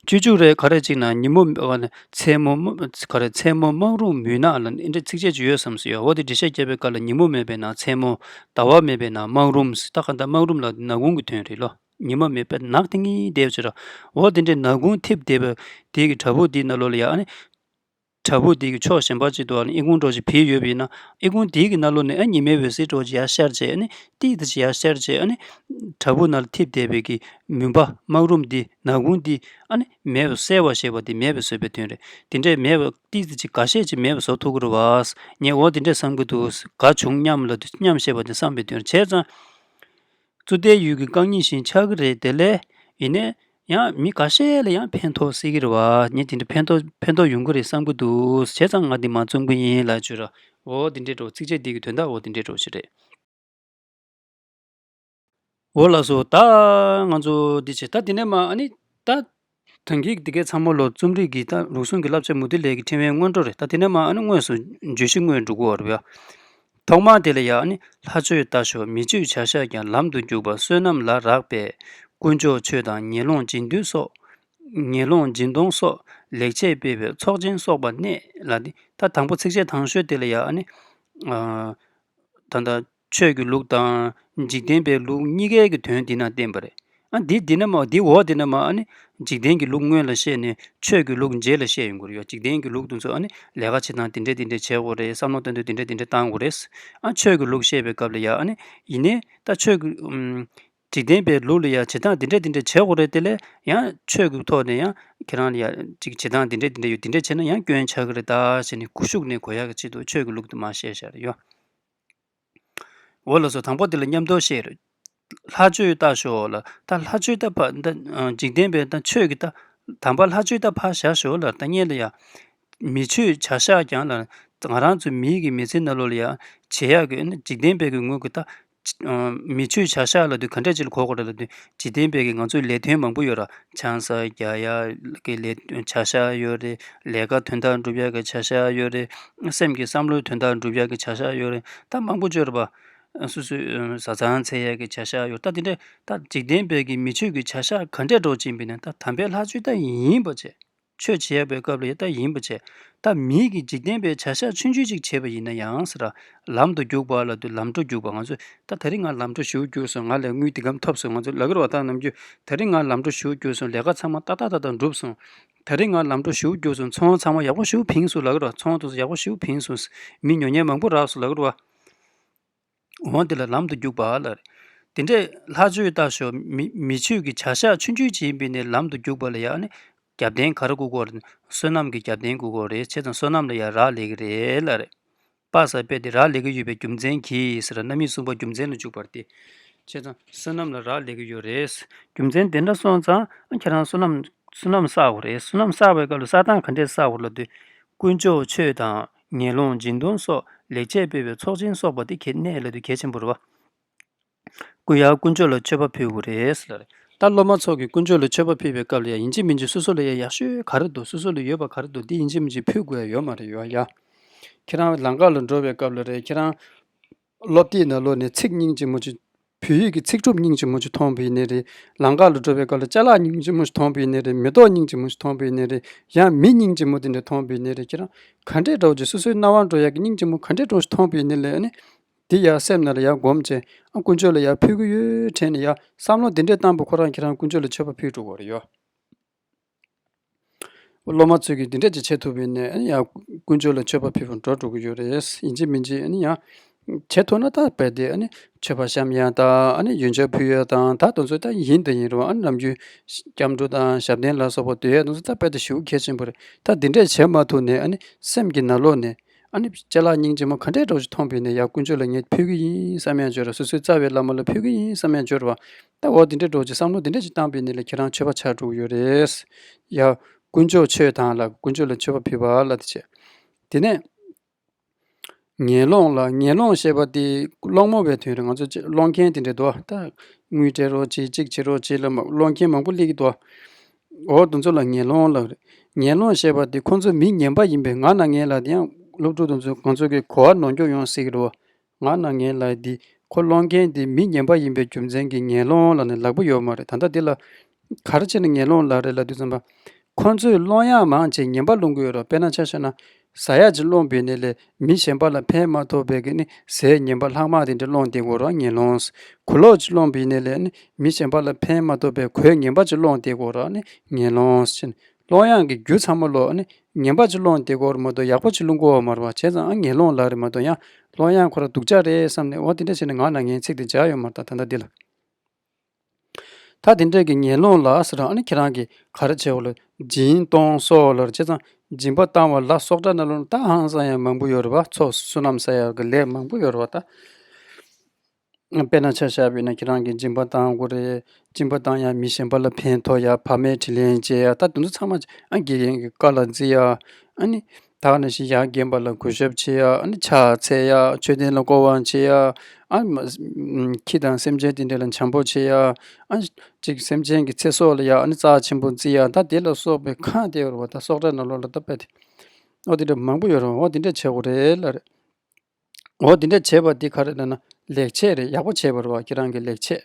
སྤྱོད་འཇུག་རེད། ག་རེ་ཅིག་ན་ཉིན་མོ། ཨ་ནི་མཚན་མོ། ག་རེ། མཚན་མོ། སྨག་རུམ། མུན་ནག་ལ་ཨེ་འདྲ་ཚིགས་བཅད་ཅིག་ཡོད་བསམ་སོང་ཡ། འོ་དེ་འགྲེལ་བཤད་རྒྱབ་པའི་སྐབས་ལ་ཉིན་མོ་མེད་པས་ན་མཚན་མོ། ཟླ་བ་མེད་པས་ན་སྨག་རུམ། ད་ག་ད་སྨག་རུམ་ལ་ནག་ཁུང་གི་དོན་རེད་ལོ། ཉི་མ་མེད་པས་ནག་དེ་གཉིས་བསྡད་ཅིག་ར། འོ་དེ་འདྲའི་ནག་ཁུང་ཐིབས་བསྡད་པའི་དེ་གི་བྲག་ཕུག་དེའི་ནང་ལོགས་ལ་ཡ་ཨ་ནི། བྲག་ཕུག་དེ་གི་ཕྱོགས་གཞན་པ་ཅིག་ཏུ་ཨ་ནི་ཨི་ཁུང་འདྲ་ཅིག་བུད་ཡོད་པ་ཡིན་ན། ཨི་ཁུང་དེ་གི་ནང་ལོགས་ནས་ཨ་ཉི་མའི་འོད་ཟེར་འདྲ་ཅིག་ཡར་ཤར་བྱས། ཨ་ནི་ཏིག་ཙམ་ཅིག་ཡར་ཤར་བྱས། ཨ་ནི་བྲག་ཕུག་ནང་ལ་ཐིབས་བསྡད་པའི་གི་མུན་པ། སྨག་རུམ་འདི། ནག་ཁུང་འདི་ཨ་ནི་མེད་པ་གསལ་བར་བྱེད་པ་དེ་མེད་པ་བཟོ་བའི་དོན་རེད། དེ་འདྲའི་མེད་པ་ཏིག་ཙམ་ཅིག་འགའ་ཤས་ཅིག་མེད་པ་བཟོ་ཐུབ་ཀྱི་རེད་བ། ངས་འོ་དེ་འདྲ་བསམ་གྱི་འདུག། དགའ་བྱུང་སྙམ་ལབ་དུས་སྙམ་བྱེད་པ་དེ་བསམ་པའི་དོན་རེད། བྱས་ཙང་། ཙུ་ཏའི་ཡུལ་གྱི་རྐང་གཉིས་བཞིན་ཆགས་ཀྱི་རེད། དེ་ལས་ཡིན་ནའི་ཡང་མི་འགའ་ཤས་ལ་ཡང་ཕན་ཐོགས་སྲིད་ཀྱི་རེད་བ། ངས་དེ་འདྲ་ཕན་ཐོགས་ཕན་ཐོགས་ཡོང་གི་རེད་བསམ་གྱི་འདུག། བྱས་ཙང་ང་འདི་མར་རྩོམ་གྱི་ཡིན་ལབ་བྱས་ར། འོ་དེ་འདྲའི་འདྲ་བོ། ཚིགས་བཅད་འདི་གི་དོན་དག་འོ་དེ་འདྲའི་འདྲ་བོ་ཞིག་རེད། འོ་ལགས་སོ། ད་ང་ཚོ་འདི་བྱས། ད་དེ་ནས་མར་ཨ་ནི་ད་ཐེངས་ཀྱི་འདི་གའི་ཚང་མ་ལོ་རྩོམ་རིག་གི་ད་ལུགས་ཟུང་གི་བསླབ་བྱ་མུ་ཏིག་ལས་ཀྱི་ཕྲེང་བའི་སྔོན་འགྲོ་རེད། ད་དེ་ནས་མར་ཨ་ནི་དངོས་སུ་བརྗོད་གཞི་དངོས་འགྲོ་གི་ཡོད་རེད་བ། ཐོག་མར་དེ་ལ་ཡང་ནི། ལྷ་མཆོད་ལྟ་ཞོག། མི་མཆོད་བྱ་བཞག་ཀྱང་། ལམ་དུ་རྒྱུག་པ་བསོད་ནམས་ལ་རག་པས། དཀོན་མཆོག་མཆོད་དང་ངན་སློང་སྦྱིན་གཏོང་སོགས། ངན་སློང་སྦྱིན་གཏོང་སོགས་ལེགས་བྱས་སྤེལ་བའི་ཚོགས་ཆེན་གསོག་པ་གནད་ལ་ནི། ད་དང་པོ་ཚིགས་བཅད་དང་ཤོས་དེ་ལ་ཡང་ནི། ཨ། ད་ལྟ་ཆོས་ཀྱི་ལུགས་དང་འཇིག་རྟེན་པའི་ལུགས་གཉིས་ཀའི་གི་དོན་འདི་ན་བསྟན་པ་རེད། ཨ། འདི་འདི་ན་མ། འདི་འོག་འདི་ན་མ་ཨ་ནི་འཇིག་རྟེན་གྱི་ལུགས་སྔོན་ལ་བཤད་ནས་ཆོས་ཀྱི་ལུགས་རྗེས་ལ་བཤད་ཡོང་གི་རེད་ཡ། འཇིག་རྟེན་གྱི་ལུགས་དེ་ཚོ་ཨ་ནི་ལས་ཀ་བྱེད་སྟངས་དེ་འདྲས་དེ་འདྲས་བྱེད་དགོས་རེད། བསམ་བློ་བཏང་དུས་དེ་འདྲས་དེ་འདྲས་བཏང་དགོས་རེད། ཨ། ཆོས་ཀྱི་ལུགས་བཤད་པའི་སྐབས་ལ་ཡ་ཨ་ནི་ཡིན་ནའི་ད་ཆོས་ཀྱི་ཨུམ། འཇིག་རྟེན་པའི་ལུགས་ལ་ཡ་བྱེད་སྟངས་དེ་འདྲས་དེ་འདྲས་བྱེད་དགོས་རེད། དེ་ལས་ཡང་ཆོས་ཀྱི་ཐོག་ནས་ཡང་ཁྱེད་རང་ལ་ཡ་ཅིག་བྱེད་སྟངས་དེ་འདྲས་དེ་འདྲས་ཡོད། དེ་འདྲས་བྱས་ན་ཡང་སྐྱོན་ཆགས་ཀྱི་རེད་ད་ཟེར་ནས་ཀུ་ཤུ་ནས་གོ་ཡག་གི་ཆེད་དུ་ཆོས་ཀྱི་ལུགས་དེ་མར་བཤད་བཞག་རེད་ཡོ། འོ་ལགས་སོ། དང་པོ་དེ་ལ་མཉམ་དུ་བཤད་རེད། ལྷ་མཆོད་ལྟ་ཞོག་ལ། ད་ལྷ་མཆོད་ལྟ་ཕ། ད་འཇིག་རྟེན་པའི་ད་ཆོས་ཀྱི་ད་དམ་པ་ལྷ་མཆོད་ལྟ་ཕ་བཞག་ཞོག་ལ། ད་ངེད་ལ་ཡ་མི་མཆོད་བྱ་བཞག་ཀྱང་ལ། ང་རང་ཚོ་མིའི་གི་མི་ཚེ་ནང་ལོགས་ལ་ཡ་བྱེད་ཡག་གི་ནི་འཇིག་རྟེན་པའི་གི་ངོས་ཀྱི་ད་མི་མཆོད་བྱ་བཞག་ལབ་དུས་ག་འདྲས་ཅིག་ལ་གོ་དགོས་རེད་ལབ་དུས། འཇིག་རྟེན་པའི་གི་ང་ཚོའི་ལས་དོན་མང་པོ་ཡོད་ར། ཆང་ས་རྒྱག་ཡག་གི་ལས་བྱ་བཞག་ཡོད་རེད། ལས་ཀ་དོན་དག་སྒྲུབ་ཡག་གི་བྱ་བཞག་ཡོད་རེད། སེམས་ཀྱི་བསམ་བློའི་དོན་དག་སྒྲུབ་ཡག་གི་བྱ་བཞག་ཡོད་རེད། ད་མང་པོ་ཅིག་ཡོད་རེད་པ། སོ་སོའི་བཟའ་ཚང་འཚོལ་ཡག་གི་བྱ་བཞག་ཡོད། ད་དེ་འདྲ་ད་འཇིག་རྟེན་པའི་གི་མི་ཆོས་ཀྱི་བྱ་བཞག་ག་འདྲས་འགྲོ་ཅིག་ཡིན་པ་ཡིན་ན། ད་དམ་པའི་ལྷ་ཆོས་ད་ཡིན་པ་བྱས། ཆོས་བྱེད་ཡག་པའི་སྐབས་ལ་ཡ་ད་ཡིན་པ་བྱས། ད་མིའི་གི་འཇིག་རྟེན་པའི་བྱ་བཞག་ཆུང་ཆུང་ཅིག་བྱས་པ་ཡིན་ན་ཡང་ཟེར་ར། ལམ་དུ་རྒྱུག་པ་ལབ་དུས་ལམ་འགྲོ་རྒྱུག་པ། ང་ཚོས་ད་དེ་རིང་ང་ལམ་འགྲོ་ཞེ་པོ་རྒྱུགས་སོང་། ང་ལས་དངུལ་འདི་གམ་ཐོབ་སོང་། ང་ཚོ་ལབ་ཀྱི་རེད་པ། ད་ནམ་རྒྱུན་དེ་རིང་ང་ལམ་འགྲོ་ཞེ་པོ་རྒྱུགས་སོང་། ལས་ཀ་ཚང་མ་ཏག་ཏག་ཏག་ཏག་འགྲུབ་སོང་། དེ་རིང་ང་ལམ་འགྲོ་ཞེ་པོ་རྒྱུགས་སོང་། ཚོང་ཚང་མ་ཡག་པོ་ཞེ་པོ་བིངས་སོང་ལབ་ཀྱི་རེད་པ། ཚོང་དེ་ཚོ་ཡག་པོ་ཞེ་པོ་བིངས་སོང་། མི་ཉོ་མཁན་མང་པོ་རག་སོང་ལབ་ཀྱི་རེད་པ། འོ་དེ་ལ་ལམ་དུ་རྒྱུག་པ་ལ། དེ་འདྲས་ལྷ་མཆོད་ལྟ་ཞོག། མི་མི་ཆོས་ཀྱི་བྱ་བཞག་ཆུང་ཆུང་ཅིག་ཡིན་པས་ནས་ལམ་དུ་རྒྱུག་པ་ལ་ཡ་ནི་རྒྱབ་རྟེན་ག་རེ་དགོས་ཀྱི་ཡོད་རེད། བསོད་ནམས་ཀྱི་རྒྱབ་རྟེན་དགོས་ཀྱི་ཡོད་རེད། བྱས་ཙང་བསོད་ནམས་ལ་ཡ་རག་ལས་ཀྱི་རེད་ལབ་རེད། པ་ས་པས་དེ་རག་ལས་ཀྱི་ཡོད་པའི་རྒྱུ་མཚན་གྱིས་ཟེར་ར། རྣམ་དབྱེ་གསུམ་པ་རྒྱུ་མཚན་ལ་འཇུག་པ་རེད་དེ། བྱས་ཙང་བསོད་ནམས་ལ་རག་ལས་ཀྱི་ཡོད་རེད། རྒྱུ་མཚན་དེ་འདྲ་སོང་ཙང་ཁྱེད་རང་བསོད་ནམས་བསོད་ནམས་བསགས་དགོས་རེད། བསོད་ནམས་བསགས་པའི་སྐབས་ལ་བསགས་སྟངས་ག་འདྲས་བསགས་དགོས་ལབ་དུས། དཀོན་མཆོག་མཆོད་དང་ངན་སློང་སྦྱིན་གཏོང་སོགས་ལེགས་བྱས་སྤེལ་བའི་ཚོགས་ཆེན་གསོག་པ་དེ་གལ་གནད་ལབ་དུས་གལ་ཆེན་པོ་རེད་པ། ཀུན་ཡང་དཀོན་མཆོག་ལ་མཆོད་པ་ཕུལ་དགོས་རེད་ཟེར་ལབ་རེད། ད་སློབ་མ་ཚོ་གིས་དཀོན་མཆོག་ལ་མཆོད་པ་ཕུལ་བའི་སྐབས་ལ་ཡ་ཡིན་གཅིག་མིན་གཅིག་སོ་སོ་ལ་ཡ་ཡག་ཤོས་ག་རེ་འདུག། སོ་སོ་ལ་ཡོད་པ་ག་རེ་འདུག། འདི་ཡིན་གཅིག་མིན་གཅིག་ཕུལ་དགོས་ཡ་ཡོད་མ་རེད་ཡོ་ཡ། ཁྱེད་རང་ལམ་ཁ་ལ་འགྲོ་བའི་སྐབས་ལ་རེད། ཁྱེད་རང་སློབ་དེབ་ནང་ལོགས་ནས་ཚིག་སྙིང་རྗེ་མོ་ཅིག། བོད་ཡིག་གི་ཚིག་གྲུབ་སྙིང་རྗེ་མོ་ཅིག་མཐོང་བ་ཡིན་ནའི་རེད། ལམ་ཁ་ལ་འགྲོ་བའི་སྐབས་ལ་ཅ་ལག་སྙིང་རྗེ་མོ་ཞིག་མཐོང་བ་ཡིན་ནའི་རེད། མེ་ཏོག་སྙིང་རྗེ་མོ་ཞིག་མཐོང་བ་ཡིན་ནའི་རེད། ཡང་མི་སྙིང་རྗེ་མོ་དེ་འདྲ་མཐོང་བ་ཡིན་ནའི་རེད། ཁྱེད་རང་ག་འདྲས་འདྲ་བོ་ཅིག་སོ་སོའི་རྣ་བར་འགྲོ་ཡག་གི་སྙིང་རྗེ་མོ་ག་འདྲས་འདྲ་བོ་ཞིག་མཐོང་བ་ཡིན་ནའི་ལས་ཨ་ནི། དེ་ཡར་སེམས་ནང་ལ་ཡར་སྒོམ་བྱས། ཨ་དཀོན་མཆོག་ལ་ཡར་ཕུལ་གི་ཡོད་དྲན་ནས་ཡར་བསམ་བློ་དེ་འདྲས་བཏང་བ་ཁོ་རང་ཁྱེད་རང་དཀོན་མཆོག་ལ་མཆོད་པ་ཕུལ་འགྲོ་དགོས་རེད་ཡོ། སློབ་མ་ཚོས་ཀྱིས་དེ་འདྲས་ཅིག་བྱེད་ཐུབ་པ་ཡིན་ནའི་ཨ་ནི་ཡར་དཀོན་མཆོག་ལ་མཆོད་པ་ཕུལ་བར་འགྲོ་འགྲོ་གི་ཡོད་རེད། ཡིན་གཅིག་མིན་གཅིག་ཨ་ནི་ཡང་ བྱེད་ཐུབ་ན་ད་རྦད་དེ་ཨ་ནི་མཆོད་པ་བཤམས་ཡ་དང་ཨ་ནི་ཡོན་ཆབ་ཕུལ་ཡ་དང་ད་དེ་ཚོ་ད་ཡིན་དང་ཡིན་རུང་ཨ་ནི་ནམ་རྒྱུན་སྐྱབས་འགྲོ་དང་ཞབས་བརྟན་ལ་སོགས་པ་འདོན་ཡ་དེ་ཚོ་ད་རྦད་དེ་ཞེ་པོ་གལ་ཆེན་པོ་རེད། ད་འདི་འདྲས་བྱེད་མ་ཐུབ་ནས་ཨ་ནི་སེམས་ཀྱི་ནང་ལོགས་ནས་ཨ་ནི་ཅ་ལག་སྙིང་རྗེ་མོ་ག་འདྲས་འདྲ་བོ་ཞིག་མཐོང་པ་ཡིན་ན་ཡ་དཀོན་མཆོག་ལ་ངས་ཕུལ་གི་ཡིན་བསམ་ཡ་འབྱོར་ར། སོ་སོའི་རྩ་བའི་བླ་མ་ལ་ཕུལ་གི་ཡིན་བསམ་ཡ་འབྱོར་བ། ད་འོ་འདི་འདྲས་འདྲ་བོ་ཞིག་བསམ་བློ་འདི་འདྲས་ཞིག་བཏང་པ་ཡིན་ན་ལ་ཁྱེད་རང་མཆོད་པ་ཆགས་འགྲོ་གི་ཡོད་རེད། ཡ་དཀོན་མཆོག་མཆོད་དང་ལ་དཀོན་མཆོག་ལ་མཆོད་པ་ཕུལ་བ་ལ་དེ་བྱས། དེ་ནས། ངན་སློང་ལ་ངན་སློང་ཞེས་པ་དེ་སློང་མོ་བའི་དོན་རེད། ང་ཚོ་ཅི་སློང་མཁན་དེ་འདྲ་འདུག་ད་དངུལ་སྤྲད་རོགས་བྱེད་གཅིག་བྱེད་རོགས་བྱེད་ལ་མ་སློང་མཁན་མང་པོ་སླེབས་ཀྱི་འདུག་འོ་དེ་ཚོ་ལ་ངན་སློང་ལབ་རེད། ངན་སློང་ཞེས་པ་དེ་ཁོ་ཚོ་མི་ངན་པ་ཡིན་པས་ང་ན་ངན་ལ་དེ་ཡང་སློབ་ཕྲུག་དེ་ཚོ་ང་ཚོ་གི་གོ་བ་ནོར་འཁྱོག་ཡོང་སྲིད་ཀྱི་རེད། ང་ན་ངན་ལ་དེ་ཁོ་སློང་མཁན་དེ་མི་ངན་པ་ཡིན་པའི་རྒྱུ་མཚན་གྱིས་ངན་སློང་ལབ་ནས་ལབ་ཀྱི་ཡོད་མ་རེད། ད་ལྟ་འདི་ལ། ག་རེ་བྱས་ནས་ངན་སློང་ལབ་རེད་ལབ་དུས་ཙམ་པ། ཁོ་ཚོས་སློང་ཡག་མང་ཆེ་ངན་པ་སློང་གི་ཡོད་རེད། དཔེར་ན་ཆ་བཞག་ན། ཟ་ཡག་ཅིག་སློང་བ་ཡིན་ནའི་ལས་མི་གཞན་པ་ལ་ཕན་མ་ཐོགས་པའི་གི་ནི་ཟས་ངན་པ་ལྷག་མ་དེ་འདྲ་སློང་བསྡད་ཀྱི་ཡོད་རེད་ངན་སློང་། གོས་ལོག་ཅིག་སློང་བ་ཡིན་ནའི་ལས་ནི་མི་གཞན་པ་ལ་ཕན་མ་ཐོགས་པའི་གོས་ངན་པ་ཅིག་སློང་བསྡད་ཀྱི་ཡོད་རེད་ནི་ངན་སློང་ཟེར་ནས། སློང་ཡག་གི་རྒྱུ་ཚང་མ་ལོག་ནི་ངན་པ་ཅིག་སློང་བསྡད་ཀྱི་ཡོད་རེད་མ་གཏོགས་ཡག་པོ་ཅིག་སློང་གི་ཡོད་མ་རེད་བ། བྱས་ཙང་ཨ་ངན་སློང་ལབ་རེད་མ་གཏོགས་ཡང་སློང་ཡག་ཁོ་རང་སྡུག་ཅག་རེད་བསམ་ནས་འོ་དེ་འདྲ་བྱས་ནས་ང་ན་ངན་ཚིག་དེ་སྦྱར་ཡོད་མ་རེད་ད་ད་ལྟ་འདི་ལ། ད་དེ་འདྲས་ཀྱི་ངན་སློང་ལ་ཟེར་ཨ་ནི་ཁྱེད་རང་གིས་ག་རེ་བྱེད་འོ་ལ་སྦྱིན་གཏོང་སོགས་ལ་བྱས་ཙང་སྦྱིན་པ་བཏང་བ་ལ་སྲོག་ཁྲ་ནང་ལོགས་ད་ཧང་སང་ཡང་མང་པོ་ཡོད་རེད་བ། ཚོགས་བསོད་ནམས་བསགས་ཡག་གི་ལས་མང་པོ་ཡོད་རེད་བ་ད། དཔེར་ན་ཆ་བཞག་པ་ཡིན་ན་ཁྱེད་རང་གིས་སྦྱིན་པ་བཏང་དགོས་རེད། སྦྱིན་པ་བཏང་ཡང་མི་གཞན་པ་ལ་ཕན་ཐོགས་ཡ་ཕ་མའི་དྲིན་ལན་འཇལ་ཡ་ད་དེ་ཚོ་ཚང་མ་ཨ་དགེ་རྒན་གྱི་བཀའ་ལ་བརྩི་ཡ་ཨ་ནི། ད་ག་ནང་བཞིན་ཡར་རྒན་པ་ལ་གུས་ཞབས་བྱེད་ཡ། ཨ་ནི་ཕྱག་འཚལ་ཡ། མཆོད་རྟེན་ལ་བསྐོར་བ་བྱེད་ཡ། ཨ་ནི་མ་ཁྱི་དང་སེམས་ཅན་དེ་འདྲ་ལ་བྱམས་པོ་བྱེད་ཡ། ཨ་ནི་ཅིག་སེམས་ཅན་གྱི་ཚེ་སྲོག་ལ་ཡ་ཨ་ནི་རྩ་ཆེན་པོ་བརྩི་ཡ། ད་དེ་ལ་སོགས་པའི་གང་དེ་ཡོད་རེད་བ། ད་སྲོག་ཁྲ་ནང་ལོགས་ལ་ད་དཔེ་དེ་ཨོ་དེ་འདྲ་མང་པོ་ཡོད་རེད་བ། ཨོ་དེ་འདྲ་བྱེད་དགོས་རེད་ལབ་རེད། འོ་དེ་འདྲ་བྱས་པ་འདི་ག་རེ་ལབ་ན་ལེགས་བྱས་རེད། ཡག་པོ་བྱས་པ་རེད་བ་ཁྱེད་རང་གི་ལེགས་བྱས།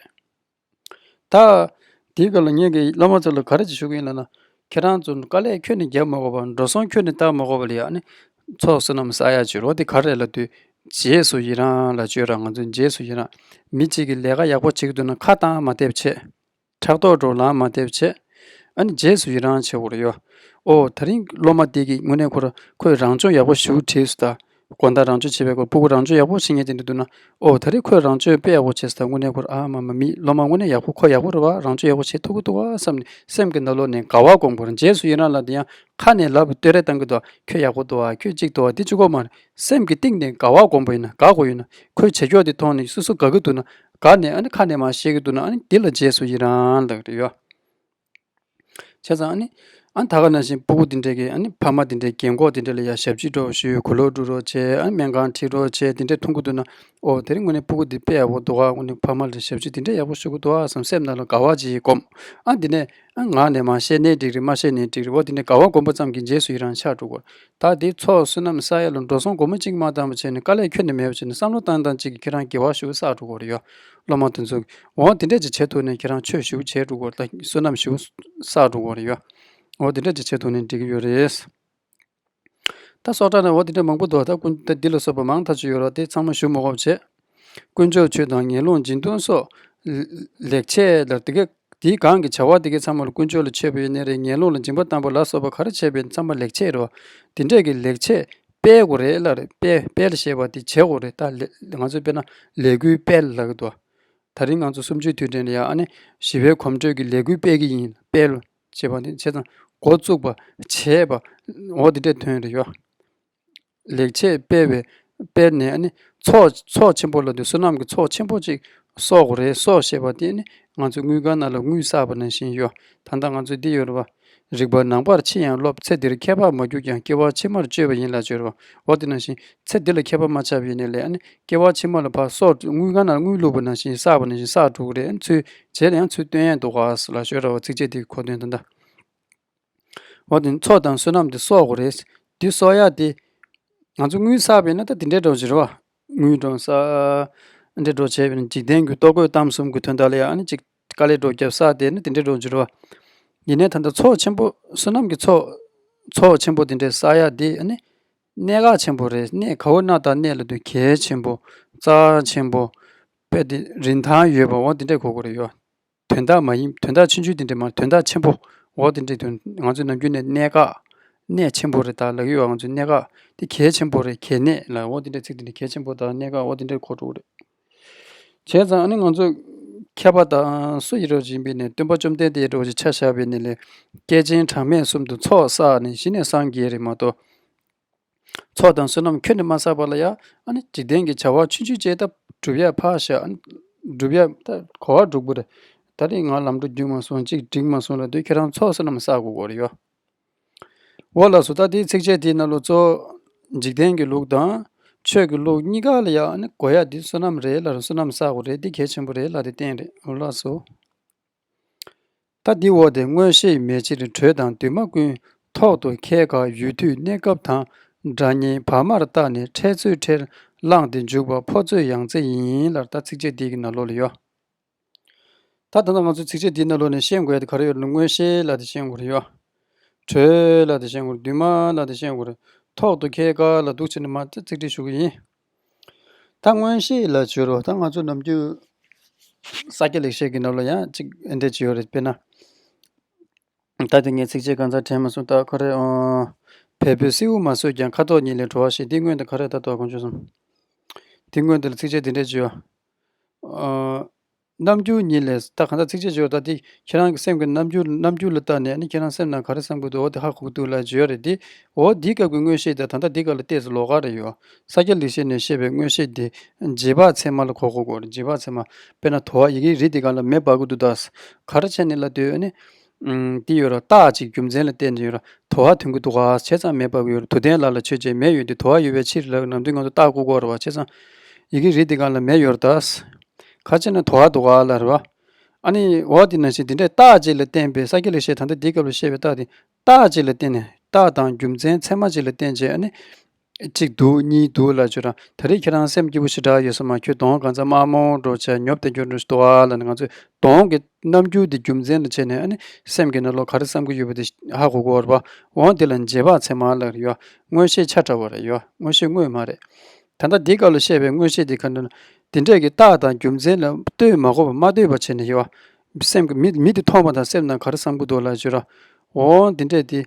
ད། དེའི་སྐབས་ལ་ངས་ཀྱི་སློབ་མ་ཚོ་ལ་ག་རེ་ཅིག་ཞུ་གི་ཡིན་ལབ་ན། ཁྱེད་རང་ཚོ་དཀའ་ལས་ཁྱོན་ནས་རྒྱབ་མ་དགོས་པ་འགྲོ་སོང་ཁྱོན་ནས་བཏང་མ་དགོས་པ་ལ་ཡ་ཨ་ནི། ཚོགས་བསོད་ནམས་བསགས་ཡག་ཅིག་རོ་དེ་ག་རེ་ལབ་དུས། རྗེས་སུ་ཡི་རང་ལབ་བརྗོད་ར་ང་ཚོ་རྗེས་སུ་ཡི་རང་། མི་གཅིག་གིས་ལས་ཀ་ཡག་པོ་བྱེད་ཀྱི་འདུག་ན་ཁ་བཏང་མ་ཐེབས་བྱེད། ཕྲག་དོག་འགྲོ་ལངས་མ་ཐེབས་བྱེད། ཨ་ནི་རྗེས་སུ་ཡི་རང་བྱེད་དགོས་རེད་ཡོ། ཨོ་ད་རིང་སློབ་མ་དེ་གིས་དངོས་གནས་ཁོ་ར་ཁོས་རང་སྦྱོང་ཡག་པོ་ཞེ་པོ་བྲིས་སོང་ད། དགོང་དག་རང་སྦྱོང་བྱེད་པའི་སྐོར་སྤུ་གུ་རང་སྦྱོང་ཡག་པོ་བྱེད་མཁན་དེ་འདྲ་འདུག་ན། ཨོ་ད་རེས་ཁོས་རང་སྦྱོང་དཔེ་ཡག་པོ་བྱས་སོང་ད། དངོས་གནས་ཁོར་ཨ་མ་མ་མི་སློབ་མ་དངོས་གནས་ཡག་པོ་ཁོ་ཡག་པོ་རེད་བ། རང་སྦྱོང་ཡག་པོ་བྱེད་ཐུབ་ཀྱི་འདུག་བ་བསམ་ནས་སེམས་ཀྱི་ནང་ལོགས་ནས་དགའ་བ་སྒོམ་དགོས་རེད། རྗེས་སུ་ཡི་རང་ལབ་དེ་ཡང་ཁ་ནས་ལབ་བསྟོད་ར་བཏང་གི་འདུག་ཁྱོད་ཡག་པོ་འདུག་བ། ཁྱོད་གཅིག་འདུག་བ། དེ་གཅིག་པོ་མ་རེད། སེམས་ཀྱི་གཏིང་ནས་དགའ་བ་སྒོམ་པ་ཡིན་ན་དགའ་དགོས་ཡོད་ན། ཁོས་བྱེད་ཕྱོགས་དེ་མཐོང་ནས་སོ་སོ་དགའ་གི་འདུག་ན། དགའ་ནས་ཨ་ནི་ཁ་ནས་མར་བཤད་ཀྱི་འདུག་ན་ཨ་ནི་འདི་ལ་རྗེས་སུ་ཡི་རང་ལབ་ཀྱི་རེད་ཡོ། བྱས་ཙང་ཨ་ནི། ཨ་ནི་ད་ག་ནང་བཞིན་སྤུ་གུ་དེ་འདྲས་ཀྱིས་ཨ་ནི་ཕ་མ་དེ་འདྲས་རྒན་གོག་དེ་འདྲས་ལ་ཡ་ཞབས་ཕྱི་འདྲ་བོ་ཞུས། གོས་ལོག་དཀྲུག་རོགས་བྱས། ཨ་ནི་སྨན་ཁང་ཁྲིད་རོགས་བྱས། དེ་འདྲས་མཐོང་གི་འདུག་ན། ཨོ་དེ་རིང་དངོས་གནས་སྤུ་གུ་འདི་དཔེ་ཡག་པོ་འདུག་ག་དངོས་གནས་ཕ་མ་ལ་ཞབས་ཕྱི་དེ་འདྲས་ཡག་པོ་ཞུ་གི་འདུག་ག་བསམ་སེམས་ནང་ལ་དགའ་བ་ཅིག་སྒོམ། ཨ་འདི་ནས་ཨ་ངག་ནས་མར་བཤད་ནའི་འགྲིག་རེད། མ་བཤད་ནའི་འགྲིག་རེད། འོ་དེ་འདྲས་དགའ་བ་སྒོམ་པ་ཙམ་གྱིས་རྗེས་སུ་ཡི་རང་ཆགས་འགྲོ་གི་རེད། ད་དེ་ཚོགས་བསོད་ནམས་བསགས་ཡ་ལ་འགྲོ་སོང་སྒོར་མོ་གཅིག་མ་བཏང་བ་བྱས་ནས་དཀའ་ལས་ཁྱོན་ནས་མེད་པ་བྱས་ནས་བསམ་བློ་བཏང་བཏང་གཅིག་གིས་ཁྱེད་རང་དགེ་བ་ཞེ་པོ་བསགས་འགྲོ་གི་རེད་ཡོ། སློབ་མ་དེ་ཚོ། འོ་དེ་འདྲས་ཅིག་བྱེད་ཐུབ་ནས་ཁྱེད་རང་ཆོས་ཞེ་པོ་བྱེད་འགྲོ་གི་རེད། བསོད་ནམས་ཞེ་པོ་བསགས་འགྲོ་གི་རེད་ཡོ། འོ་དེ་འདྲས་ཅིག་བྱེད་ཐུབ་ནས་འགྲིག་གི་ཡོད་རེད། ད་སྲོག་ཁྲ་ནང་འོ་དེ་འདྲས་མང་པོ་འདུག་ད་ཀུན་ད་འདི་ལ་སོགས་པ་མང་ཐག་ཆོད་ཡོད་རེད། དེ་ཚང་མ་ཞུ་མ་དགོས་པ་བྱས། དཀོན་མཆོག་མཆོད་དང་ངན་སློང་སྦྱིན་གཏོང་སོགས། ལེགས་བྱས་ལ་དེ་ག་དེའི་སྒང་གི་བྱ་བ་དེ་གའི་ཚང་མ་ལ་དཀོན་མཆོག་ལ་མཆོད་པ་ཡིན་ནའི་རེད། ངན་སློང་ལ་སྦྱིན་པ་བཏང་པ་ལ་སོགས་པ་ག་རེ་བྱས་པ་ཡིན་ཚང་མ་ལེགས་བྱས་རེད་བ། དེ་འདྲས་ཀྱི་ལེགས་བྱས་སྤེལ་དགོས་རེད་ལབ་རེད། སྤེལ་སྤེལ་ཞེས་པ་དེ་བྱེད་དགོས་རེད། ད་ལེ་ང་ཚོས་དཔེར་ན་ལས་འགུལ་སྤེལ་ལབ་ཀྱི་འདུག་ད་རིང་ང་ཚོ་གསུམ་བཅུའི་དུས་དྲན་ལ་ཡ་ཨ་ནི་ཞི་བའི་གོམ་བགྲོད་ཀྱི་ལས་འགུལ་སྤེལ་གྱི་ཡིན། སྤེལ་ཞེས་པ་དེ་བྱས་ཙང་འགོ་བཙུགས་པ་བྱས་པ་འོ་དེ་འདྲས་དོན་རེད་ཡོ། ལེགས་བྱས་སྤེལ་བའི་སྤེལ་ནས་ཨ་ནི་ཚོགས་ཚོགས་ཆེན་པོ་ལ་དུ་བསོད་ནམས་ཀྱི་ཚོགས་ཆེན་པོ་ཅིག་གསོག་དགོས་རེད། གསོག་ཞེས་པ་དེ་ནི་ང་ཚོ་དངུལ་ཁང་ནང་ལ་དངུལ་བསགས་པ་ནང་བཞིན་ཡོད། ད་ལྟ་ང་ཚོས་འདི་ཡོད་རེད་བ། རིག་པ་ནང་པར་ཕྱིན་ཡང་སློབ། ཚེ་འདིར་ཁྱད་པར་མ་གྱུར་ཀྱང་། སྐྱེ་བ་ཕྱི་མར་བཅོས་པ་ཡིན་ལ་བརྗོད་རེད་བ། འོ་དེ་ནང་བཞིན་ཚེ་འདི་ལ་ཁྱད་པར་མ་ཆགས་པ་ཡིན་ནའི་ལས་ཨ་ནི་སྐྱེ་བ་ཕྱི་མ་ལ་ཕར་གསོག་དངུལ་ཁང་ནང་དངུལ་བླུགས་པ་ནང་བཞིན་བསགས་པ་ནང་བཞིན་བསགས་འགྲོ་གི་རེད། ཨ་ནི་ཚུར་རྗེས་ལ་ཡང་ཚུར་བཏོན་ཡས་འདུག་ག་ལ་ཞོར་ར་བ་ཚིགས་བཅད་དེའི་གོ་དོན་ད་ལྟ། འོ་དེ་ཚོགས་དང་བསོད་ནམས་དེ་གསོག་དགོས་རེད། དེ་གསོག་ཡ་དེ། ང་ཚོ་དངུལ་བསགས་པས་ན་ད་དེ་འདྲའི་འགྲོ་བཞིན་རེད་བ། དངུལ་འགྲོ་ས། འདྲའི་འགྲོ་བྱས་པས་ན་འཇིག་རྟེན་གྱི་ལྟོ་གོས་གཏམ་གསུམ་གྱི་དོན་དག་ལ་ཡང་ཨ་ནི་ཅིག་དཀའ་ལས་འགྲོ་རྒྱབ་བསགས་དེ་ནི་དེ་འདྲའི་འགྲོ་བཞིན་རེད་བ། ཡིན་ནའི་ད་ལྟ་ཚོགས་ཆེན་པོ་བསོད་ནམས་ཀྱི་ཚོགས། ཚོགས་ཆེན་པོ་དེ་འདྲའི་བསགས་ཡ་དེ་ཨ་ནི། གནད་འགག་ཆེན་པོ་རེད། གནད་ག་བོ་ན་ད་གནད་ལ་དུ་གལ་ཆེན་པོ། རྩ་ཆེན་པོ། དཔེ་དེ་རིན་ཐང་ཡོད་པ་འོ་དེ་འདྲས་གོ་དགོས་རེད་ཡོ། དོན་དག་མ་ཡིན་དོན་དག་ཆུང་ཆུང་དེ་འདྲས་མ་དོན་དག་ཆེན་པོ། འོ་དེ་འདྲས་དོན་ང་ཚོས་ནམ་རྒྱུན་ནས་གནད་འགག་གནད་ཆེན་པོ་རེད་ད་ལབ་ཀྱི་ཡོད། ང་ཚོའི་གནད་འགག་དེ་གལ་ཆེན་པོ་རེད། གལ་གནད་ལ་འོ་དེ་འདྲའི་ཚིག་དེ་འདྲ་གལ་ཆེན་པོ་དང་གནད་འགག་འོ་དེ་འདྲའི་གོ་འགྲོ་གི་རེད། བྱས་ཙང་ཨ་ནི་ང་ཚོ་མཁས་པ་དང་སུ་ཡིན་རོགས་ཡིན་པའི་ནས་སྟོན་པ་བཅོམ་ལྡན་འདས་རོགས་ཀྱི་ཆ་བཞག་པའི་ནས་ལས་སྐྱེས་ཆེན་གྲངས་མེད་གསུམ་དུ་ཚོགས་བསགས་ནས་གཞི་ནས་སངས་རྒྱས་རེད་མ་གཏོགས། ཚོགས་དང་བསོད་ནམས་ཁྱོན་ནས་མ་བསགས་པ་ལ་ཡང་ཨ་ནི་འཇིག་རྟེན་གྱི་བྱ་བ་ཆུང་ཆུང་ཅིག་ད་སྒྲུབ་ཡ་ཕར་བཞག་ཨ་ནི་སྒྲུབ་ཡ་ད་གོ་བ་འགྲུབ་དགོས་རེད། ད་རེས་ང་ལམ་འགྲོ་རྒྱུགས་མ་སོང་ཅིག་འགྲིག་མ་སོང་ལབ་དུས་ཁྱེད་རང་ཚོགས་བསོད་ནམས་བསགས་དགོས་ཀྱི་ཡོད་རེད་ཡོ། འོ་ལགས་སོ། ད་དེའི་ཚིགས་བཅད་དེའི་ནང་ལོགས་གཙོ་བོ་འཇིག་རྟེན་གྱི་ལུགས་དང་ཆོས་ཀྱི་ལུགས་གཉིས་ཀ་ལ་ཡང་ཨ་ནི་དགོས་ཡ་འདི་བསོད་ནམས་རེད་ལབ་རེད། བསོད་ནམས་བསགས་དགོས་རེད། འདི་གལ་ཆེན་པོ་རེད་ལབ་དེ་བསྟན་རེད། འོ་ལགས་སོ། ད་འདི་འོག་དེ་མངོན་ཤེས་མེད་ཕྱིར་དྲོད་དང་འདུས་མ་ཀུན་ཐོག་ཏུ་ཁྱད་འགག་ཡུལ་དུས་གནས་སྐབས་དང་སྒྲ་སྙན་བར་མར་བརྟགས་ནས་འཕྲལ་ཚུལ་ཁྲིར་བླངས་ཏེ་འཇུག་པ་ཕོ་ཚོད་ཡང་རྩེ་ཡིན་ལར་ད་ཚིགས་བཅད་འདི་གི་ནང་ལོགས་ལ་ཡོད། ད་ད་ལྟ་ང་ཚོ་ཚིགས་བཅད་འདིའི་ནང་ལོགས་ནས་ཤེས་དགོས་ཡ་དེ་ག་རེ་ཡོད་ལ་མངོན་ཤེས་ལ་དེ་ཤེས་དགོས་རེད་ཡོད། དྲོད་ལ་དེ་ཤེས་དགོས་རེད། འདུས་མ་ལ་དེ་ཤེས་དགོས་རེད། ཐོག་ཏུ་ཁྱད་འགག་ལ་འདུག་བྱས་ནས་མ་ཚིག་འགྲེལ་ཞུ་གི་ཡིན། ད་མངོན་ཤེས་ལ་བྱོས་རོགས། ད་ང་ཚོ་ནམ་རྒྱུན་ས་སྐྱ་ལེགས་བཤད་ཀྱི་ནང་ལ་ཡང་ཅིག་ཨེ་འདྲས་ཅིག་ཡོད་རེད། དཔེར་ན། ད་དེ་ངས་ཚིགས་བཅད་གང་ཚར་དྲན་མ་སོང་། ད་ཁོ་རེ་ཨོ། བལ་པོའི་སེའུ་མ་ཟོས་ཀྱང་ཁ་དོག་ཉིད་ལས་བྲོ་བ་ཞེས། འདི་སྔོན་དུ་ག་རེ་ད་དོ་གོང་ཆོད་སོང་། འདི་སྔོན་དུ་ལ་ཚིགས་བཅད་འདི་འདྲས་བརྗོད། ཨོ། རྣམ་འགྱུར་ཉིད་ལས་ད་གང་ལྟར་ཚིགས་བཅད་བརྗོད་ད་འདི་ཁྱེད་རང་གི་སེམས་ཀྱི་རྣམ་འགྱུར་རྣམ་འགྱུར་ལ་བལྟས་ནས་ནི་ཁྱེད་རང་སེམས་ནང་ག་རེ་བསམ་གྱི་འདུག་འོ་དེ་ཧ་གོ་གི་འདུག་ལ་བརྗོད་རེད་འདི། འོ་འདི་སྐབས་ཀྱི་མངོན་ཤེས་དང་ད་ལྟ་འདི་སྐབས་ལ་ཏོག་ཙམ་ལོགས་ཀ་རེ་ཡོད། ས་སྐྱ་ལེགས་བཤད་ནས་བཤད་པའི་མངོན་ཤེས་འདི་རྗེས་དཔག་ཚད་མ་ལ་གོ་གོ་གོ་རེད། རྗེས་དཔག་ཚད་མ། དཔེར་ན་དོ་བ་ཡི་གེ་རིལ་འདི་སྒང་ལ་མེ་འབར་གི་འདུག་ད་ག་རེ་བྱས་ནས་ལབ་དུས་ཨ་ནི། ཨུམ། འདི་ཡོད་ར་རྟགས་ཅིག་རྒྱུ་མཚན་ལ་བརྟེན་ནས་ཡོད་ར་དོ་བ་ཐོན་གི་འདུག་ག་བྱས་ཙང་མེ་འབར་གི་ཡོད་ར། དུ་ལྡན་ལ་ལ་ཆོས་ཅན། མེ་ཡོད་དུས་དོ་བ་ཡོད་པའི་ཕྱིར་ལ་ནམ་རྒྱུན་ང་ཚོ་རྟགས་བཀོད་གོ་ར་བ་བྱས་ཙང་། ཡི་གེ་རིལ་འདི་སྒང་ལ་མེ་ཡོད་ར་ད། ག་བྱས་ན་དོ་བ་འདུག་ག་ལ་ར་བ། ཨ་ནི་འོ་དེ་ནང་བཞིན་དེ་འདྲའི་རྟགས་ཅིག་ལ་བརྟེན་པའི་ས་སྐྱ་ལེགས་བཤད་ད་ལྟ་འདི་སྐབས་ལ་བཤད་པའི་རྟགས་དེ། རྟགས་ཅིག་ལ་བརྟེན་ནས་རྟགས་དང་རྒྱུ་མཚན་ཚད་མ་ཅིག་ལ་བརྟེན་བྱས་ཨ་ནི། གཅིག་འདུག་གཉིས་འདུག་ལ་བརྗོད་ར། ད་རེས་ཁྱེད་རང་སེམས་སྐྱིད་པོ་ཞེ་དྲག་ཡོད་ས་མ། ཁྱོད་གདོང་གང་ཚ་དམར་མོ་འགྲོ་བྱས་ཉོབ་ཏེ་འགྱོ་འགྲོ་ཞིག་འདུག་ཨ་ལ་ནི་ང་ཚོས་གདོང་གི་རྣམ་འགྱུར་དེ་རྒྱུ་མཚན་ལ་བྱས་ནས་ཨ་ནི་སེམས་ཀྱི་ནང་ལོགས་ག་རེ་བསམ་གྱི་ཡོད་པ་དེ་ཧ་གོ་གོ་བར་བ། འོང་དེ་ལ་རྗེས་དཔག་ཚད་མ་ལ་ཡོད། མངོན་ཤེས་ཆ་འདྲ་བ་རེད་ཡོད། མངོན་ཤེས་དངོས་མ་རེད། ད་ལྟ་འདི་སྐབས་ལ་བཤད་པའི་མངོན་ཤེས་དེ་ག་འདྲ་ན། དེ་འདྲས་ཀྱི་རྟགས་དང་རྒྱུ་མཚན་ལ་ལྟོས་མ་དགོས་པ་མ་ལྟོས་པ་བྱས་ནས་ཡོད། སེམས་ཀྱི་མི་མི་དེ་མཐོང་བ་དང་སེམས་ནང་ག་རེ་བསམ་གྱི་འདུག་ལ་བརྗོད་ར། འོང་དེ་འདྲས་དེ།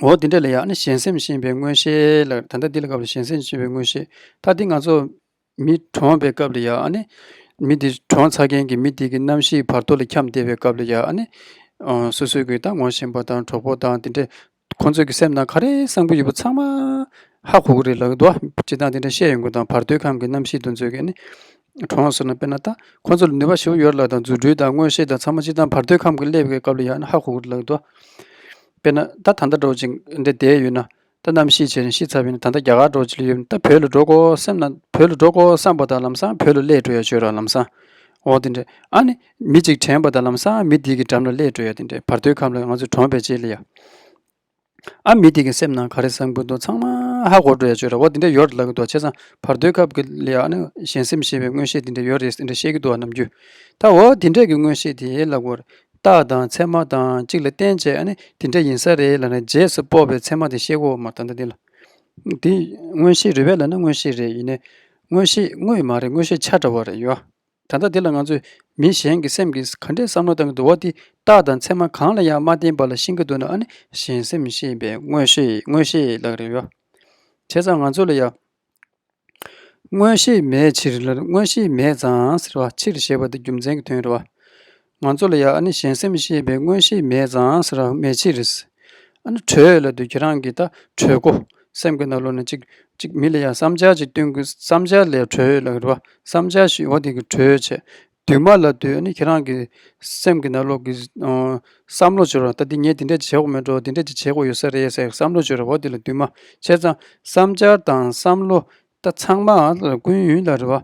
འོ་དེ་འདྲ་ལ་ཡང་ནི་གཞན་སེམས་ཤེས་པའི་མངོན་ཤེས་ལ། ད་ལྟ་འདི་ལ་སྐབས་ལ་གཞན་སེམས་ཤེས་པའི་མངོན་ཤེས། ད་འདི་ང་ཚོ་མི་གྲོངས་པའི་སྐབས་ལ་ཡང་ནི་མི་དེ་གྲོངས་ཚར་མཁན་གྱི་མི་དེ་གི་རྣམ་ཤེས་བར་དོ་ལ་འཁྱམས་བསྡད་པའི་སྐབས་ལ་ཡང་ནི་སོ་སོའི་གི་ད་ངོ་ཤེས་པ་དང་གྲོགས་པོ་དང་དེ་འདྲས་ཁོང་ཚོའི་གི་སེམས་ནང་ག་རེ་བསམ་གྱི་ཡོད་པ་ཚང་མ་ཧ་གོ་གི་རེད་ལབ་གི་འདུག་སྤྱིར་བཏང་དེ་འདྲས་བཤད་ཡོང་གི་དང་བར་དོའི་ཁམས་ཀྱི་རྣམ་ཤེས་དེ་ཚོའི་གི་ནི། གྲོངས་སོང་ན་དཔེར་ན་ད་ཁོ་ཚོ་ལ་ནུས་པ་ཞེ་པོ་ཡོད་ལ་དང་རྫུ་འཕྲུལ་དང་མངོན་ཤེས་དང་ཚང་མ་སྤྱིར་བཏང་བར་དོའི་ཁམས་ཀྱི་སླེབས་པའི་སྐབས་ལ་ཡང་ན་ཧ་གོ་གི་ལབ་འདུག་དཔེར་ན་ད་ད་ལྟ་འདྲ་བོ་ཅིག་འདྲ་བསྡད་ཡོད་ན་ད་གནམ་གཤིས་བྱས་ནས་ཤི་ཚར་བ་ཡིན་ན་ད་ལྟ་རྒྱ་གར་འདྲ་བོ་ཅིག་ལ་ཡོད་ན་ད་བོད་ལ་འགྲོ་དགོས་བསམ་ན་བོད་ལ་འགྲོ་དགོས་བསམ་པ་དང་ལམ་སང་བོད་ལ་སླེབས་འགྲོ་ཡ་བྱོས་ར་ལམ་སང་། འོ་དེ་འདྲ་ཨ་ནི་མི་གཅིག་དྲན་པ་དང་ལམ་སང་མི་དེ་གི་འགྲམ་ལ་སླེབས་འགྲོ་ཡ་དེ་འདྲ་བར་དོའི་ཁམས་ལ་ང་ཚོ་གྲོངས་པའི་རྗེས་ལ་ཡ། ཨ་མི་དེ་གི་སེམས་ནང་ག་རེ་བསམ་གྱི་འདུག་ཚང་མ་ཧ་གོ་འགྲོ་ཡ་ཆོས་ར་བ་དེ་འདྲ་ཡོད་ལབ་གི་འདུག་བྱས་ཙང་བར་དོའི་སྐབས་ཀྱི་ལ་ཡ་ནི་གཞན་སེམས་ཤེས་པའི་མངོན་ཤེས་དེ་འདྲ་ཡོད་རེད་དེ་འདྲ་བཤད་ཀྱི་འདུག་བ་ནམ་རྒྱུན། ད་འོ་དེ་འདྲ་གི་མངོན་ཤེས་དེ་ལབ་དགོས་རེད། རྟགས་དང་ཚད་མ་དང་གཅིག་ལ་བརྟེན་བྱས་ཨ་ནི་དེ་འདྲ་ཡིན་ས་རེད་ལབ་ནས་རྗེས་སུ་དཔོག་པའི་ཚད་མ་དེ་ཤེས་དགོས་མ་ད་ལྟ་འདི་ལ། དེ་མངོན་ཤེས་རེད་པས་ལབ་ན་མངོན་ཤེས་རེད་ཡིན་ནའི་མངོན་ཤེས་དངོས་མ་རེད། མངོན་ཤེས་ཆ་འདྲ་བ་རེད་ཡོད། ད་ལྟ་འདི་ལ་ང་ཚོས་མི་གཞན་གྱི་སེམས་ཀྱིས་ག་འདྲའི་བསམ་བློ་བཏང་གི་འདུག་བ་དེ་རྟགས་དང་ཚད་མ་གང་ལ་ཡང་མ་བརྟེན་པ་ལ་ཤེས་ཀྱི་འདུག་ན་ཨ་ནི་གཞན་སེམས་ཤེས་པའི་མངོན་ཤེས་མངོན་ཤེས་ལབ་རེད་ཡོད། བྱས་ཙང་ང་ཚོ་ལ་ཡང་མངོན་ཤེས་མེད་ཕྱིར་ལ་མངོན་ཤེས་མེད་ཙང་ཟེར་བ་ཕྱིར་ཞེས་པ་དེ་རྒྱུ་མཚན་གྱི་དོན་རེད་བ། ང་ཚོ་ལ་ཡང་ཨ་ནི་གཞན་སེམས་ཤེས་པའི་མངོན་ཤེས་མེད་ཙང་ཟེར་བ་མེད་ཕྱིར། ཨ་ནི་དྲོད་ལབ་དུས་ཁྱེད་རང་གི་ད་དྲོད་ཁོ་སེམས་ཀྱི་ནང་ལོགས་ནས་གཅིག་གཅིག་མི་ལ་ཡང་བསམ་འཆར་ཅིག་སྟོན་དགོས་བསམ་འཆར་ལས་དྲོད་ལབ་རེད་བ། བསམ་འཆར་ཞིག་འོ་དེ་གི་དྲོད་བྱས། འདུས་མ་ལབ་དུས་ཨ་ནི་ཁྱེད་རང་གི་སེམས་ཀྱི་ནང་ལོགས་ཀྱི་ཨ་བསམ་བློ་བྱོས་ར། ད་འདི་ངས་འདི་འདྲ་བྱེད་དགོས་མེད་འགྲོ། འདི་འདྲ་ཅིག་བྱེད་དགོས་ཡོད་ས་རེད་ཟེར་བསམ་བློ་བྱོས་ར། འོ་དེ་ལ་འདུས་མ། བྱས་ཙང་བསམ་འཆར་དང་བསམ་བློ་ད་ཚང་མ་ལ་ཀུན་ཡུན་ལ་རེད་བ།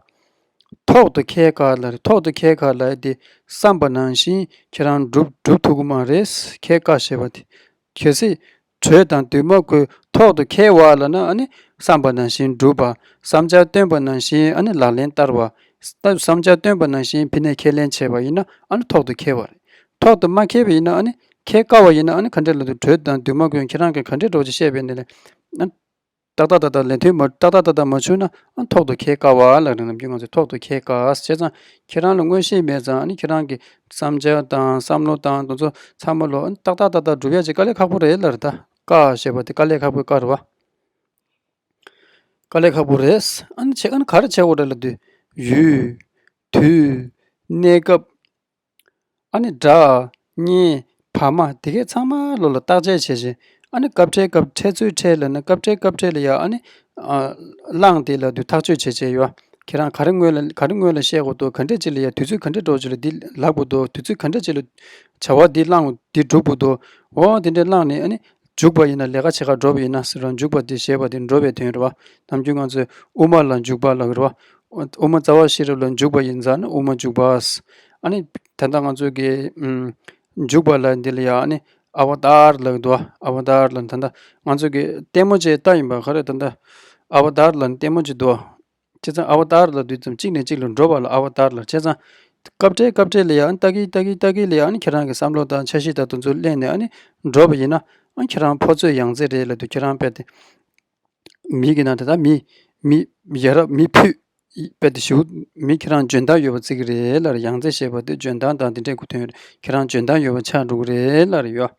ཐོག་ཏུ་ཁྱད་འགག་ལ་རེད། ཐོག་ཏུ་ཁྱད་འགག་ལ་དེ་བསམ་པ་ནང་བཞིན་ཁྱེད་རང་འགྲུབ་འགྲུབ་ཐུབ་ཀྱི་མ་རེད། ཁྱད་འགག་ཞེས་པ་དེ། གལ་སྲིད་དྲོད་དང་འདུས་མ་ཁོ་ཐོག་ཏུ་ཁྱད་པ་ལབ་ན་ཨ་ནི་བསམ་པ་ནང་བཞིན་འགྲུབ་པ། བསམ་འཆར་བཏོན་པ་ནང་བཞིན་ཨ་ནི་ལག་ལེན་བསྟར་བ། ད་བསམ་འཆར་བཏོན་པ་ནང་བཞིན་ཕི་ནས་ཁས་ལེན་བྱས་པ་ཡིན་ན་ཨ་ནི་ཐོག་ཏུ་ཁྱད་པ་རེད། ཐོག་ཏུ་མ་ཁྱད་པ་ཡིན་ན་ཨ་ནི་ཁྱད་འགག་པ་ཡིན་ན་ཨ་ནི་ག་འདྲ་ལབ་དུས་དྲོད་དང་འདུས་མ་ཁོ་ཁྱེད་རང་གིས་ག་འདྲ་འགྲོ་ཅིག་བཤད་པའི་ནི་ལས། ཏག་ཏག་ཏག་ཏག་ལན་ཐོན་མ་ཏག་ཏག་ཏག་ཏག་མ་བྱུང་ན་ཨ་ཐོག་ཏུ་ཁྱད་འགག་པ་ལབ་རེད། ནམ་རྒྱུན་ང་ཚོས་ཐོག་ཏུ་ཁྱད་འགག་བྱས་ཙང་ཁྱེད་རང་ལ་མངོན་ཤེས་མེད་ཙང་ཨ་ནི་ཁྱེད་རང་གི་བསམ་འཆར་དང་བསམ་བློ་དང་དེ་ཚོ་ཚང་མ་ལོ་ཨ་ནི་ཏག་ཏག་ཏག་ཏག་སྒྲུབ་ཡ་ཅིག་དཀའ་ལས་ཁག་པོ་རེད་ལབ་རེད་ད། དཀའ་ཞེས་པ་དེ་དཀའ་ལས་ཁག་པོའི་དཀའ་རེད་བ། དཀའ་ལས་ཁག་པོ་རེད། ཨ་ནི་བྱེད་ཨ་ནི་ག་རེ་བྱེད་དགོས་རེད་ལབ་དུས། ཡུལ། དུས། གནས་སྐབས། ཨ་ནི་སྒྲ། བརྙན། བར་མ་དེ་གས་ཚང་མ་ལོ་ལ་བརྟག་དཔྱད་བྱས་བྱས། ཨ་ནི་སྐབས་འཕྲལ་སྐབས་འཕྲལ་ཚུལ་འཕྲལ་ལ་ནི་སྐབས་འཕྲལ་སྐབས་འཕྲལ་ལ་ཡ་ཨ་ནི། ཨ། བླངས་ཏེ་ལབ་དུས་ཐག་གཅོད་བྱས་བྱས་ཡོད། ཁྱེད་རང་ག་རེ་སྔོན་ལ་ག་རེ་སྔོན་ལ་བཤད་དགོས་འདུག་ག་འདྲས་ཅིག་ལ་ཡ་དུས་ཚོད་ག་འདྲས་འགྲོ་ཅིག་ལ་འདི་ལབ་དགོས་འདུག་དུས་ཚོད་ག་འདྲས་ཅིག་ལ་བྱ་བ་འདི་བླངས་འདི་སྒྲུབ་དགོས་འདུག་འོ་དེ་འདྲས་བླངས་ནས་ཨ་ནི། འཇུག་པ་ཡིན་ན་ལས་ཀ་བྱེད་གར་འགྲོ་བ་ཡིན་ན་ཟེར་བ་འཇུག་པ་དེ་ཞེས་པ་དེ་འགྲོ་བའི་དོན་རེད་བ། ནམ་རྒྱུན་ང་ཚོས་དབུ་མ་ལ་འཇུག་པ་ལབ་ཀྱི་རེད་བ། དབུ་མ་རྩ་བ་ཤེས་རབ་ལ་འཇུག་པ་ཡིན་ཙང་ནི་དབུ་མ་འཇུག་པ། ཨ་ནི་ད་ལྟ་ང་ཚོ་གི་ཨུམ། འཇུག་པ་ལ་འདི་ལ་ཡ་ཨ་ནི་ཨ་བ་ཏར་ལབ་ཀྱི་འདུག་བ། ཨ་བ་ཏར་ལ་ད་ལྟ་ང་ཚོ་གི་ལྟད་མོ་ཅིག་ལྟ་ཡིན་པ་ག་རེ་ད་ལྟ་ཨ་བ་ཏར་ལ་ལྟད་མོ་ཅིག་འདུག་བ། བྱས་ཙང་ཨ་བ་ཏར་ལ་དུས་ཙམ་གཅིག་ནས་གཅིག་ལ་འགྲོ་བ་ལ་ཨ་བ་ཏར་ལ་བྱས་ཙང་། སྐབས་འཕྲལ་སྐབས་འཕྲལ་ལ་ཡང་ལྟ་གི་ལྟ་གི་ལྟ་གི་ལ་ཡང་ཁྱེད་རང་གི་བསམ་བློ་དང་འཆར་གཞི་དང་དེ་ཚོ་གླས་ནས་ཨ་ནི་འགྲོ་བ་ཡིན་ན། ཨ་ཁྱེད་རང་ཕོ་ཚོད་ཡང་རྩེ་རེད་ལབ་དུས་ཁྱེད་རང་དཔེ་དེ། མི་གི་ནང་དེ་དག་མི། མི། ཡ་རབས་མི་ཕུད། དཔེ་དེ་ཞུ། མི་ཁྱེད་རང་འཇོན་ཐང་ཡོད་པ་བརྩི་གི་རེད་ལབ་ཡང་རྩེ་ཞེས་པ་དེ་འཇོན་ཐང་དང་དེ་འདྲའི་གོ་དོན་རེད། ཁྱེད་རང་འཇོན་ཐང་ཡོད་པ་ཆགས་འགྲོ་གི་རེད་ལབ་ཡོད།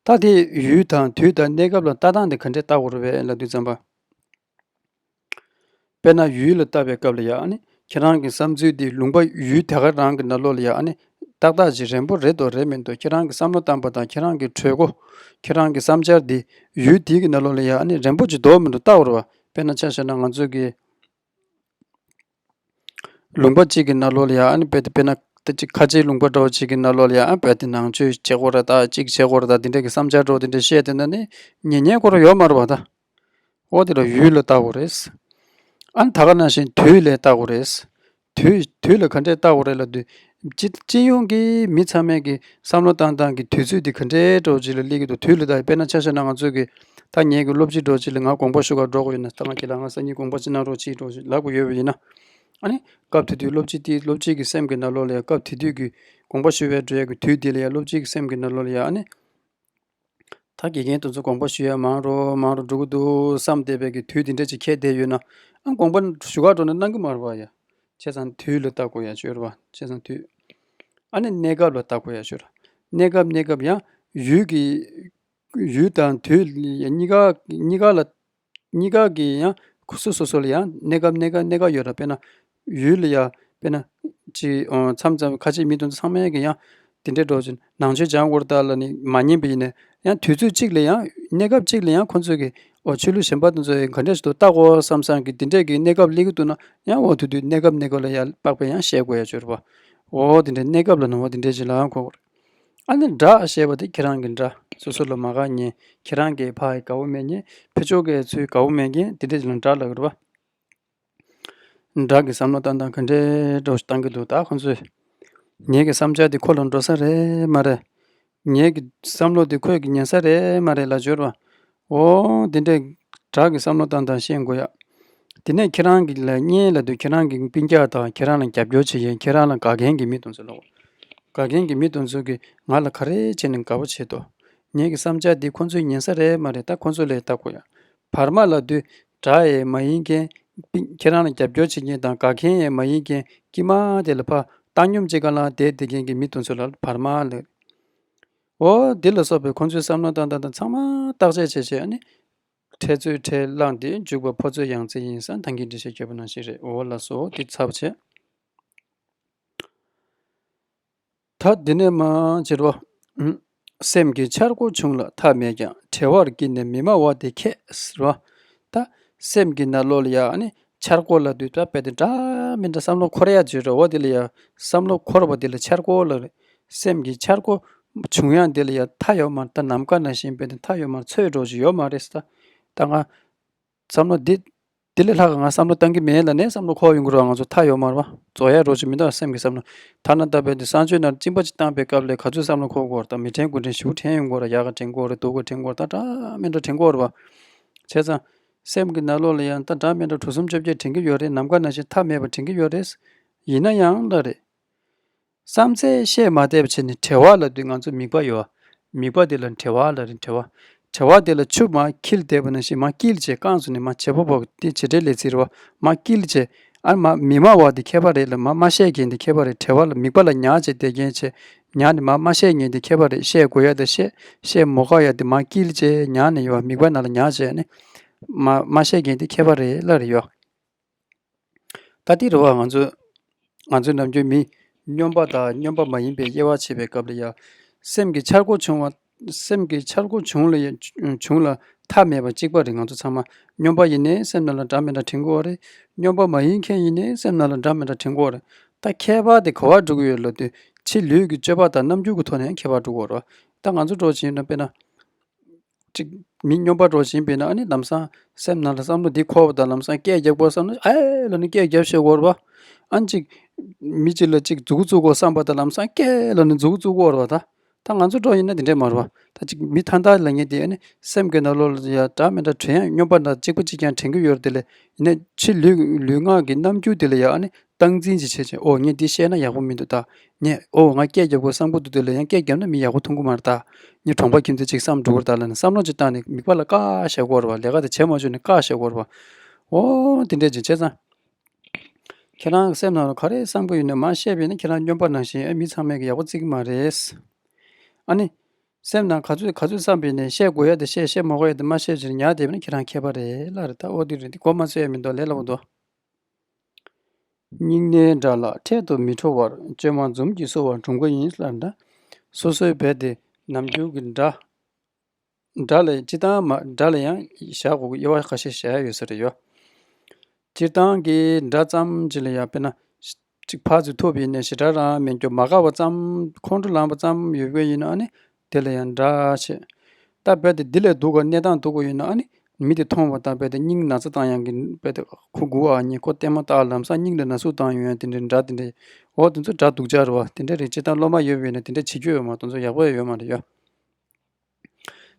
ད་དེ་ཡུལ་དང་དུས་དང་གནས་སྐབས་ལ་ལྟ་སྟངས་དེ་ག་འདྲས་ལྟ་དགོས་རེད་པས་ལབ་དུས་ཙམ་པ། དཔེར་ན་ཡུལ་ལ་ལྟ་བའི་སྐབས་ལ་ཡང་ཨ་ནི་ཁྱེད་རང་གི་བསམ་ཚུལ་འདི་ལུང་པ་ཡུལ་དེ་ག་རང་གི་ནང་ལོགས་ལ་ཡང་ཨ་ནི་ཏག་ཏག་ཅིག་རན་པོ་རེད་དོ་རེད་མིན་དོ་ཁྱེད་རང་གི་བསམ་བློ་བཏང་པ་དང་ཁྱེད་རང་གི་གྲོས་འགོ། ཁྱེད་རང་གི་བསམ་འཆར་འདི་ཡུལ་དེ་གི་ནང་ལོགས་ལ་ཡང་ཨ་ནི་རན་པོ་ཅིག་འདུག་མི་འདུག་ལྟ་དགོས་རེད་བ། དཔེར་ན་ཆ་བཞག་ན་ང་ཚོ་གི་ལུང་པ་གཅིག་གི་ནང་ལོགས་ལ་ཡང་ཨ་ནི་དཔེ་དེ་དཔེར་ན་ད་ཅིག་ཁ་ཆེའི་ལུང་པ་འདྲ་བོ་གཅིག་གི་ནང་ལོགས་ལ་ཡང་ཨ་དཔེ་དེ་ནང་ཆོས་བྱེད་དགོས་རེད་ད་གཅིག་བྱེད་དགོས་རེད་ད་དེ་འདྲ་གི་བསམ་འཆར་འདྲ་བོ་དེ་འདྲ་བཤད་དེ་འདྲ་ནི་ཉན་ཉན་དགོས་རེད་ཡོད་མ་རེད་བ་ད། འོ་དེ་ལ་ཡུལ་ལ་བལྟ་དགོས་རེད། ཨ་ནི་ད་ག་ནང་བཞིན་དུས་ལ་བལྟ་དགོས་རེད། དུས་དུས་ལ་ག་འདྲས་བལྟ་དགོས་རེད་ལབ་དུས། སྤྱི་སྤྱི་ཡོངས་ཀྱི་མི་ཚང་མས་ཀྱི་བསམ་བློ་བཏང་སྟངས་ཀྱི་དུས་ཚོད་འདི་ག་འདྲས་འདྲ་བོ་ཅིག་ལ་སླེབས་ཀྱི་འདུག་དུས་ལ་ད་དཔེར་ན་ཆ་བཞག་ན་ང་ཚོས་ཀྱི་ད་ངེད་ཀྱི་སློབ་སྤྱི་འདྲ་བོ་ཅིག་ལ་ང་དགོངས་པ་ཞུ་གར་འགྲོ་དགོས་ཡོད་ན་ད་ང་ཁྱེད་ལ་ང་སང་ཉིན་དགོངས་པ་ཅིག་གནང་རོགས་གྱིས་འདྲ་བོ་ཅིག་ལབ་དགོས་ཡོད་པ་ཡིན་ན། ཨ་ནི་སྐབས་དེ་དུས་སློབ་སྤྱི་དེ་སློབ་སྤྱི་གི་སེམས་ཀྱི་ནང་ལོགས་ལ་ཡང་སྐབས་དེ་དུས་ཀྱི་དགོངས་པ་ཞུ་བའི་འགྲོ་ཡ་གི་དུས་དེ་ལ་ཡང་སློབ་སྤྱི་གི་སེམས་ཀྱི་ནང་ལོགས་ལ་ཡང་ཨ་ནི། ད་དགེ་རྒན་དེ་ཚོ་དགོངས་པ་ཞུ་ཡ་མང་རུ་མང་རུ་འགྲོ་གི་འདུག་བསམ་བསྡད་པའི་གི་དུས་དེ་འདྲ་ཅིག་འཁེལ་བསྡད་ཡོད་ན། ཨ་དགོངས་པ་ཞུ་ག་འགྲོ་ན་གནང་གི་མ་རེད་པ་ཡ། བྱས་ཙང་དུས་ལ་ལྟ་དགོས་ཡ་ཅིག་ཡོད་རེད་པ། བྱས་ཙང་དུས། ཨ་ནི་གནས་སྐབས་ལ་ལྟ་དགོས་ཡ་ཅིག་ཡོད་རེད། གནས་སྐབས་གནས་སྐབས་ཡང་ཡུལ་གྱི། ཡུལ་དང་དུས་གཉིས་ཀ་གཉིས་ཀ་ལ། གཉིས་ཀ་གི་ཡང་སོ་སོ་སོ་ལ་ཡང་གནས་སྐབས་གནས་སྐབས་གནས་སྐབས་ཡོད་ར། དཔེར་ན་ཡུལ་ལ་ཡ་དཔེར་ན་ཅིག་ཨོ་མཚམས་མཚམས་ཁ་ཆེ་མི་དེ་ཚོ་ཚང་མས་ཀྱི་ཡང་དེ་འདྲའི་འགྲོ་ཅིག་ནང་ཆོས་སྦྱང་དགོས་རེད་ད་ལ་ནི་མ་ཉན་པ་ཡིན་ནས་ཡང་དུས་ཚོད་གཅིག་ལ་ཡང་གནས་སྐབས་གཅིག་ལ་ཡང་ཁོང་ཚོས་ཀྱི་ཨོ་ཆོས་ལུགས་གཞན་པ་དེ་ཚོ་ཡང་ག་འདྲས་ཞིག་འདུག་ལྟ་དགོས་བསམ་བསམ་གྱི་དེ་འདྲས་ཀྱི་གནས་སྐབས་སླེབས་ཀྱི་འདུག་ན་ཡང་འོ་དུས་དུས་གནས་སྐབས་གནས་སྐབས་ལ་ཡང་དཔག་པའི་ཡང་བཤད་དགོས་ཡ་ཅིག་ཡོད་རེད་པ། འོ་དེ་འདྲའི་གནས་སྐབས་ལ་ནི་འོ་དེ་འདྲས་ཞིག་ལ་ཡང་གོ་དགོས་རེད། ཨ་ནི་སྒྲ་ཞེས་པ་དེ་ཁྱེད་རང་གི་སྒྲ་སོ་སོ་ལ་མ་དགའ་མཁན་ཁྱེད་རང་གི་ཕ་ཡི་དགའ་བོ་མེད་མཁན་ཕར་ཕྱོགས་ཀྱི་ཚུལ་དགའ་བོ་མེད་མཁན་དེ་འདྲ་ཅིག་ལ་སྒྲ་ལབ་ཀྱི་རེད་པ། སྒྲ་གི་བསམ་བློ་བཏང་སྟངས་ག་འདྲའི་འདྲ་བོ་ཞིག་བཏང་གི་འདུག་ད་ཁོང་ཚོས་ངེད་ཀྱི་བསམ་འཆར་དེ་ཁོ་ལ་འགྲོ་ས་རེད་མ་རེད། ངེད་ཀྱི་བསམ་བློ་དེ་ཁོས་ཀྱི་ཉན་ས་རེད་མ་རེད་ལབ་ཀྱི་ཡོད་རེད་པ། འོ་དེ་འདྲའི་སྒྲ་གི་བསམ་བློ་བཏང་སྟངས་ཤེས་དགོས་ཡ། དེ་ནས་ཁྱེད་རང་གི་ལ་བརྙན་ལབ་དུས་ཁྱེད་རང་གི་སྤུན་ཀྱག་དང་ཁྱེད་རང་ལ་རྒྱབ་སྐྱོར་བྱེད་མཁན་ཁྱེད་རང་ལ་དགའ་མཁན་གྱི་མི་དེ་ཚོ་ལ། དགའ་མཁན་གྱི་མི་དེ་ཚོ་གིས་ང་ལ་ག་རེ་བྱས་ནས་དགའ་པོ་བྱེད་དོ། ངེད་ཀྱི་བསམ་འཆར་འདི་ཁོང་ཚོས་ཉན་ས་རེད་མ་རེད་ད་ཁོང་ཚོ་ལ་ལྟ་དགོས་ཡ། བར་མ་ལབ་དུས་དགྲ་ཡང་མ་ཡིན་མཁན། སྤུན་ཁྱེད་རང་ལ་རྒྱབ་སྐྱོར་བྱེད་མཁན་དང་དགའ་མཁན་ཡང་མ་ཡིན་མཁན་དཀྱིལ་མ་དེ་ལ་ཕར་བཏང་སྙོམས་བྱེད་ག་ལ་བསྡད་བསྡད་མཁན་གྱི་མི་དེ་ཚོ་ལ་བར་མ་ལབ། འོ་འདི་ལ་སོགས་པའི་ཁོང་ཚོའི་བསམ་བློ་བཏང་སྟངས་དང་ཚང་མ་བརྟག་དཔྱད་བྱས་བྱས་ཨ་ནི། འཕྲལ་ཚུལ་འཕྲལ་བླངས་ཏེ་འཇུག་པ་ཕོ་ཚོད་ཡང་རྩེ་ཡིན་ས་ཐང་གི་འགྲེལ་བཤད་བརྒྱབ་པ་ནང་བཞིན་རེད། འོ་ལགས་སོ་འདི་ཚར་བ་བྱས། ད་འདི་ནས་མར་བྱེད་རོགས། སེམས་ཀྱི་འཆར་སྒོ་བྱུང་ལ་མཐའ་མེད་ཀྱང་བྲལ་བར་བགྱིས་ནས་མི་སྨྲ་བ་དེ་ཁྱད་ཟེར་བ། ད་སེམས་ཀྱི་ནང་ལོགས་ལ་ཡ་ཨ་ནི་འཆར་སྒོ་ལབ་དུས་ད་དཔེ་དེ་འདྲ་མི་འདྲ་བསམ་བློ་འཁོར་ཡ་བརྗོད་རེད་བ། དེ་ལ་ཡ་བསམ་བློ་འཁོར་བ་དེ་ལ་འཆར་སྒོ་ལབ་རེད། སེམས་ཀྱི་འཆར་སྒོ་བྱུང་ཡང་དེ་ལ་ཡ་མཐའ་ཡོད་མ་རེད། ད་ནམ་མཁའ་ནང་བཞིན་དཔེ་དེ་མཐའ་ཡོད་མ་རེད། ཚོད་འགྲོ་ཞིག་ཡོད་མ་རེད་ཟེར། ད་ད་ང་བསམ་བློ་འདི། དེ་ལས་ལྷག་ག་ང་བསམ་བློ་བཏང་གི་མེད་ལབ་ནས་བསམ་བློ་འཁོར་ཡོང་གི་རེད་བ། ང་ཚོ་མཐའ་ཡོད་མ་རེད་བ། རྫོགས་ཡ་རོ་ཅིག་མི་འདུག་སེམས་ཀྱི་བསམ་བློ། ཐ་ན་ད་བས་དེ་གསང་སྤྱོད་ནང་གཅིན་པ་ཅིག་བཏང་པའི་སྐབས་ལ་ག་ཚོད་བསམ་བློ་འཁོར་དགོས་རེད། ད་མི་དྲན་དགུ་དྲན་ཞུ་དྲན་ཡོང་དགོས་རེད། ཡག་ག་དྲན་དགོས་རེད། སྡུག་ག་དྲན་དགོས་རེད། ད་འདྲ་མི་འདྲ་དྲན་དགོས་རེད་བ། བྱས་ཙང་། སེམས་ཀྱི་ནང་ལོགས་ལ་ཡང་ད་འདྲ་མི་འདྲ་གྲོ་གསུམ་བཅོ་བརྒྱད་དྲན་གི་ཡོད་རེད། ནམ་མཁའ་ནང་བཞིན་མཐའ་མེད་པ་དྲན་གི་ཡོད་རེད། ཡིན་ན་ཡང་ལ་རེད། བསམ་ཚད་བཤད་མ་བསྡད་པ་བྱས་ནས་བྲེལ་བ་ལབ་དུས་ང་ཚོ་མིད་པ་ཡོད་བ། མིད་པ་དེ་ལ་བྲེལ་བ་ལབ་རེད། བྲེལ་བ། བྲེལ་བ་དེ་ལ་ཆུ་མར་འཁྱིལ་བསྡད་པ་ནང་བཞིན་མར་འཁྱིལ་བྱས་བསྐངས་སོང་ནས་མར་བྱེད་པོ་པོ་དེ་བྱེད་འབྲེལ་ལས་ཚིག་རེད་བ། མར་འཁྱིལ་བྱས། ཨ་མ་མི་སྨྲ་བ་དེ་མཁས་པ་རེད་ལ་མ་མ་བཤད་མཁན་དེ་མཁས་པ་རེད། བྲེལ་བ་ལ་མིད་པ་ལ་ཉག་བྱས་བསྡད་མཁན་བྱས། ཉར་ནས་མར་མ་བཤད་མཁན་དེ་མཁས་པ་རེད། བཤད་དགོས་ཡ་དེ་བཤད། བཤད་མ་དགོས་ཡ་དེ་མར་དཀྱིལ་བཅད་ཉར་ནས་ཡོད་པ། མིད་པ་ནང་ལ་ཉར་བྱས་ནས་མ་མ་བཤད་མཁན་དེ་མཁས་པ་རེད་ལབ་རེད་ཡོད། ད་དེ་རེད་བ། ང་ཚོ་ང་ཚོ་ནམ་རྒྱུན་མི་སྨྱོན་པ་དང་སྨྱོན་པ་མ་ཡིན་པའི་དབྱེ་བ་ཕྱེ་བའི་སྐབས་ལ་ཡ། སེམས་ཀྱི་འཆར་སྒོ་བྱུང་བ། སེམས་ཀྱི་འཆར་སྒོ་བྱུང་ལ་ཡ། བྱུང་ལ་མཐའ་མེད་པ་གཅིག་པ་རེད། ང་ཚོ་ཚང་མ་སྨྱོན་པ་ཡིན་ནའི་སེམས་ནང་ལ་འདྲ་མི་འདྲ་དྲན་གྱི་ཡོད་རེད། སྨྱོན་པ་མ་ཡིན་མཁན་ཡིན་ནའི་སེམས་ནང་ལ་འདྲ་མི་འདྲ་དྲན་གྱི་ཡོད་རེད། ད་ཁྱད་པར་དེ་ག་པར་འགྲོ་གི་ཡོད་ལབ་དུས། ཕྱི་ལུས་ཀྱི་སྤྱོད་པ་དང་རྣམ་འགྱུར་གྱི་ཐོག་ནས་ཡང་ཁྱད་པར་འགྲོ་གི་ཡོད་རེད། ད་ང་ཚོ་འདྲ་བོ་ཞིག་ཡིན་ན། དཔེར་ན། ཅིག་མི་སྨྱོན་པ་འདྲ་བོ་ཞིག་ཡིན་པ་ཡིན་ན། ཨ་ནི་ལམ་སང་སེམས་ནང་ལ་བསམ་བློ་འདི་འཁོར་བ་དང་། ལམ་སང་སྐད་རྒྱག་དགོས་བསམ་ན། ཨེ་ལབ་ནས་སྐད་རྒྱབ་ཤེས་དགོས་རེད་པ། ཨ་ནི་ཅིག་མི་གཅིག་ལ་ཅིག་མཛུ་གུ་བཙུགས་དགོས་བསམ་པ་དང་། ལམ་སང་སྐད་ལབ་ནས་མཛུ་གུ་བཙུགས་དགོས་རེད་པ། ད་ད་ང་ཚོ་འདྲ་བོ་ཡིན་ན་དེ་འདྲས་མ་རེད་པ། ད་ཅིག་མི་ཐ་དད་ལབ་མཁན་དེ། ཨ་ནི་སེམས་ཀྱི་ནང་ལོགས་ལ་ཡ་འདྲ་མི་འདྲ་དྲན་ཡ། སྨྱོན་པ་འདྲ་གཅིག་པ་གཅིག་རྐྱང་དྲན་གྱི་ཡོད་རེད། དེ་ལས་ཡིན་ནའི་ཕྱི་ལུས་ལུས་ངག་གི་རྣམ་འགྱུར་དེ་ལ་ཡ། ཨ་ནི་སྟངས་འཛིན་ཅིག་བྱེད་བྱས། ཨོ་ངས་འདི་བཤད་ན་ཡག་པོ་མི་འདུག་ད་ངས། ཨོ་ང་སྐད་རྒྱབ་དགོས་བསམ་གྱི་འདུག་དེ་ལ་ཡང་སྐད་རྒྱབ་ན་མི་ཡག་པོ་མཐོང་གི་མ་རེད། ད་ངའི་གྲོང་པ་ཁྱིམ་མཚེས་ཅིག་བསམ་འགྲོ་གི་རེད་ད་ལབ་ནས་བསམ་བློ་ཅིག་བཏང་ནས་མིད་པ་ལ་བཀག་བཞག་དགོས་རེད་པ། ལས་ཀ་དེ་བྱེད་མ་བཅུག་ནས་བཀག་བཞག་དགོས་རེད་པ། ཨོ་དེ་འདྲས་ཅིག་བྱས་ཙང་། ཁྱེད་རང་གི་སེམས་ནང་ལ་ག་རེ་བསམ་གྱི་ཡོད་ནས་མར་བཤད་པ་ཡིན་ན། ཁྱེད་རང་སྨྱོན་པ་ནང་བཞིན། ཨ། མི་ཚང་མས་ཀྱི་ཡག་པོ་བརྩི་གི་མ་རེད། ཨ་ནི་སེམས་ནང་ག་ཚོད་ག་ཚོད་བསམ་པ་ཡིན་ནའི། བཤད་དགོས་ཡ་དེ་བཤད། བཤད་མ་དགོས་ཡ་དེ་མ་བཤད་བྱས་ནས་ཉར་བསྡད་པ་ན་ཁྱེད་རང་མཁས་པ་རེད་ལབ་རེད། ད་ཨོ་དེ་རེད། དེ་མགོ་མ་ཚོས་ཡ་མི་འདུག་ལས་སླ་པོ་འདུག་སྙིང་ནས་དགྲ་ལ་འཕྲལ་དུ་མི་ཁྲོ་བར། བཅོས་མ་འཛུམ་གྱིས་བསུ་བ་གྲུང་པོ་ཡིན་ལབ་ན། སོ་སོའི་རྦད་དེ་ནམ་རྒྱུན་གྱི་དགྲ། དགྲ་ལ་སྤྱིར་བཏང་མ། དགྲ་ལ་ཡང་བཞག་དགོས་ཀྱི་དབྱེ་བ་ཁ་ཤས་བཞག་ཡ་ཡོད་ས་རེད་ཡོད། སྤྱིར་བཏང་གི་དགྲ་ཙམ་ཅིག་ལ་ཡ། དཔེར་ན་ཅིག་ཕར་ཚུར་ཐུག་པ་ཡིན་ནའི་ཞེ་དྲག་རང་མེད་རྒྱུ། མ་དགའ་བ་ཙམ། ཁོང་ཁྲོ་ལངས་པ་ཙམ་ཡོད་པ་ཡིན་ན། ཨ་ནི་དེ་ལ་ཡང་དགྲ་བྱེད། ད་རྦད་དེ་འདི་ལས་སྡུག་ག་གནས་སྟངས་སྡུག་ག་ཡོད་ན། ཨ་ནི་མི་དེ་མཐོང་བ་དང་རྦད་དེ་སྙིང་ན་ཚ་བཏང་ཡག་གི། རྦད་དེ་ཁོ་སྒུག་ཨ་ནི་ཁོ་ལྟད་མོ་ལྟ། ལམ་སང་སྙིང་ལ་ན་ཟུག་བཏང་ཡོང་ཡ། དེ་འདྲའི་དགྲ་དེ་འདྲའི། འོ་དེ་ཚོ་དགྲ་སྡུག་ཅག་རེད་པ། དེ་འདྲ་རེད། སྤྱིར་བཏང་སློབ་མ་ཡོད་པ་ཡིན་ན་དེ་འདྲ་བྱེད་རྒྱུ་ཡོད་མ། དེ་ཚོ་ཡག་པོ་ཡོད་མ་རེད་ཡ།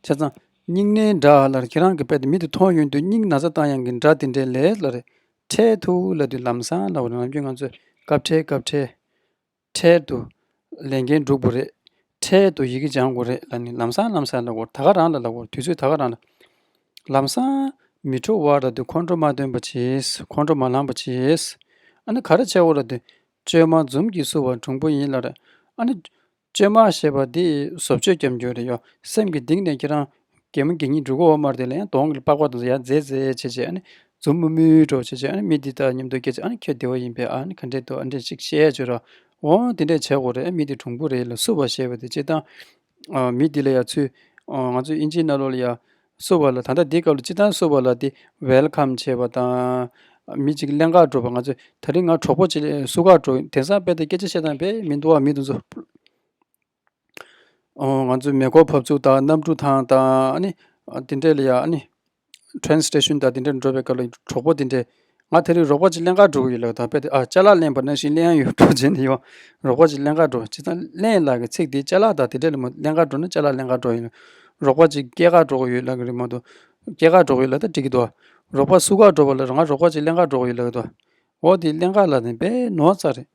བྱས་ཙང་སྙིང་ནས་དགྲ་ལབ་རེད། ཁྱེད་རང་གི་རྦད་དེ་མི་དེ་མཐོང་ཡོང་དུས་སྙིང་ན་ཚ་བཏང་ཡག་གི་དགྲ་དེ་འདྲའི་ལས་ལབ་རེད། འཕྲལ་དུ་ལབ་དུས་ལམ་སང་ལབ་དགོས་རེད། ནམ་རྒྱུན་ང་ཚོས་སྐབས་འཕྲལ་སྐབས་འཕྲལ། འཕྲལ་དུ་ལས་འགན་སྒྲུབ་དགོས་རེད། འཕྲལ་དུ་ཡི་གེ་སྦྱང་དགོས་རེད་ལབ་ནས་ལམ་སང་ལམ་སང་ལབ་དགོས་རེད། ད་ག་རང་ལ་ལབ་དགོས་རེད། དུས་ཚོད་ད་ག་རང་ལ། ལམ་སང་མི་ཁྲོ་བར་ལབ་དུས་ཁོང་ཁྲོ་མ་སྟོན་པ་བྱེད། ཁོང་ཁྲོ་མ་ལངས་པ་བྱེད། ཨ་ནི་ག་རེ་བྱེད་དགོས་རེད་ལབ་དུས། བཅོས་མ་འཛུམ་གྱིས་བསུ་བ་གྲུང་པོ་ཡིན་ལབ་རེད། ཨ་ནི་བཅོས་མ་ཞེས་པ་འདི་བཟོ་བཅོས་རྐྱབ་རྒྱུ་རེད་ཡོད། སེམས་ཀྱི་གཏིང་ནས་ཁྱེད་རང་གད་མོ་གད་སྙིགས་འགྲོ་གི་ཡོད་མ་རེད། དེ་ལ་ཡང་གདོང་གི་པགས་པ་དེ་ཚོ་ཡར་འཛེགས་འཛེགས་བྱས་བྱས། ཨ་ནི་འཛུམ་དམུལ་དམུལ་འདྲ་བོ་བྱས་བྱས། ཨ་ནི་མི་འདི་ལྟར་མཉམ་དུ་སྐད་ཆ། ཨ་ནི་ཁྱོད་བདེ་བ་ཡིན་པས། ཨ་ནི་ག་འདྲས་འདུག་ཨ་འདྲས་ཅིག་བཤད་བྱོས་ར། འོ་དེ་འདྲས་བྱེད་དགོས་རེད། ཨ་མི་འདི་གྲུང་པོ་རེད་ལབ། བསུ་བ་ཞེས་པ་དེ་སྤྱིར་བཏང་། ཨ། མི་འདི་ལ་ཡ་ཚུར། ཨ། ང་ཚོ་དབྱིན་ཇིའི་ནང་ལོགས་ལ་ཡ་བསུ་བ་ལ། ད་ལྟ་འདི་སྐབས་ལ་སྤྱིར་བཏང་བསུ་བ་ལ་དེ་ཝེལ་ཀམ་བྱས་པ་དང་། མི་གཅིག་གླེན་ག་འགྲོ་བ། ང་ཚོས་དེ་རིང་ང་གྲོགས་པོ་གཅིག་བསུ་ག་འགྲོ། དེང་སང་དཔེ་དེ་སྐད་ཆ་བཤད་སྟངས་དཔེ་མི་འདུག་པ། མི་དེ་ཚོ། ཨོ། ང་ཚོའི་མེ་འཁོར་བབས་ཚུགས་དང་། གནམ་གྲུ་ཐང་དང་། ཨ་ནི་དེ་འདྲས་ལ་ཡ། ཨ་ནི་ཊེན་སི་ཊེ་ཤན་དང་དེ་འདྲས་འགྲོ་བའི་སྐབས་ལ་གྲོགས་པོ་དེ་འདྲས། ང་དེ་རིང་རོགས་པ་ཅིག་གླེན་ག་འགྲོ་གི་ཡོད་ལབ། ད་དཔེ་དེ། ཨ། ཅ་ལག་ལེན་པ་ནང་བཞིན་ལེན་ཡ་ཡོད་འགྲོ་བྱས་ནས་ཡོང་། རོགས་པ་ཅིག་གླེན་ག་འགྲོ། བྱས་ཙང་ལེན་ལབ་ཀྱི་ཚིག་དེ་ཅ་ལག་དང་དེ་འདྲས་ལ་མ། གླེན་ག་འགྲོ་ན་ཅ་ལག་ལེན་ག་འགྲོ་ཡིན། རོགས་པ་ཅིག་སྐྱེལ་ག་འགྲོ་གི་ཡོད་ལབ་ཀྱི་རེད་མ་གཏོགས། སྐྱེལ་ག་འགྲོ་གི་ཡོད་ལབ་ད་འགྲིག་གི་འདུག་རོགས་པ་བསུ་ག་འགྲོ་བ་ལ་ང་རོགས་པ་ཅིག་གླེན་ག་འགྲོ་གི་ཡོད་ལབ་ཀྱི་འདུག་འོ་དེ་གླེན་ག་ལབ་ནས་དཔེ་ནོར་ཚར་རེད།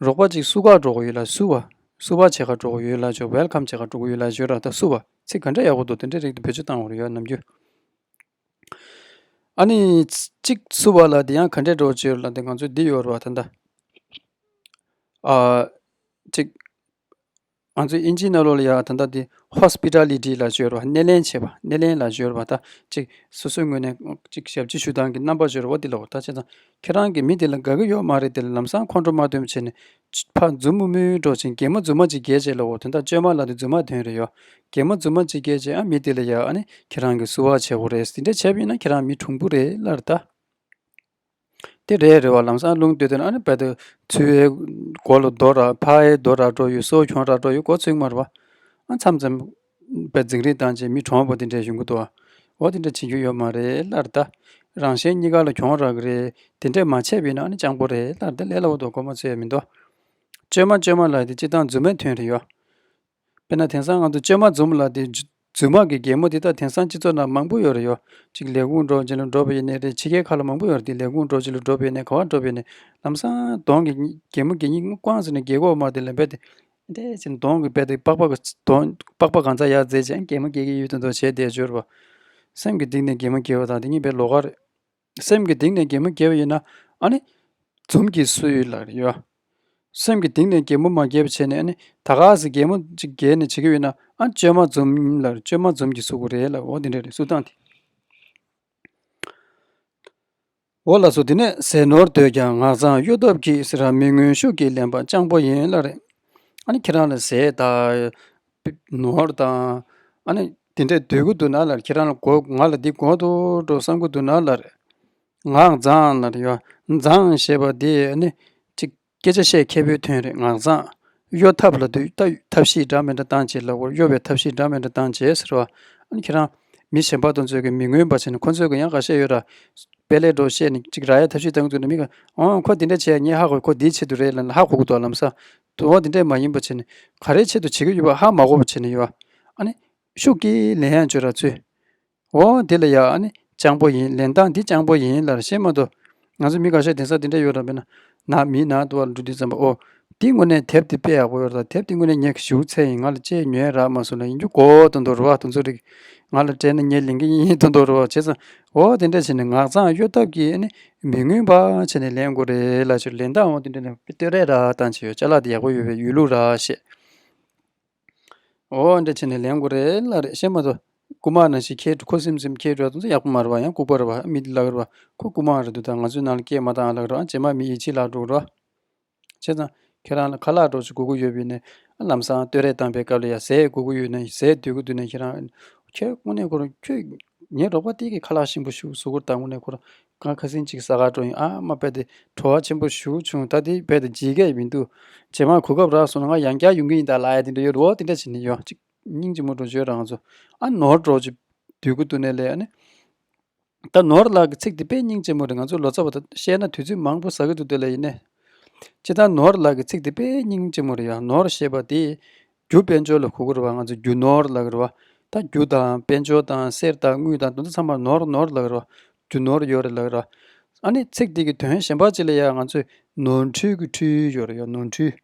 རོགས་པ་ཅིག་བསུ་ག་འགྲོ་གི་ཡོད་ལབ། བསུ་བ། བསུ་བ་བྱེད་ག་འགྲོ་གི་ཡོད་ལབ་ཅོ། ཝེལ་ཀམ་བྱེད་ག་འགྲོ་གི་ཡོད་ལབ་ཅོ་ར། ད་བསུ་བ་ཚིག་ག་འདྲ་ཡག་པོ་འདུག་དེ་འདྲའི་རིགས་དེ་བེད་སྤྱོད་བཏང་དགོས་རེད་ཡ། ནམ་རྒྱུན། ཨ་ནི་གཅིག་བསུ་བ་ལབ་དེ་ཡང་ག་འདྲས་འགྲོ་ཅོ་ལབ་དེ། ང་ཚོ་འདི་ཡོད་རེད་པ། ད་ལྟ། ཨ། གཅིག་ང་ཚོའི་དབྱིན་ཇིའི་ནང་ལོགས་ལ་ཡ་ད་ལྟ་འདི་ཧོ་སི་པི་ཊ་ལི་ཊི་ལབ་ཅོ་ཡོད་རེད་པ། སྣེ་ལེན་བྱེད་པ། སྣེ་ལེན་ལབ་ཅོ་ཡོད་རེད་པ། ད་གཅིག་སོ་སོའི་ངོས་ནས་གཅིག་ཞབས་ཕྱི་ཞུ་སྟངས་ཀྱི་རྣམ་པ་ཅོ་ཡོད་རེད་པ། འདི་ལབ་པ། ད་བྱས་ཙང་ཁྱེད་རང་གིས་མི་དེ་ལ་དགའ་གི་ཡོད་མ་རེད། དེ་ལ་ལམ་སང་ཁོང་ཁྲོ་མ་སྟོན་པ་བྱས་ནས། ཕར་འཛུམ་དམུལ་དམུལ་འདྲ་བོ་བྱས། གད་མོ་རྫུན་མ་ཅིག་བགད་བྱས་ལབ་པ། དོན་དག་བཅོས་མ་ལབ་དེ་རྫུན་མ་དོན་རེད་ཡོད། གད་མོ་རྫུན་མ་ཅིག་བགད་བྱས། ཨ། མི་དེ་ལ་ཡ། ཨ་ནི་ཁྱེད་རང་གིས་བསུ་བ་བྱེད་དགོས་རེད། དེ་འདྲ་བྱས་པ་ཡིན་ན་ཁྱེད་རང་མི་གྲུང་པོ་རེད་ལབ་རེད་ད། དེ་རེད་རེད་པ། ལམ་སང་རླུང་སྟོད་དེ་ཨ་ནི་རྦད་དེ་ཚུར་ཕར་མགོ་ལ་རྡོ་རག་ཕར་རྡོ་རག་འགྲོ་ཡོད། སོ་གྱོང་རག་འགྲོ་ཡོད། མགོ་ཚོད་མ་རེད་པ། ཨ། མཚམས་མཚམས་རྦད་འཛིང་རེས་བཏང་བྱས་མི་གྲུང་པོ་དེ་འདྲས་ཡོང་གི་འདུག་པ། འོ་དེ་འདྲ་བྱེད་རྒྱུ་ཡོད་མ་རེད་ལབ་རེད་ད། རང་གཞན་གཉིས་ཀ་ལ་གྱོང་རག་གི་རེད། དེ་འདྲས་མ་བྱས་པ་ཡིན་ན་ཨ་ནི་སྤྱང་པོ་རེད་ལབ་རེད་ད། ལས་སླ་པོ་འདུག་མགོ་མ་ཚོས་ཡ་མི་འདུག་བཅོས་མ་བཅོས་མ་ལབ་དེ་སྤྱིར་བཏང་རྫུན་མའི་དོན་རེད་ཡོད། དཔེར་ན་དེང་སང་ང་ཚོ་བཅོས་མ་རྫུན་མ་ལབ་དེ། རྫུན་མ་གི་གད་མོ་དེ་ད་དེང་སང་སྤྱི་ཚོགས་ནང་མང་པོ་ཡོད་རེད་ཡོད། ཅིག་ལས་ཁུངས་འགྲོ་བྱེད་ལ་འགྲོ་བ་ཡིན་ནའི་རེད། ཕྱི་རྒྱལ་ཁག་ལ་མང་པོ་ཡོད་རེད། དེ་ལས་ཁུངས་འགྲོ་བྱེད་ལ་འགྲོ་བ་ཡིན་ནའི། ག་པར་འགྲོ་བ་ཡིན་ནའི་ལམ་སང་གདོང་གི་གད་མོ་གད་སྙིགས་ཀོང་ཟེར་ནས་བགད་དགོས་མ། དེ་ལ་རྦད་དེ་འདྲས་བྱས་ནས་གདོང་གི་རྦད་དེ་པགས་པ་གི་གདོང་པགས་པ་གང་ཚང་ཡར་འཛེགས་བྱས་གད་མོ་བགད་ཀྱི་ཡོད་དོན་དུ་བྱས་བསྡད་ཅོ་རེད་པ། སེམས་ཀྱི་གཏིང་ནས་གད་མོ་བགད་པ་དང་དེ་གཉིས་དཔེ་ལོགས་ཀ་རེད། སེམས་ཀྱི་གཏིང་ནས་གད་མོ་བགད་པ་ཡིན་ན་ཨ་ནི་འཛུམ་གྱིས་བསུ་ཡོད་ལབ་རེད་ཡོད། སེམས་ཀྱི་གཏིང་ནས་གད་མོ་མ་བགད་པ་བྱས་ནས་ཨ་ནི་ད་ག་སེ་གད་མོ་ཅིག་བགད་ནས་བྱེད་ཀྱི་ཡོད་ན་ཨ་བཅོས་མ་འཛོམས་ལ་བཅོས་མ་འཛོམས་ཀྱི་གཟུགས་པོ་རེད་ལ། འོ་དེ་འདྲ་རེད་གཟུགས་སྟངས་དེ། འོ་ལགས་སོ། དེ་ནས་ཟས་ནོར་འདོད་ཀྱང་ངག་མཚང་གཡོ་ཐབས་ཀྱིས་ཟེར་བ་མི་མངོན་ཤུགས་ཀྱིས་ལེན་པ་སྤྱང་པོ་ཡིན་ལ་རེད། ཨ་ནི་ཁྱེད་རང་ལ་ཟས་དང་ནོར་དང་ཨ་ནི་དེ་འདྲས་འདོད་ཀྱི་འདུག་ན་ལ་རེད། ཁྱེད་རང་ལ་དགོས་ང་ལ་འདི་དགོས་འདུག་འགྲོ་བསམ་གྱི་འདུག་ན་ལ་རེད། ངག་མཚང་ལ་རེད་ཡོད། མཚང་ཞེས་པ་དེ་ཨ་ནི་ཅིག་སྐད་ཆ་བཤད་མཁས་པོའི་དོན་རེད། ངག་མཚང་གཡོ་ཐབས་ལ་དུས་ད་ཐབས་ཤེས་འདྲ་མི་འདྲ་བཏང་བྱས་ལབ་དགོས། གཡོ་བའི་ཐབས་ཤེས་འདྲ་མི་འདྲ་བཏང་བྱས་ཟེར་བ། ཨ་ནི་ཁྱེད་རང་མི་གཞན་པ་དེ་ཚོས་ཀྱི་མི་མངོན་པ་བྱས་ནས་ཁོ་ཚོས་ཀྱི་ཡང་འགའ་ཤས་ཡོད་ར། དཔེ་ལས་འགྲོ་བཤད་ནས་ཅིག་ར་ཡ་ཐབས་ཤེས་བཏང་འདུག་ན་མི་ག་ཨོ་ཁོ་དེ་འདྲ་བྱས་ངས་ཧ་གོ། ཁོ་དེའི་ཆེད་དུ་རེད་ལབ་ན་ཧ་གོ་གི་འདུག་ལམ་སང་དུ་འོ་དེ་འདྲས་མ་ཡིན་པ་བྱས་ནས་ག་རེའི་ཆེད་དུ་བྱེད་ཀྱི་ཡོད་པ་ཧ་མ་གོ་བ་བྱས་ནས་ཡོད། ཨ་ནི་ཤུགས་ཀྱིས་ལེན་ཡང་བྱོས་ར་ཚུལ། འོ་དེ་ལ་ཡ་ཨ་ནི་སྤྱང་པོ་ཡིན། ལེན་སྟངས་འདི་སྤྱང་པོ་ཡིན་ལབ་ཤེས་མ་གཏོགས། ང་ཚོ་མི་ཁ་ཤས་དེང་སང་དེ་འདྲ་ཡོད་ར། དཔེར་ན་ན་མིའི་ནང་དུ་བ་ལ་འགྲོ་དུས་ཙམ་པ་ཨོ་འདི་དངོས་གནས་དེབ་འདི་དཔེ་ཡག་པོ་ཡོད་ར། དེབ་འདི་དངོས་གནས་ངས་ཞེ་པོ་འཚོལ་ཡིན། ང་ལ་ཅིག་ཉོས་རག་མ་སོང་ལ་ཡིན་རྒྱུ་གོ་དོན་དུ་རེད་བ། དེ་ཚོ་རིགས་ང་ལ་སྤྲད་ན་ངས་ལེན་གི་ཡིན་དོན་དུ་རེད་བ། བྱས་ཙང་འོ་དེ་འདྲ་བྱས་ནས་ངག་མཚང་གཡོ་ཐབས་ཀྱིས་ཨ་ནི་མི་མངོན་པ་བྱས་ནས་ལེན་དགོས་རེད་ལབ་ཞུ། ལེན་སྟངས་འོ་དེ་འདྲ་ནས་བསྟོད་ར་བཏང་བྱས་ཡོད། ཅ་ལག་དེ་ཡག་པོ་ཡོད་པའི་ཡོད་ལུགས་ར་བཤད། འོ་འདྲ་བྱས་ནས་ལེན་དགོས་རེད་ལ་རེད་ཤེས་མ་གཏོགས། རྐུ་མ་ནང་བཞིན་ཁྱེད་ཁོ་སིམ་སིམ་ཁྱེད་འགྲོ་དུས་ཡག་པོ་མ་རེད་བ། ཡང་ལྐུགས་པ་རེད་བ། མི་འདི་ལག་རེད་བ། ཁོ་རྐུ་མ་རེད་འདུག་ད་ང་ཚོའི་ནང་ལ་སྐད་མ་བཏང་ལག་རེད་བ། རྗེས་མ་མི་ཡིད་ཆེས་ལག་འགྲོ་རེད་བ། བྱས་ཙང་ཁྱེད་རང་ལ་ཁ་ལག་འགྲོ་ཅིག་དགོས་ཀྱི་ཡོད་པས་ནས་ལམ་སང་བསྟོད་ར་བཏང་པའི་སྐབས་ལ་ཡ་ཟས་དགོས་ཀྱི་ཡོད་ན་ཟས་འདོད་ཀྱི་འདུག་ན་ཁྱེད་རང་ཁྱེད་དངོས་གནས་ཁོ་རང་ཁྱོད་ངའི་རོགས་པ་དེ་གི་ཁ་ལག་ཞིམ་པོ་ཞིག་བཟོ་དགོས་ད་དངོས་གནས་ཁོ་རང་། ང་ཁ་སང་གཅིག་ཟ་གར་འགྲོ་ཡིན། ཨ་མ་རྦད་དེ་བྲོ་བ་ཆེན་པོ་ཞེ་པོ་བྱུང་། ད་དེ་རྦད་དེ་བརྗེད་ཀྱི་མི་འདུག་རྗེས་མ་གོ་སྐབས་རག་སོང་ན་ང་ཡང་བསྐྱར་ཡོང་གི་ཡིན་ད་ལབ་ཡ་དེ་འདྲ་ཡོད་རེད། འོ་དེ་འདྲ་བྱས་ནས་ཡོང་ཅིག་སྙིང་རྗེ་མོ་འགྲོ་བྱོས་རང་ཚོ། ཨ་ནོར་འགྲོ་ཅིག་སྡོད་ཀྱི་འདུག་ནས་ལས་ཨ་ནི། ད་ནོར་ལབ་ཀྱི་ཚིག་དེ་དཔེ་སྙིང་རྗེ་མོ་རེད། ང་ཚོ་ལོ་ཙཱ་བ་ད་བཤད་ན་དུས་ཚོད་མང་པོ་ཟ་གི་འདུག་དེ་ལ་ཡིན་ནས། སྤྱིར་བཏང་ནོར་ལབ་ཀྱི་ཚིག་དེ་དཔེ་སྙིང་རྗེ་མོ་རེད་ཡ། ནོར་ཞེས་པ་དེ་རྒྱུ་དཔལ་འབྱོར་ལ་གོ་གི་རེད་བ། ང་ཚོ་རྒྱུ་ནོར་ལབ་ཀྱི་རེད་བ། ད་རྒྱུ་དང་དཔལ་འབྱོར་དང་གསེར་དང་དངུལ་དང་དེ་ཚོ་ཚང་མ་ནོར་ནོར་ལབ་ཀྱི་རེད་བ། རྒྱུ་ནོར་ཡོད་རེད་ལབ་ཀྱི་རེད་བ། ཨ་ནི་ཚིག་དེ་གི་དོན་གཞན་པ་ཅིག་ལ་ཡ་ང་ཚོས་ནོར་འཁྲུལ་གྱི་འཁྲུལ་ཡོད་རེད་ཡ། ནོར་འཁྲུལ།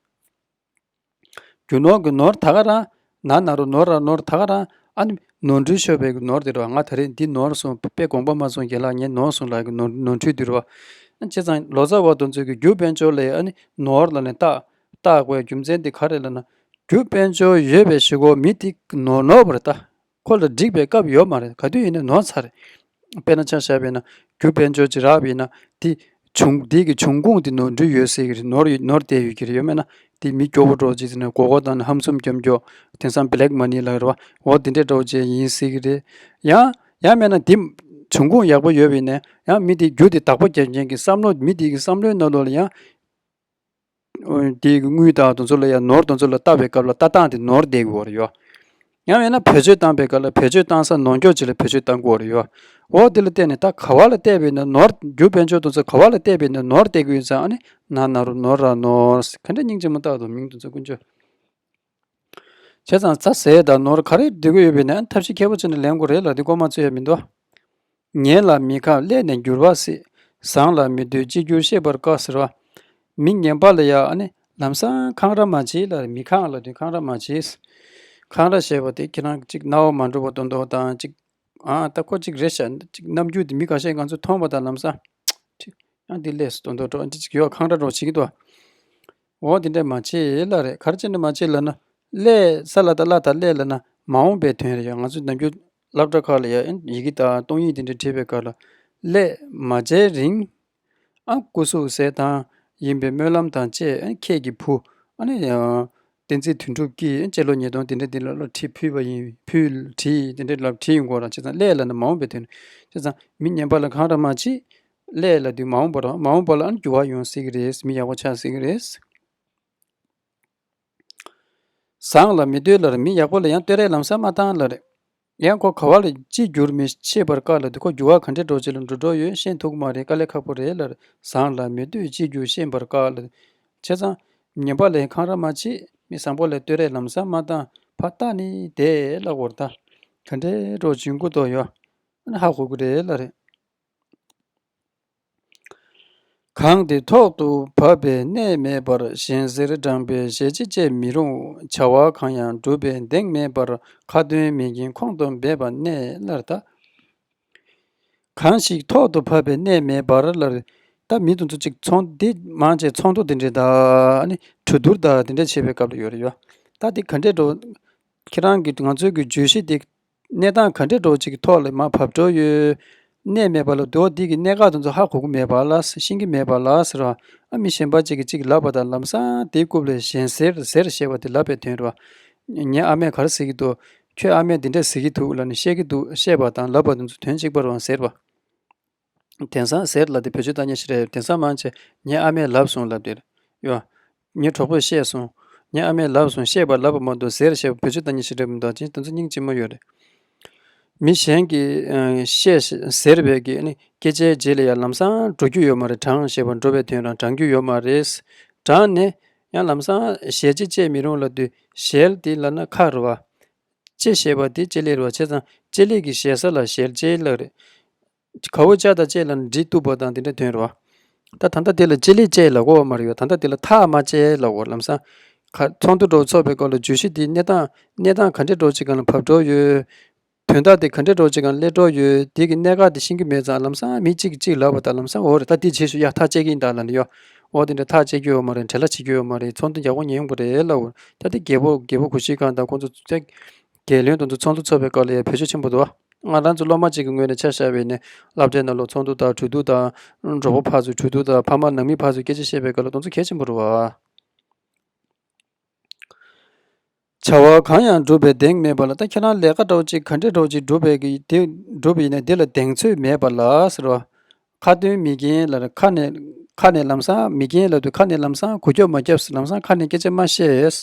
རྒྱུ་ནོར་གྱི་ནོར་ད་ག་རང་། ན་ན་རོ་ནོར་ར་ནོར་ད་ག་རང་། ཨ་ནི་ནོར་འཁྲུལ་ཤོར་བའི་གི་ནོར་དེ་རེད་བ། ང་ད་རེས་འདི་ནོར་སོང་། དཔེ་དགོངས་པ་མ་ཚོམས་རྒན་ལགས་ངས་ནོར་སོང་ལབ་གི་ནོར་ནོར་འཁྲུལ་དེ་རེད་བ། བྱས་ཙང་ལོ་ཙཱ་བ་དེ་ཚོས་གི་རྒྱུ་དཔལ་འབྱོར་ལ་ཡ་ཨ་ནི་ནོར་ལབ་ནས་བཏགས་བཏགས་དགོས་རྒྱུ་མཚན་དེ་ག་རེ་ལབ་ན། རྒྱུ་དཔལ་འབྱོར་ཡོད་པའི་གཞུག་གུ་མི་དེ་ནོར་ནོར་བ་རེད་ད། ཁོ་ལ་འགྲིག་པའི་སྐབས་ཡོད་མ་རེད། ག་དུས་ཡིན་ནའི་ནོར་ཚར་རེད། དཔེར་ན་ཆ་བཞག་པ་ཡིན་ན་རྒྱུ་དཔལ་འབྱོར་ཅིག་རག་པ་ཡིན་ན་དེ་བྱུང་དེ་གི་བྱུང་ཁུངས་དེ་ནོར་འཁྲུལ་ཡོད་སྲིད་ཀྱི་རེད། ནོར་ཡོད་ནོར་བསྡད་ཡོད་ཀྱི་རེད། ཡོད་མེད་ན་དེ་མི་སྐྱོ་བོ་འདྲ་ཅིག་ཟེར་ནས་མགོ་སྐོར་བཏང་ནས་ཧམ་སེམས་སྐྱོན་སྐྱོ། དེང་སང་བི་ལེག་མ་ནི་ལབ་རེད་བ། འོ་དེ་འདྲས་འདྲ་ཅིག་ཡིན་སྲིད་ཀྱི་རེད། ཡང་ཡང་མེད་ན་དེ་བྱུང་ཁུངས་ཡག་པོ་ཡོད་པ་ཡིན་ན་ཡང་མི་དེ་རྒྱུ་དེ་བདག་པོ་རྒྱབ་མཁན་གྱི་བསམ་བློ་མི་དེ་གི་བསམ་བློའི་ནང་ལོགས་ལ་ཡང་དེའི་དངུལ་དང་དེ་ཚོ་ལ་ཡང་ནོར་དེ་ཚོ་ལ་ལྟ་བའི་སྐབས་ལ་ལྟ་སྟངས་དེ་ནོར་བསྡད་དགོས་རེད་ཡོ། ཡང་མིན་ན་བེད་སྤྱོད་བཏང་པའི་སྐབས་ལ་བེད་སྤྱོད་བཏང་ས་ནོར་འཁྱོག་ཅིག་ལ་བེད་སྤྱོད་བཏང་དགོས་རེད་ཡོ། འོ་དེ་ལ་བལྟས་ནས་ད་ག་བ་ལ་བལྟས་པས་ན་ནོར་རྒྱུ་དཔལ་འབྱོར་དེ་ཚོ་ག་བ་ལ་བལྟས་པས་ན་ནོར་བསྡད་དགོས་ཡིན་ཙང་ཨ་ནི་ན་ན་རོ་ནོར་ར་ནོར་ག་འདྲ་སྙིང་རྗེ་མོ་བཏགས་འདུག་མིང་དེ་ཚོ་ཀུན་སྤྱོད། བྱས་ཙང་ཚ་ཟས་དང་ནོར་ག་རེ་སྡོད་ཀྱི་ཡོད་པས་ན་ཐབས་ཤེས་མཁས་པོ་བྱས་ནས་ལེན་དགོས་རེད་ལ་དེ་མགོ་མ་ཚོས་ཡ་མི་འདུག་ངན་ལ་མི་ཁོམ་ཀླད་ནས་འགྱུར་བ་སྲིད། བཟང་ལ་མི་འདོད་གཅིག་གྱུར་ཤེས་པར་དཀའ་ཟེར་བ། མི་ངན་པ་ལ་ཡ་ཨ་ནི་ལམ་སང་འཁང་ར་མ་བྱེད་ལ་མི་ཁོམ་ལ་དུས་འཁང་ར་མ་བྱེད། འཁང་ར་ཞེས་པ་དེ་ཁྱེད་རང་གཅིག་རྣ་བ་མ་འགྲོ་བ་དོན་དོ་དང་གཅིག་ཨ་ད་ཁོ་གཅིག་རེད་ཤག་གཅིག་རྣམ་འགྱུར་དེ་མི་ཁ་ཤས་ང་ཚོ་མཐོང་བ་དང་ལམ་སང་ཡང་འདི་ལས་སུ་དོན་དོ་འགྲོ་འདི་གཅིག་ཡོད་འཁང་ར་འགྲོ་བྱེད་ཀྱི་འདུག་འོ་དེ་འདྲས་མ་བྱེད་ལ་རེད། ག་རེ་བྱས་ནས་མ་བྱེད་ལ་ན། ཀླད་ས་ལ་ད་ཀླ་ད་ཀླད་ལ་ན་མ་འོངས་པའི་དོན་རེད་ཡ། ང་ཚོ་ནམ་རྒྱུན་སློབ་གྲྭ་ཁག་ལ་ཡ་ཡི་གེ་དང་གཏོང་ཡིག་དེ་འདྲས་བྲིས་པའི་སྐབས་ལ་ཀླད་མ་བྱས་རིང་ཨ་སྐུ་གཟུགས་ཟས་དང་ཡིན་པའི་སྨོན་ལམ་དང་བཅས་ཨ་ཁྱེད་ཀྱི་བུ་ཨ་ནི་བསྟན་འཛིན་དོན་གྲུབ་ཀྱིས་སྤྱི་ལོ་ཉིས་སྟོང་དེ་འདྲས་དེ་ལ་ལོ་ཁྲི་ཕུལ་བ་ཡིན་ཕུལ་བྲིས་དེ་འདྲས་ལབ་བྲིས་ཡོང་གོ་ར། བྱས་ཙང་ཀླད་ལ་ན་མ་འོངས་པའི་དོན་བྱས་ཙང་མི་ངན་པ་ལ་འཁང་ར་མ་བྱེད། ཀླད་ལ་དུས་མ་འོངས་པར་མ་འོངས་པ་ལ་ཨ་ནི་འགྱུར་བ་ཡོང་སྲིད་ཀྱི་རེད། མི་ཡག་པོ་ཆགས་སྲིད་ཀྱི་རེད། བཟང་ལ་མི་འདོད་ལ་མི་ཡག་པོ་ལ་ཡང་བསྟོད་ར་ལམ་སང་མ་བཏང་ལ་རེད། ཡང་ཁོ་ག་བ་ལ་ཅི་འགྱུར་མི་ཤེས་པར་དཀའ་ལ་དུས་ཁོ་འགྱུར་བ་ག་འདྲས་འགྲོ་ཅི་ལ་འགྲོ་འགྲོ་ཡོད་ཤེས་ཐུབ་ཀྱི་མ་རེད། དཀའ་ལས་ཁག་པོ་རེད་ལ་རེད། བཟང་ལ་མི་འདོད་ཅི་འགྱུར་ཤེས་པར་དཀའ་ལ་བྱས་ཙང་ངན་པ་ལ་འཁང་ར་མ་བྱེད། མི་བཟང་པོ་ལ་བསྟོད་ར་ལམ་སང་མ་བཏང་ཕར་ལྟ་ནི་དེ་ལ་གོར་ད་ག་འདྲས་འགྲོ་བྱུང་གི་འདུག་ཡོད་ཧ་གོ་གི་རེད་ལ་རེད། གང་དེ་ཐོག་ཏུ་བབས་པའི་གནས་མེད་པར་གཞན་ཟེར་དྲངས་པའི་ཞལ་ལྕེ་བཅད་མི་རུང་། བྱ་བ་གང་ཡང་བསྒྲུབས་པའི་གདེང་མེད་པར་ཁ་འདོན་མི་འགྱིང་ཁོང་དུ་སྦས་པ་གནས་ལ་ད། གང་ཞིག་ཐོག་ཏུ་བབས་པའི་གནས་མེད་པར་ལ་ ད་མི་དེ་ཚོ་གཅིག་ཚོང་འདི་མང་ཆེ་ཚོང་དོག་དེ་འདྲས་དང་ཨ་ནི་གྲོས་བསྡུར་དང་དེ་འདྲས་བྱེད་པའི་སྐབས་ལ་ཡོད་རེད་ཡོད། ད་དེ་ག་འདྲས་འགྲོ། ཁྱེད་རང་གིས་ང་ཚོའི་གི་བརྗོད་གཞི་དེ་གནས་སྟངས་ག་འདྲས་འགྲོ་གཅིག་གི་ཐོག་ལ་མར་བབས་འགྲོ་ཡོད། གནས་མེད་པ་ལ་དོ་དེ་གི་གནད་འགག་དེ་ཚོ་ཧ་གོ་གི་མེད་པ་ལ་ཤེས་ཀྱི་མེད་པ་ལ་ཟེར་བ། ཨ་མི་གཞན་པ་གཅིག་གིས་གཅིག་ལབ་པ་དང་ལམ་སང་དེའི་རྐུབ་ལ་ཞེན་ཟེར་ཟེར་བཤད་པ་དེ་ལབ་པའི་དོན་རེད་བ། ངའི་ཨ་མས་ག་རེ་ཟེར་གྱི་འདུག་ཁྱོད་ཨ་མས་འདི་འདྲས་ཟེར་གྱི་འདུག་ལབ་ནས་བཤད་ཀྱི་འདུག་བཤད་པ་དང་ལབ་པ་དེ་ཚོ་དོན་གཅིག་པ་རེད་བ་ཟེར་བ། དེང་སང་ཟེར་ལབ་དེ་བེད་སྤྱོད་བཏང་མཁན་ཞིག་རེད། དེང་སང་མང་ཆེ་ངའི་ཨ་མས་ལབ་སོང་ལབ་དེ་རེད་ཡོད། ངའི་གྲོགས་པོས་བཤད་སོང་། ངའི་ཨ་མས་ལབ་སོང་བཤད་པ་ལབ་པ་མ་གཏོགས་ཟེར་བཤད་པ་བེད་སྤྱོད་བཏང་མཁན་ཞིག་རེད་མི་འདུག་ཅིང་དེ་ཚོ་སྙིང་རྗེ་མོ་ཡོད་རེད། མི་གཞན་གྱིས་ཨ་བཤད་ཟེར་བའི་གི་ནི་སྐད་ཆའི་རྗེས་ལ་ཡང་ལམ་སང་འགྲོ་རྒྱུ་ཡོད་མ་རེད། དྲང་ཞེས་པ་འགྲོ་བའི་དོན་རང་དྲང་རྒྱུ་ཡོད་མ་རེད། དྲང་ནས་ཡང་ལམ་སང་ཞལ་ལྕེ་བཅད་མི་རུང་ལབ་དུས་ཞལ་དེ་ལབ་ན་ཁ་རེད་བ། ལྕེ་ཞེས་པ་དེ་ལྕེ་ལེ་རེད་བ། བྱས་ཙང་ལྕེ་ལེ་གི་ཞེ་ས་ལ་ཞལ་ལྕེ་ལབ་རེད། ག་བོ་ལྕགས་དང་ལྕེ་ལ་འདྲིས་གཏུབ་པ་དང་དེ་འདྲ་དོན་རེད་བ། ད་ད་ལྟ་དེ་ལ་ལྕེ་ལེ་ལྕེ་ལབ་དགོས་པ་མ་རེད་ཡོད། ད་ལྟ་དེ་ལ་ཐག་མ་བཅད་ལབ་དགོས། ལམ་སང་ཁ་ཚོགས་འདུ་འགྲོ་ཚོགས་པའི་སྐོར་ལ་བརྗོད་གཞི་དེ་གནས་སྟངས་གནས་སྟངས་ག་འདྲས་འགྲོ་ཅིག་སྒང་ལ་བབས་འགྲོ་ཡོད། དོན་དག་དེ་ག་འདྲས་འགྲོ་ཅིག་སྒང་ལ་སླེབས་འགྲོ་ཡོད། དེ་གི་གནད་འགག་དེ་ཤེས་ཀྱི་མེད་ཙང་ལམ་སང་མི་གཅིག་གིས་གཅིག་ལབ་པ་དང་ལམ་སང་འོ་རེད། ད་དེ་བྱེད་ཤོག་ཡ་ཐག་བཅད་ཀྱི་ཡིན་ད་ལབ་ནས་ཡོད། འོ་དེ་འདྲ་ཐག་བཅད་རྒྱུ་ཡོད་མ་རེད། བྲེལ་བ་བྱེད་རྒྱུ་ཡོད་མ་རེད། ཚོགས་འདུ་ཡག་པོ་ཉན་དགོས་རེད་ལབ་འོ། ད་དེ་རྒྱལ་པོ་རྒྱལ་པོ་གུ་ཤྲི་ཁང་དང་ཁོང་ཚོ་རྒྱལ་བློན་དེ་ཚོ་ཚོགས་འདུ་ཚོགས་པའི་སྐབས་ལ་ཡང་བེད་སྤྱོད་ཆེན་པོ་འདུག་ང་རང་ཚོ་སློབ་མ་གཅིག་གི་ངོས་ནས་ཆ་བཞག་པ་ཡིན་ན་སློབ་གྲྭའི་ནང་ལོགས་ཚོགས་འདུ་དང་གྲོས་བསྡུར་དང་གྲོགས་པོ་ཕར་ཚུར་གྲོས་བསྡུར་དང་ཕ་མ་ནང་མི་ཕར་ཚུར་སྐད་ཆ་བཤད་པའི་སྐབས་ལ་དེ་ཚོ་གལ་ཆེན་པོ་རེད་བ། བྱ་བ་གང་ཡང་སྒྲུབ་པའི་གདེང་མེད་པ་ལ། ད་ཁྱེད་རང་ལས་ཀ་འདྲ་བོ་ཅིག་ག་འདྲས་འདྲ་བོ་ཅིག་སྒྲུབ་པའི་གི་དེ་སྒྲུབ་པ་ཡིན་ན་དེ་ལ་གདེང་ཚོད་མེད་པ་ལ་ཟེར་བ། ཁ་ཏོན་མི་རྒན་ལ་ཁ་ནས་ཁ་ནས་ལམ་སང་མི་རྒན་ལབ་དུས་ཁ་ནས་ལམ་སང་གུ་ཀྱོག་མ་རྒྱབ། ལམ་སང་ཁ་ནས་སྐད་ཆ་མ་བཤད།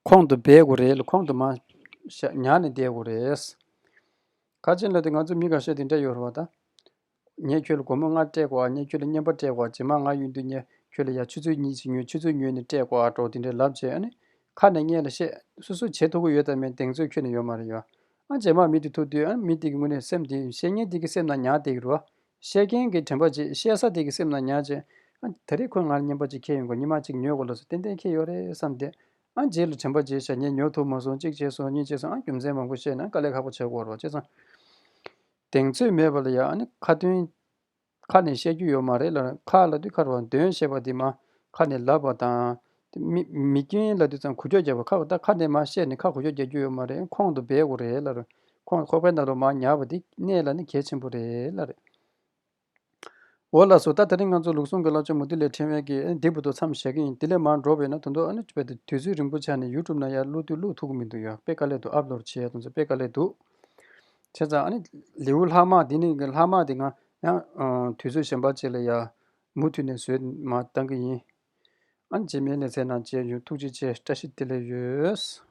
ཁོང་དུ་སྦས་དགོས་རེད་ལ་ཁོང་དུ་མ་བཞག་ཉར་ནས་བསྡད་དགོས་རེད། ཁ་ཆེན་ལབ་དུས་ང་ཚོ་མི་འགའ་ཤས་དེ་འདྲ་ཡོད་རེད་བ་ད། ངས་ཁྱོད་ལ་སྒོར་མོ་ལྔ་སྤྲད་དགོས། ངས་ཁྱོད་ལ་རྔན་པ་སྤྲད་དགོས། རྗེས་མ་ང་ཡོང་དུས་ངས་ཁྱོད་ལ་ཡ་ཆུ་ཚོད་གཉིས་ཅིག་ཉོས། ཆུ་ཚོད་ཉོས་ནས་སྤྲད་དགོས་འགྲོ་དེ་འདྲའི་ལབ་བྱས། ཨ་ནི་ཁ་ནས་སྔོན་ལ་བཤད། སོ་སོ་བྱེད་ཐུབ་ཀྱི་ཡོད་དམ་མེད་གདེང་ཚོད་ཁྱོན་ནས་ཡོད་མ་རེད་ཡ། ཨ་རྗེས་མ་མི་དེ་ཐུག་དུས་ཨ་མི་དེ་གི་ངོས་ནས་སེམས་དེ་བཤད་མཁན་དེ་གི་སེམས་ནང་ཉར་བསྡད་ཀྱི་རེད་བ། བཤད་མཁན་གྱི་དྲན་པ་བརྗེད། བཤད་ས་དེ་གི་སེམས་ནང་ཉར་བྱས། ཨ་ད་རེས་ཁོས་ང་ལ་རྔན་པ་ཅིག་ཁྱེར་ཡོང་དགོས། ཉི་མ་གཅིག་ཉོ་དགོས་ལབ་སོང་། ཏན་ཏན་ཁྱེར་ཡོད་རེད་བསམ་སྟེ། ཨ་རྗེས་ལ་དྲན་པ་བརྗེད་བྱས་ངས་ཉོ་ཐུབ་མ་སོང་། གཅིག་བྱས་སོང་། གཉིས་བྱས་སོང་། ཨ་རྒྱུ་མཚན་མང་པོ་བཤད་ན་དཀའ་ལས་ཁག་པོ་ཆགས་ཀྱི་ཡོད་རེད་བ། བྱས་ཙང་གདེང་ཚོད་མེད་པ་ལ་ཡ་ཨ་ནི་ཁ་ཏོན་ཁ་ནས་བཤད་རྒྱུ་ཡོད་མ་རེད་ལ། ཁ་ལབ་དུས་ཁ་རེད་བ། དོན་བཤད་པ་དེ་མ་ཁ་ནས་ལབ་པ་དང་། དེ་མི་མི་རྒན་ལབ་དུས་ཙང་གུ་ཀྱོག་རྒྱབ་པ། ཁ་ད་ཁ་ནས་མ་བཤད་ནས་ཁ་གུ་ཀྱོག་རྒྱག་རྒྱུ་ཡོད་མ་རེད། ཁོང་དུ་སྦས་དགོས་རེད་ལབ་རེད། ཁོང་ཁོག་པའི་ནང་ལོགས་མར་ཉར་བ་དེ་གནས་ལ་ནི་གལ་ཆེན་པོ་རེད་ལབ་རེད། འོ་ལགས་སོ། ད་དེ་རིང་ང་ཚོ་ལུགས་ཟུང་གི་བསླབ་བྱ་མུ་ཏིག་ལས་ཕྲེང་བའི་གི་འདི་བར་དུ་མཚམས་བཞག་གི་ཡིན། དེ་ལས་མར་འགྲོ་བས་ན་ད་དུང་ཨ་ནི་དཔེ་དེ་དུས་ཚོད་རིང་པོ་ཆགས་ནས་ཡུ་ཊུབ་ནང་ཡར་བླུག་དུས་བླུག་ཐུབ་ཀྱི་མི་འདུག་ཡ། དཔེ་དཀའ་ལས་འདུག་ཨབ་ལོཌ་བྱེད་ཡ་དེ་ཚོ་དཔེ་དཀའ་ལས་འདུག་བྱས་ཙང་ཨ་ནི་ལེའུ་ལྷག་མ་འདི་ནི་གི་ལྷག་མ་དེ་ང་ཡང་དུས་ཚོད་གཞན་པ་ཅིག་ལ་ཡ་མུ་མཐུད་ནས་བཟོས་མར་བཏང་གི་ཡིན། ཨ་ནི་རྗེས་མའི་ལེ་ཚན་ནང་མཇལ་ཡོང་། ཐུགས་རྗེ་ཆེ། བཀྲ་ཤིས་བདེ་ལེགས་ཡོད།